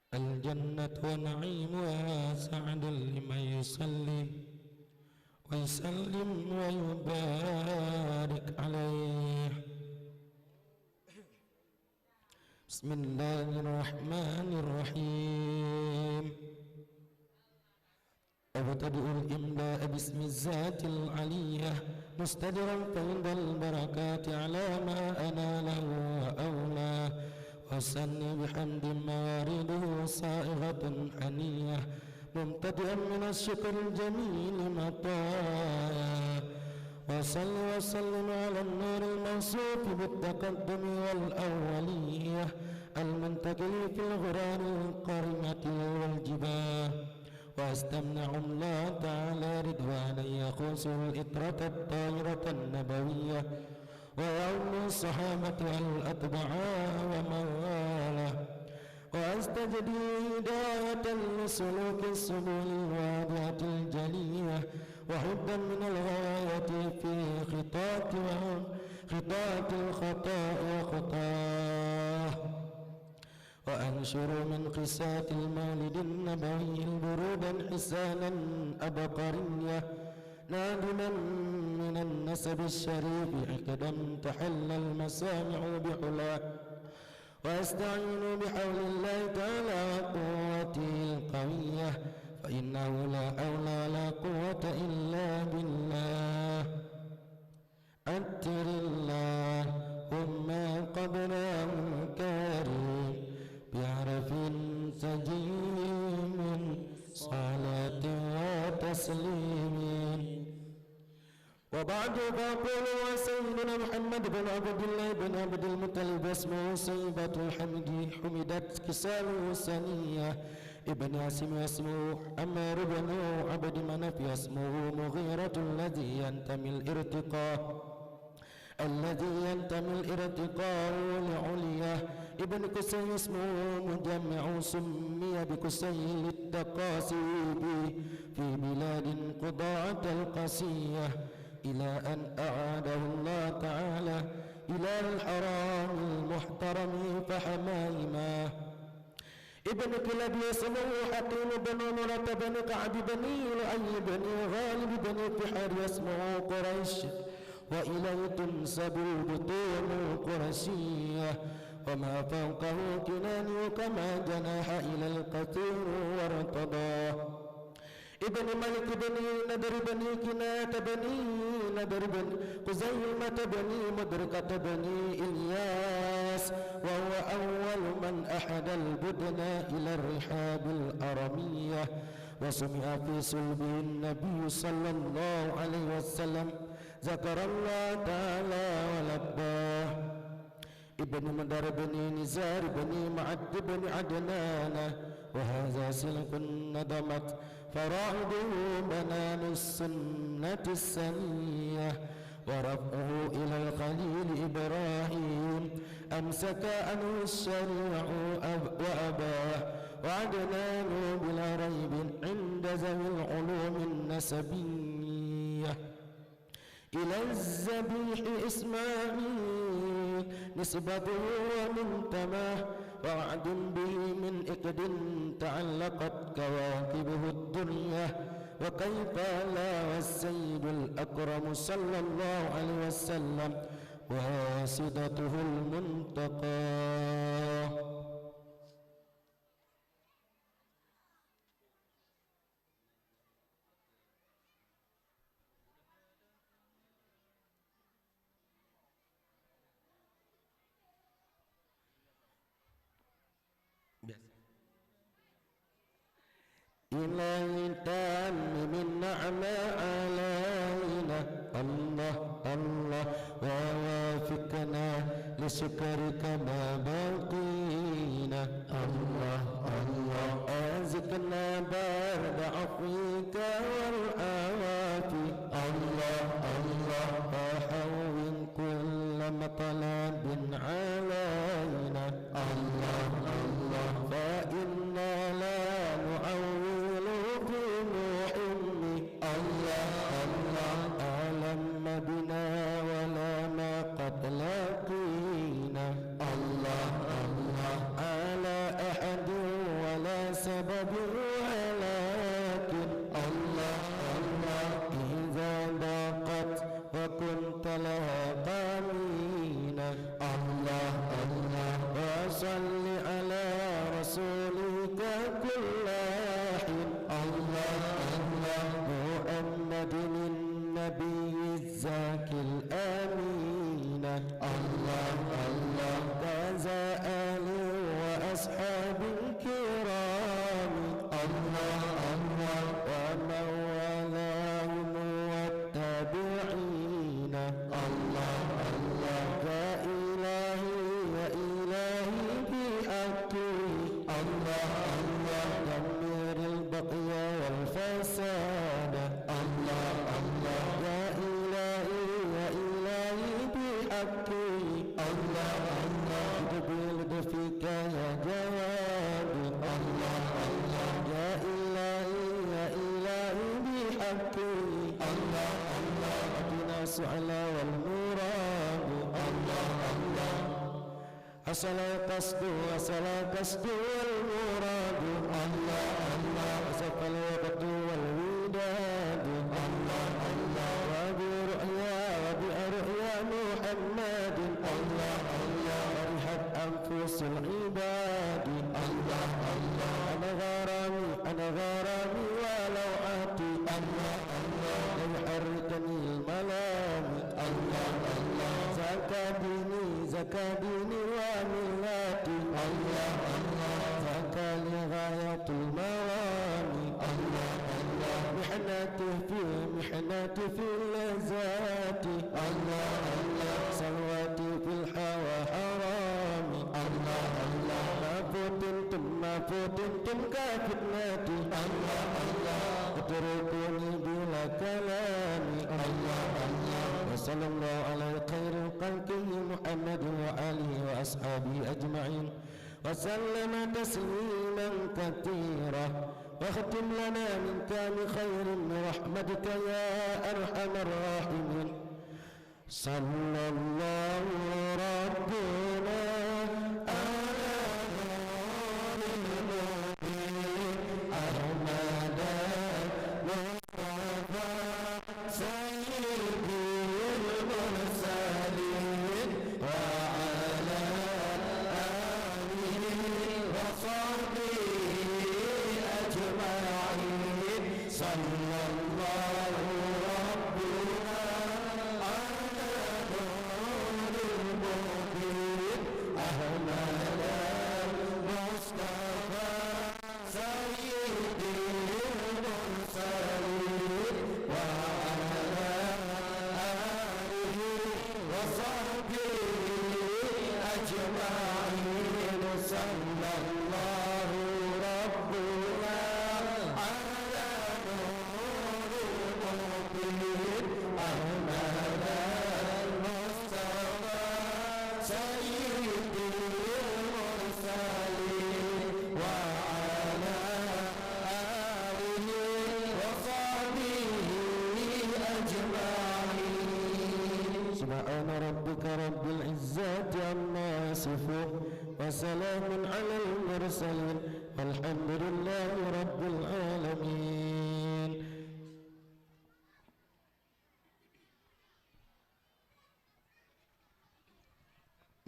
الجنة ونعيمها سعد لمن يصلي ويسلم ويبارك عليه. بسم الله الرحمن الرحيم. أبتدئ الإملاء باسم الذات العلية، مستدرا فيض البركات على ما أناله وأولاه، وأثني بحمد موارده صائغة حنية، ممتدئا من الشكر الجميل مطاياه. وصل وسلم على النور الموصوف بالتقدم والأولية، المنتقل في الغرار القريمة والجباه. وأستمنع الله تعالى رضوانا يخصه العترة الطاهرة النبوية، ويعم الصحابة والأتباع ومن والاه. وأستجدي هداية لسلوك السبل الواضحة الجلية، وحفظا من الغواية في خطاة و-، خطاة الخطاء وخطاه. وأنشر من قصة المولد النبوي البرودا حسانا عبقرية، نادما من النسب الشريف عقدا تحل المسامع بحلاه. وأستعين بحول الله تعالى وقوته القوية، فإنه لا حول ولا قوة إلا بالله. عطر اللهم قبره الكريم بعرف سجي من صلاة وتسليم. بعد فأقول: وسيدنا محمد بن عبد الله بن عبد المطلب اسمه شيبة الحمد، حمدت خصاله الثنية. ابن هاشم اسمه عمرو بن عبد مناف، اسمه مغيرة الذي ينتمي الارتقاء، الذي ينتمي الارتقاء لعليا. ابن قصي اسمه مجمع، سمي بقصي للتقاصي به في بلاد قضاعة القصية، إلى أن أعاده الله تعالى إلى الحرم المحترم فحميمة. ابن كلاب اسمه حكيم بن مرة بن كعب بن لؤي بن غالب بن فهر، اسمه قريش، وإليه تنسب البطون القرشية، وما فوقه كناني كما جنح إلى الكثير وارتضى. ابن مالك بن نضر بن كنانة بن نضر بن خزيمة بن مدركة بن إلياس، وهو أول من أحدى البدن إلى الرحاب الأرمية، وسمع في صلبه النبي صلى الله عليه وسلم، ذكر الله تعالى ولباه. ابن مضر بن نزار بن معد بن عدنان، وهذا سلك نظمت فرائده بنان السنة السنية، ورفعه إلى الخليل إبراهيم أمسك عنه الشريع أب-، وأباه، وعدنان بلا ريب عند ذوي العلوم النسبية. إلى الذبيح إسماعيل نسبته ومنتماه، ووعد به من عقد تعلقت كواكبه الدرية، وكيف لا والسيد الأكرم صلى الله عليه وسلم واسطته المنتقى. Biasa. إلهي تمم النعمة علينا، الله الله، ووفقنا لشكرك ما بقينا. الله الله. أذقنا برد عفوك والعوافي. الله الله. وهون كل مطلب علينا. الله الله. فإنا لا نعول في محم. الله الله. ألم بنا ولا ما قد لقينا. الله الله. على أحد ولا سبب، ولكن الله الله. إذا ضاقت وكنت لها قامينا. الله الله. وصل على رسولك كل حين. الله الله. محمد النبي الزاكي الأمين. الله الله. كذا آل وأصحاب الكرام. الله الله. ومن والاهم والتابعين. الله الله. يا إلهي يا إلهي بحقه. الله الله. دمر البغي والفساد. الله الله. يا إلهي يا إلهي بحقه. الله الله. بلطفك يا جواد. الله الله. يا إلهي يا إلهي بحقه. الله الله. اهدنا السؤل والمراد. الله الله. أصل القصد، أصل القصد والمراد. الله الله. وصف الوقت والوداد. الله الله. وبرؤيا، وبرؤيا محمد. الله الله. فرحت أنفس العباد. الله الله. أنا غرامي، أنا غرامي ولوعاتي. الله الله. ليحركني الملام. الله الله. زكا ديني، زكا ديني وملاتي. الله الله. زكا لي غاية المرام. الله الله. محنتي في محنتي في اللذات. الله الله. صلواتي في الهوى حرامي. الله الله. ما فتنتم ما فتنتم كفتنتي. الله الله. اتركوني بلا كلام. الله الله. وصلى الله على خير خلقه محمد وآله وأصحابه أجمعين. وسلم تسليما كثيرا. واختم لنا منك بخير برحمتك يا أرحم الراحمين. صلى الله ربنا على نور المبين أحمد المصطفى سيد المرسلين وعلى آله وصحبه أجمعين. صلى الله ربنا على نور المبين أحمد المصطفى سيد المرسلين وعلى آله وصحبه أجمعين. صلى الله ربنا على نور المبين أحمد المصطفى سيد المرسلين وعلى آله وصحبه أجمعين. سبحان ربك رب العزة عما يصفون وسلام على المرسلين والحمد لله رب العالمين.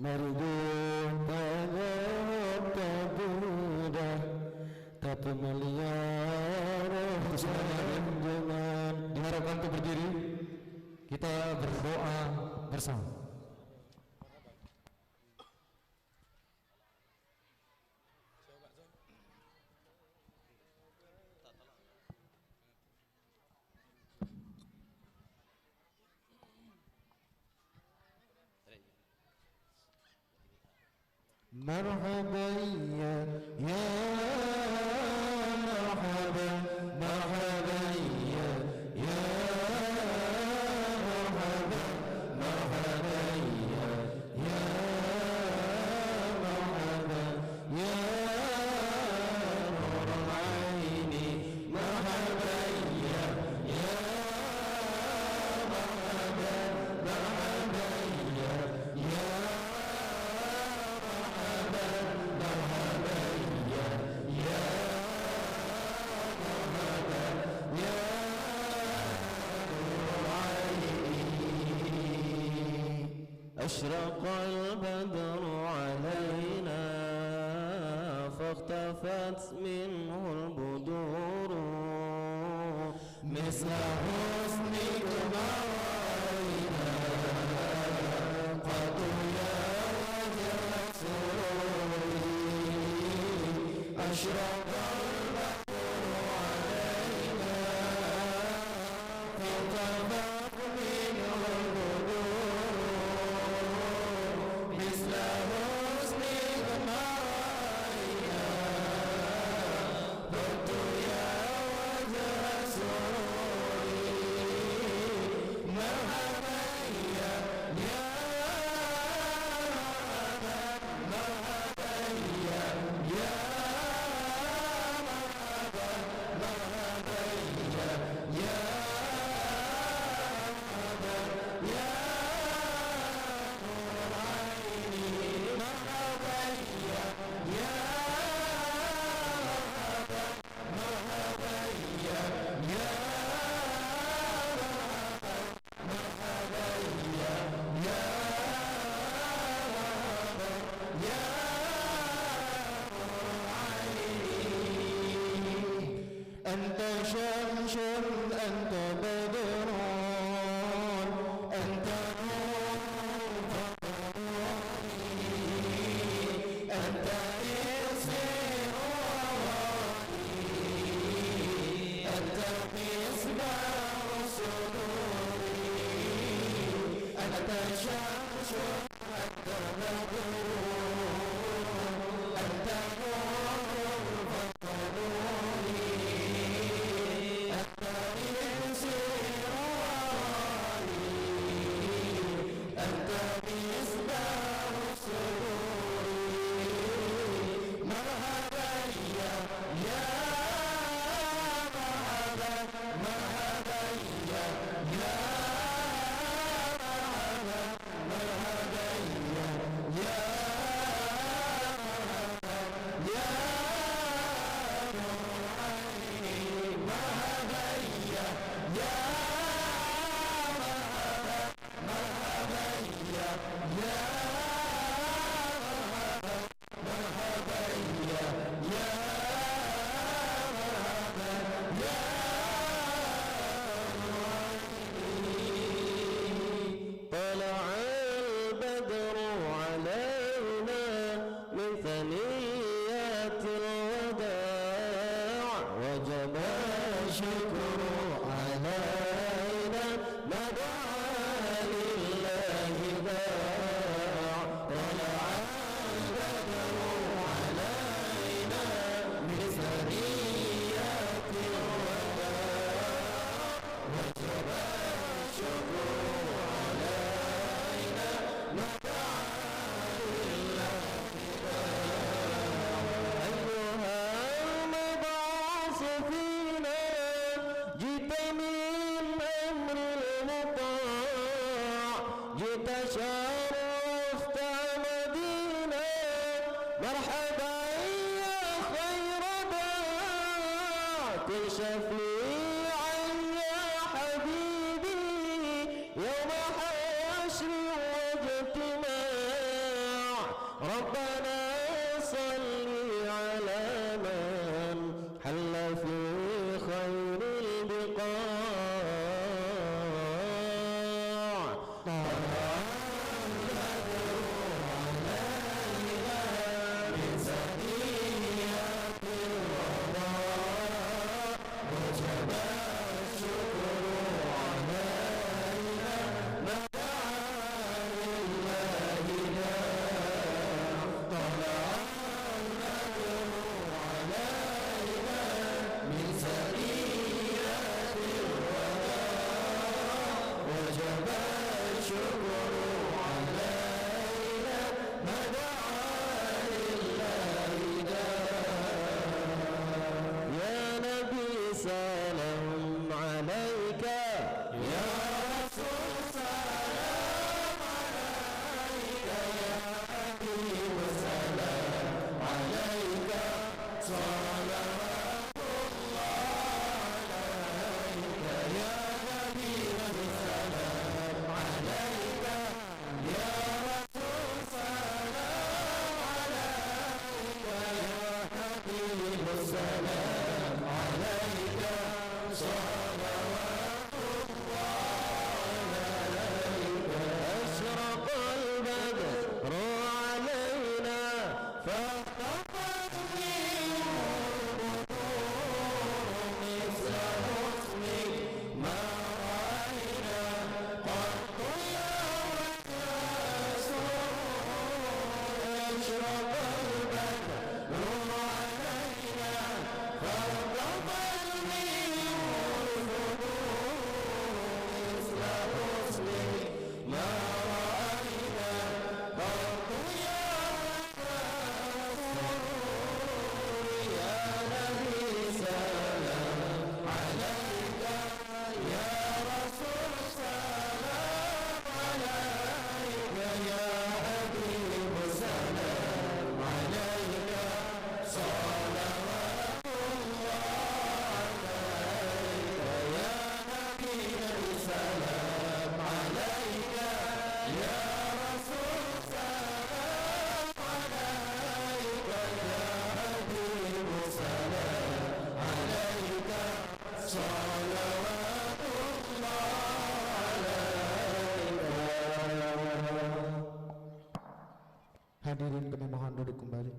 Mari geutanyoe tapeumudah, tapeumulia roh Bismillahirrahmanirrahim. Diharapkan untuk berdiri, kita berdoa bersama. مرحبا يا، يا مرحبا، مرحبا يا، يا مرحبا، مرحبا يا، يا مرحبا يا نور عيني. مرحبا يا، يا مرحبا، مرحبا يا، يا مرحبا، مرحبا يا، يا مرحبا يا نور عيني. أشرق البدر علينا فاختفت منه البدور. مثل حسنك ما رأينا قط يا وجه سروري. أشرق البدر علينا فاختفت منه البدور. مثل حسنك ما رأينا قط يا وجه سروري. مرحبا يا، يا مرحبا، مرحبا يا، يا مرحبا، مرحبا يا، يا مرحبا، يا نور عيني. مرحبا يا، يا مرحبا، مرحبا يا، يا مرحبا، مرحبا يا، يا مرحبا، يا نور عيني. أنت شمس، أنت بدر، أنت نور، أنت إكسير روحي، أنت شمس أنت بدر، أنت نور فضل نوري، أنت إكسير ورائي، أنت مصباح سروري. مرحبا يا، يا مرحبا، مرحبا يا، يا مرحبا، مرحبا يا، يا مرحبا، يا نور عيني. مرحبا يا، يا مرحبا، مرحبا يا، يا مرحبا، مرحبا يا، يا مرحبا، يا مرحبا. طلع البدر علينا من ثنيات الوداع، وجب الشكر علينا، ما دعا لله داع. طلع البدر علينا من ثنيات الوداع، وجب الشكر علينا، ما دعا لله داع. أيها المبعوث فينا، جئت من أمر المطاع، جئت شرفت مدينة، مرحبا يا خير داع، كن شفيعا يا حبيبي، يوم حشر واجتماع. ربنا صل على من حل في خير البقاع. طلع البدر علينا من ثنيات الوداع، وجب الشكر علينا، ما دعا لله داع. طلع البدر علينا من ثنيات الوداع، وجب الشكر علينا، ما دعا لله داع. يا نبي سلام عليك، يا رسول سلام عليك، يا حبيب سلام عليك، صلوات الله عليك، يا نبي سلام عليك، يا رسول سلام عليك، يا حبيب سلام عليك، صلوات الله عليك. أشرق البدر علينا فاختفت منه البدور، مثل حسنك ما رأينا قط يا أشرق البدر علينا فاختفت منه البدور، مثل حسنك ما رأينا قط يا أشرق البدر. يا نبي سلام عليك، يا رسول سلام عليك، يا حبيب سلام عليك، صلوات الله عليك، يا نبي سلام عليك، يا رسول سلام عليك، يا حبيب سلام عليك، صلوات الله عليك. Hadirin kami mohon duduk kembali.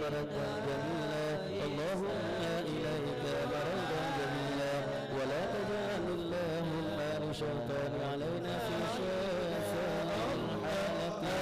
مردا جميلا. اللهم إليك مردا جميلا، ولا تجعل اللهم للشيطان علينا في شيطان حالتنا.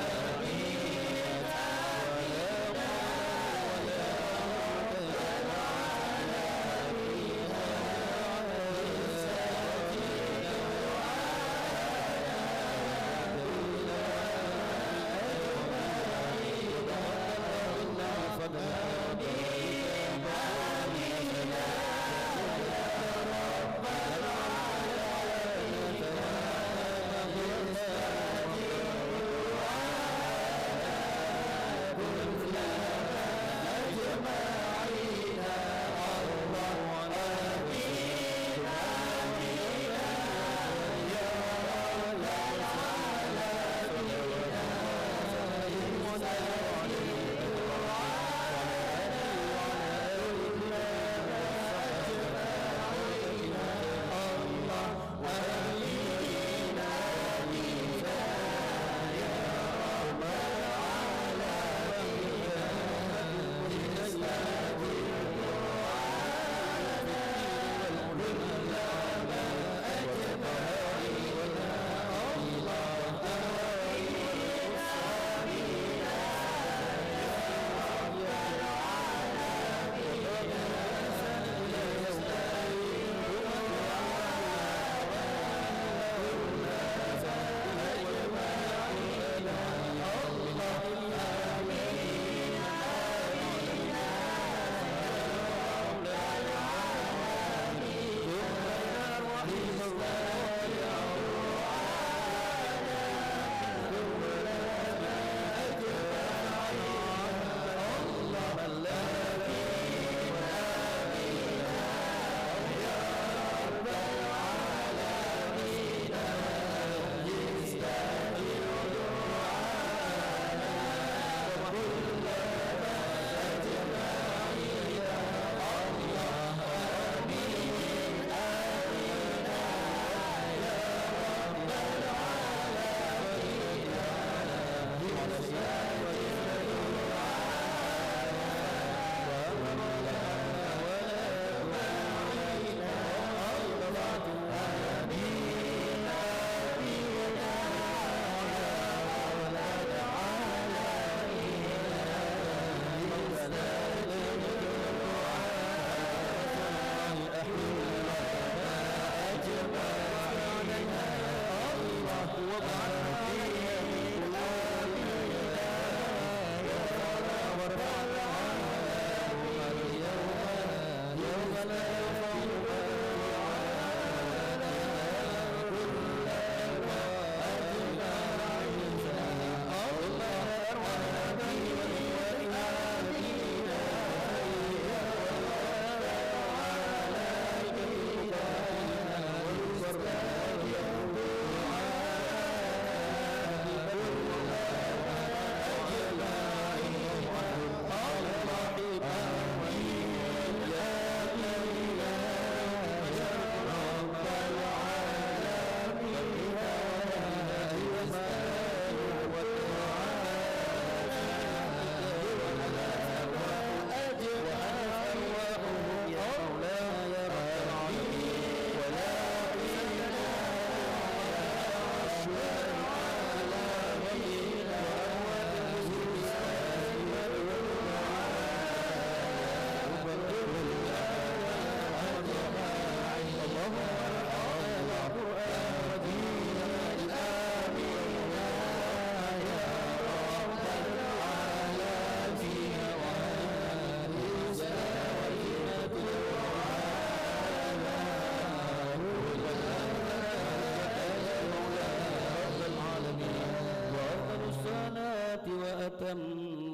وأفضل الصلاة وأتم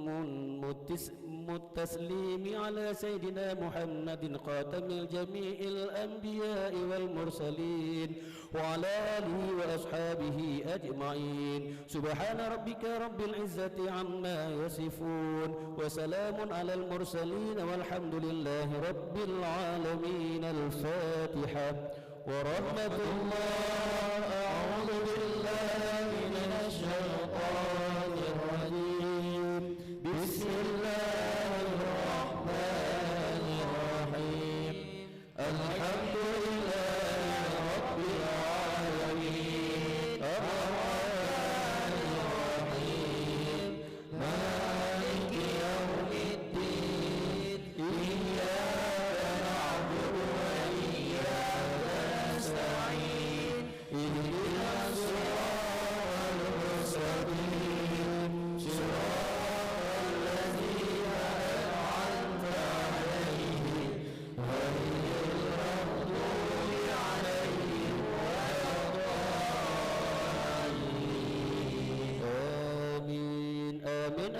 المتس-، التسليم على سيدنا محمد خاتم جميع الأنبياء والمرسلين وعلى آله وأصحابه أجمعين. سبحان ربك رب العزة عما يصفون، وسلام على المرسلين، والحمد لله رب العالمين. الفاتحة. ورحمة الله. أعوذ بالله من الشيطان الرجيم. بسم الله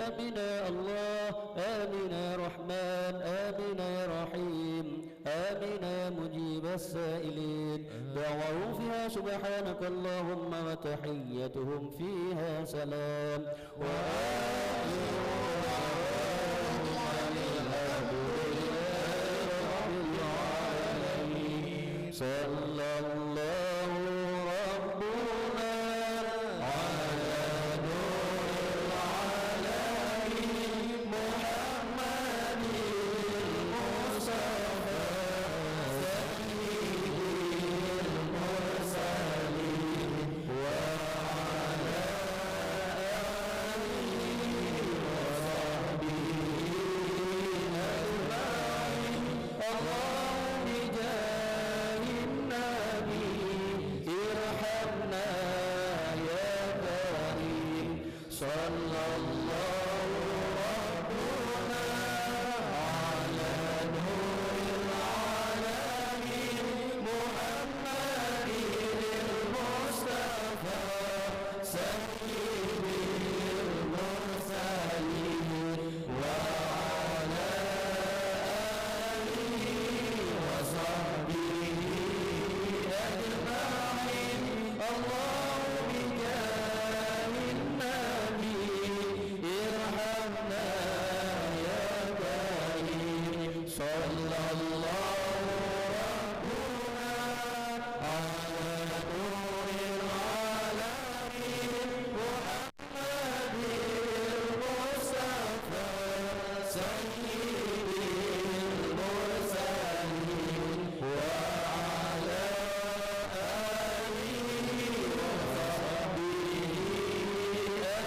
آمين يا الله، آمين يا رحمن، آمين يا رحيم، آمين يا مجيب السائلين. دعواهم فيها سبحانك اللهم وتحيتهم فيها سلام. وآخر دعواهم أن الحمد لله رب العالمين. صلى الله ربنا على نور العالمين محمد المصطفى سيد المرسلين وعلى آله وصحبه أجمعين. اللهم بجاه النبي ارحمنا يا كريم. صلى الله ربنا على نور العالمين محمد المصطفى سيد المرسلين وعلى آله وصحبه أجمعين. اللهم بجاه النبي ارحمنا يا كريم. صلى الله ربنا على نور العالمين محمد المصطفى سيد المرسلين وعلى آله وصحبه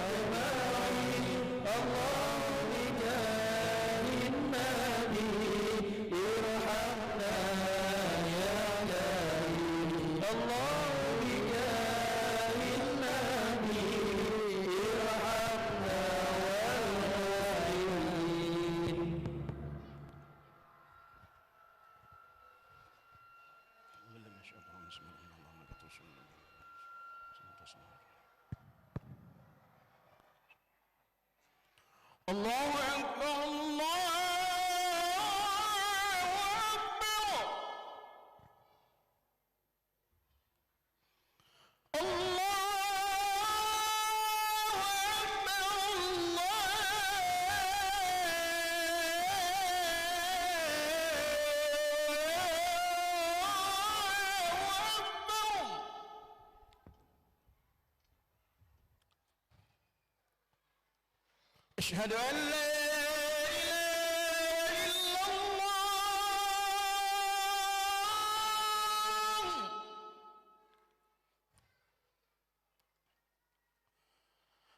أجمعين. اللهم بجاه النبي ارحمنا يا كريم. اللهم بجاه النبي ارحمنا والمسلمين. الله أكبر، الله أكبر. الله أكبر، الله أكبر. أشهد أن لا إله إلا الله.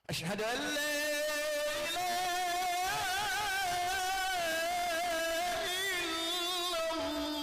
أشهد أن لا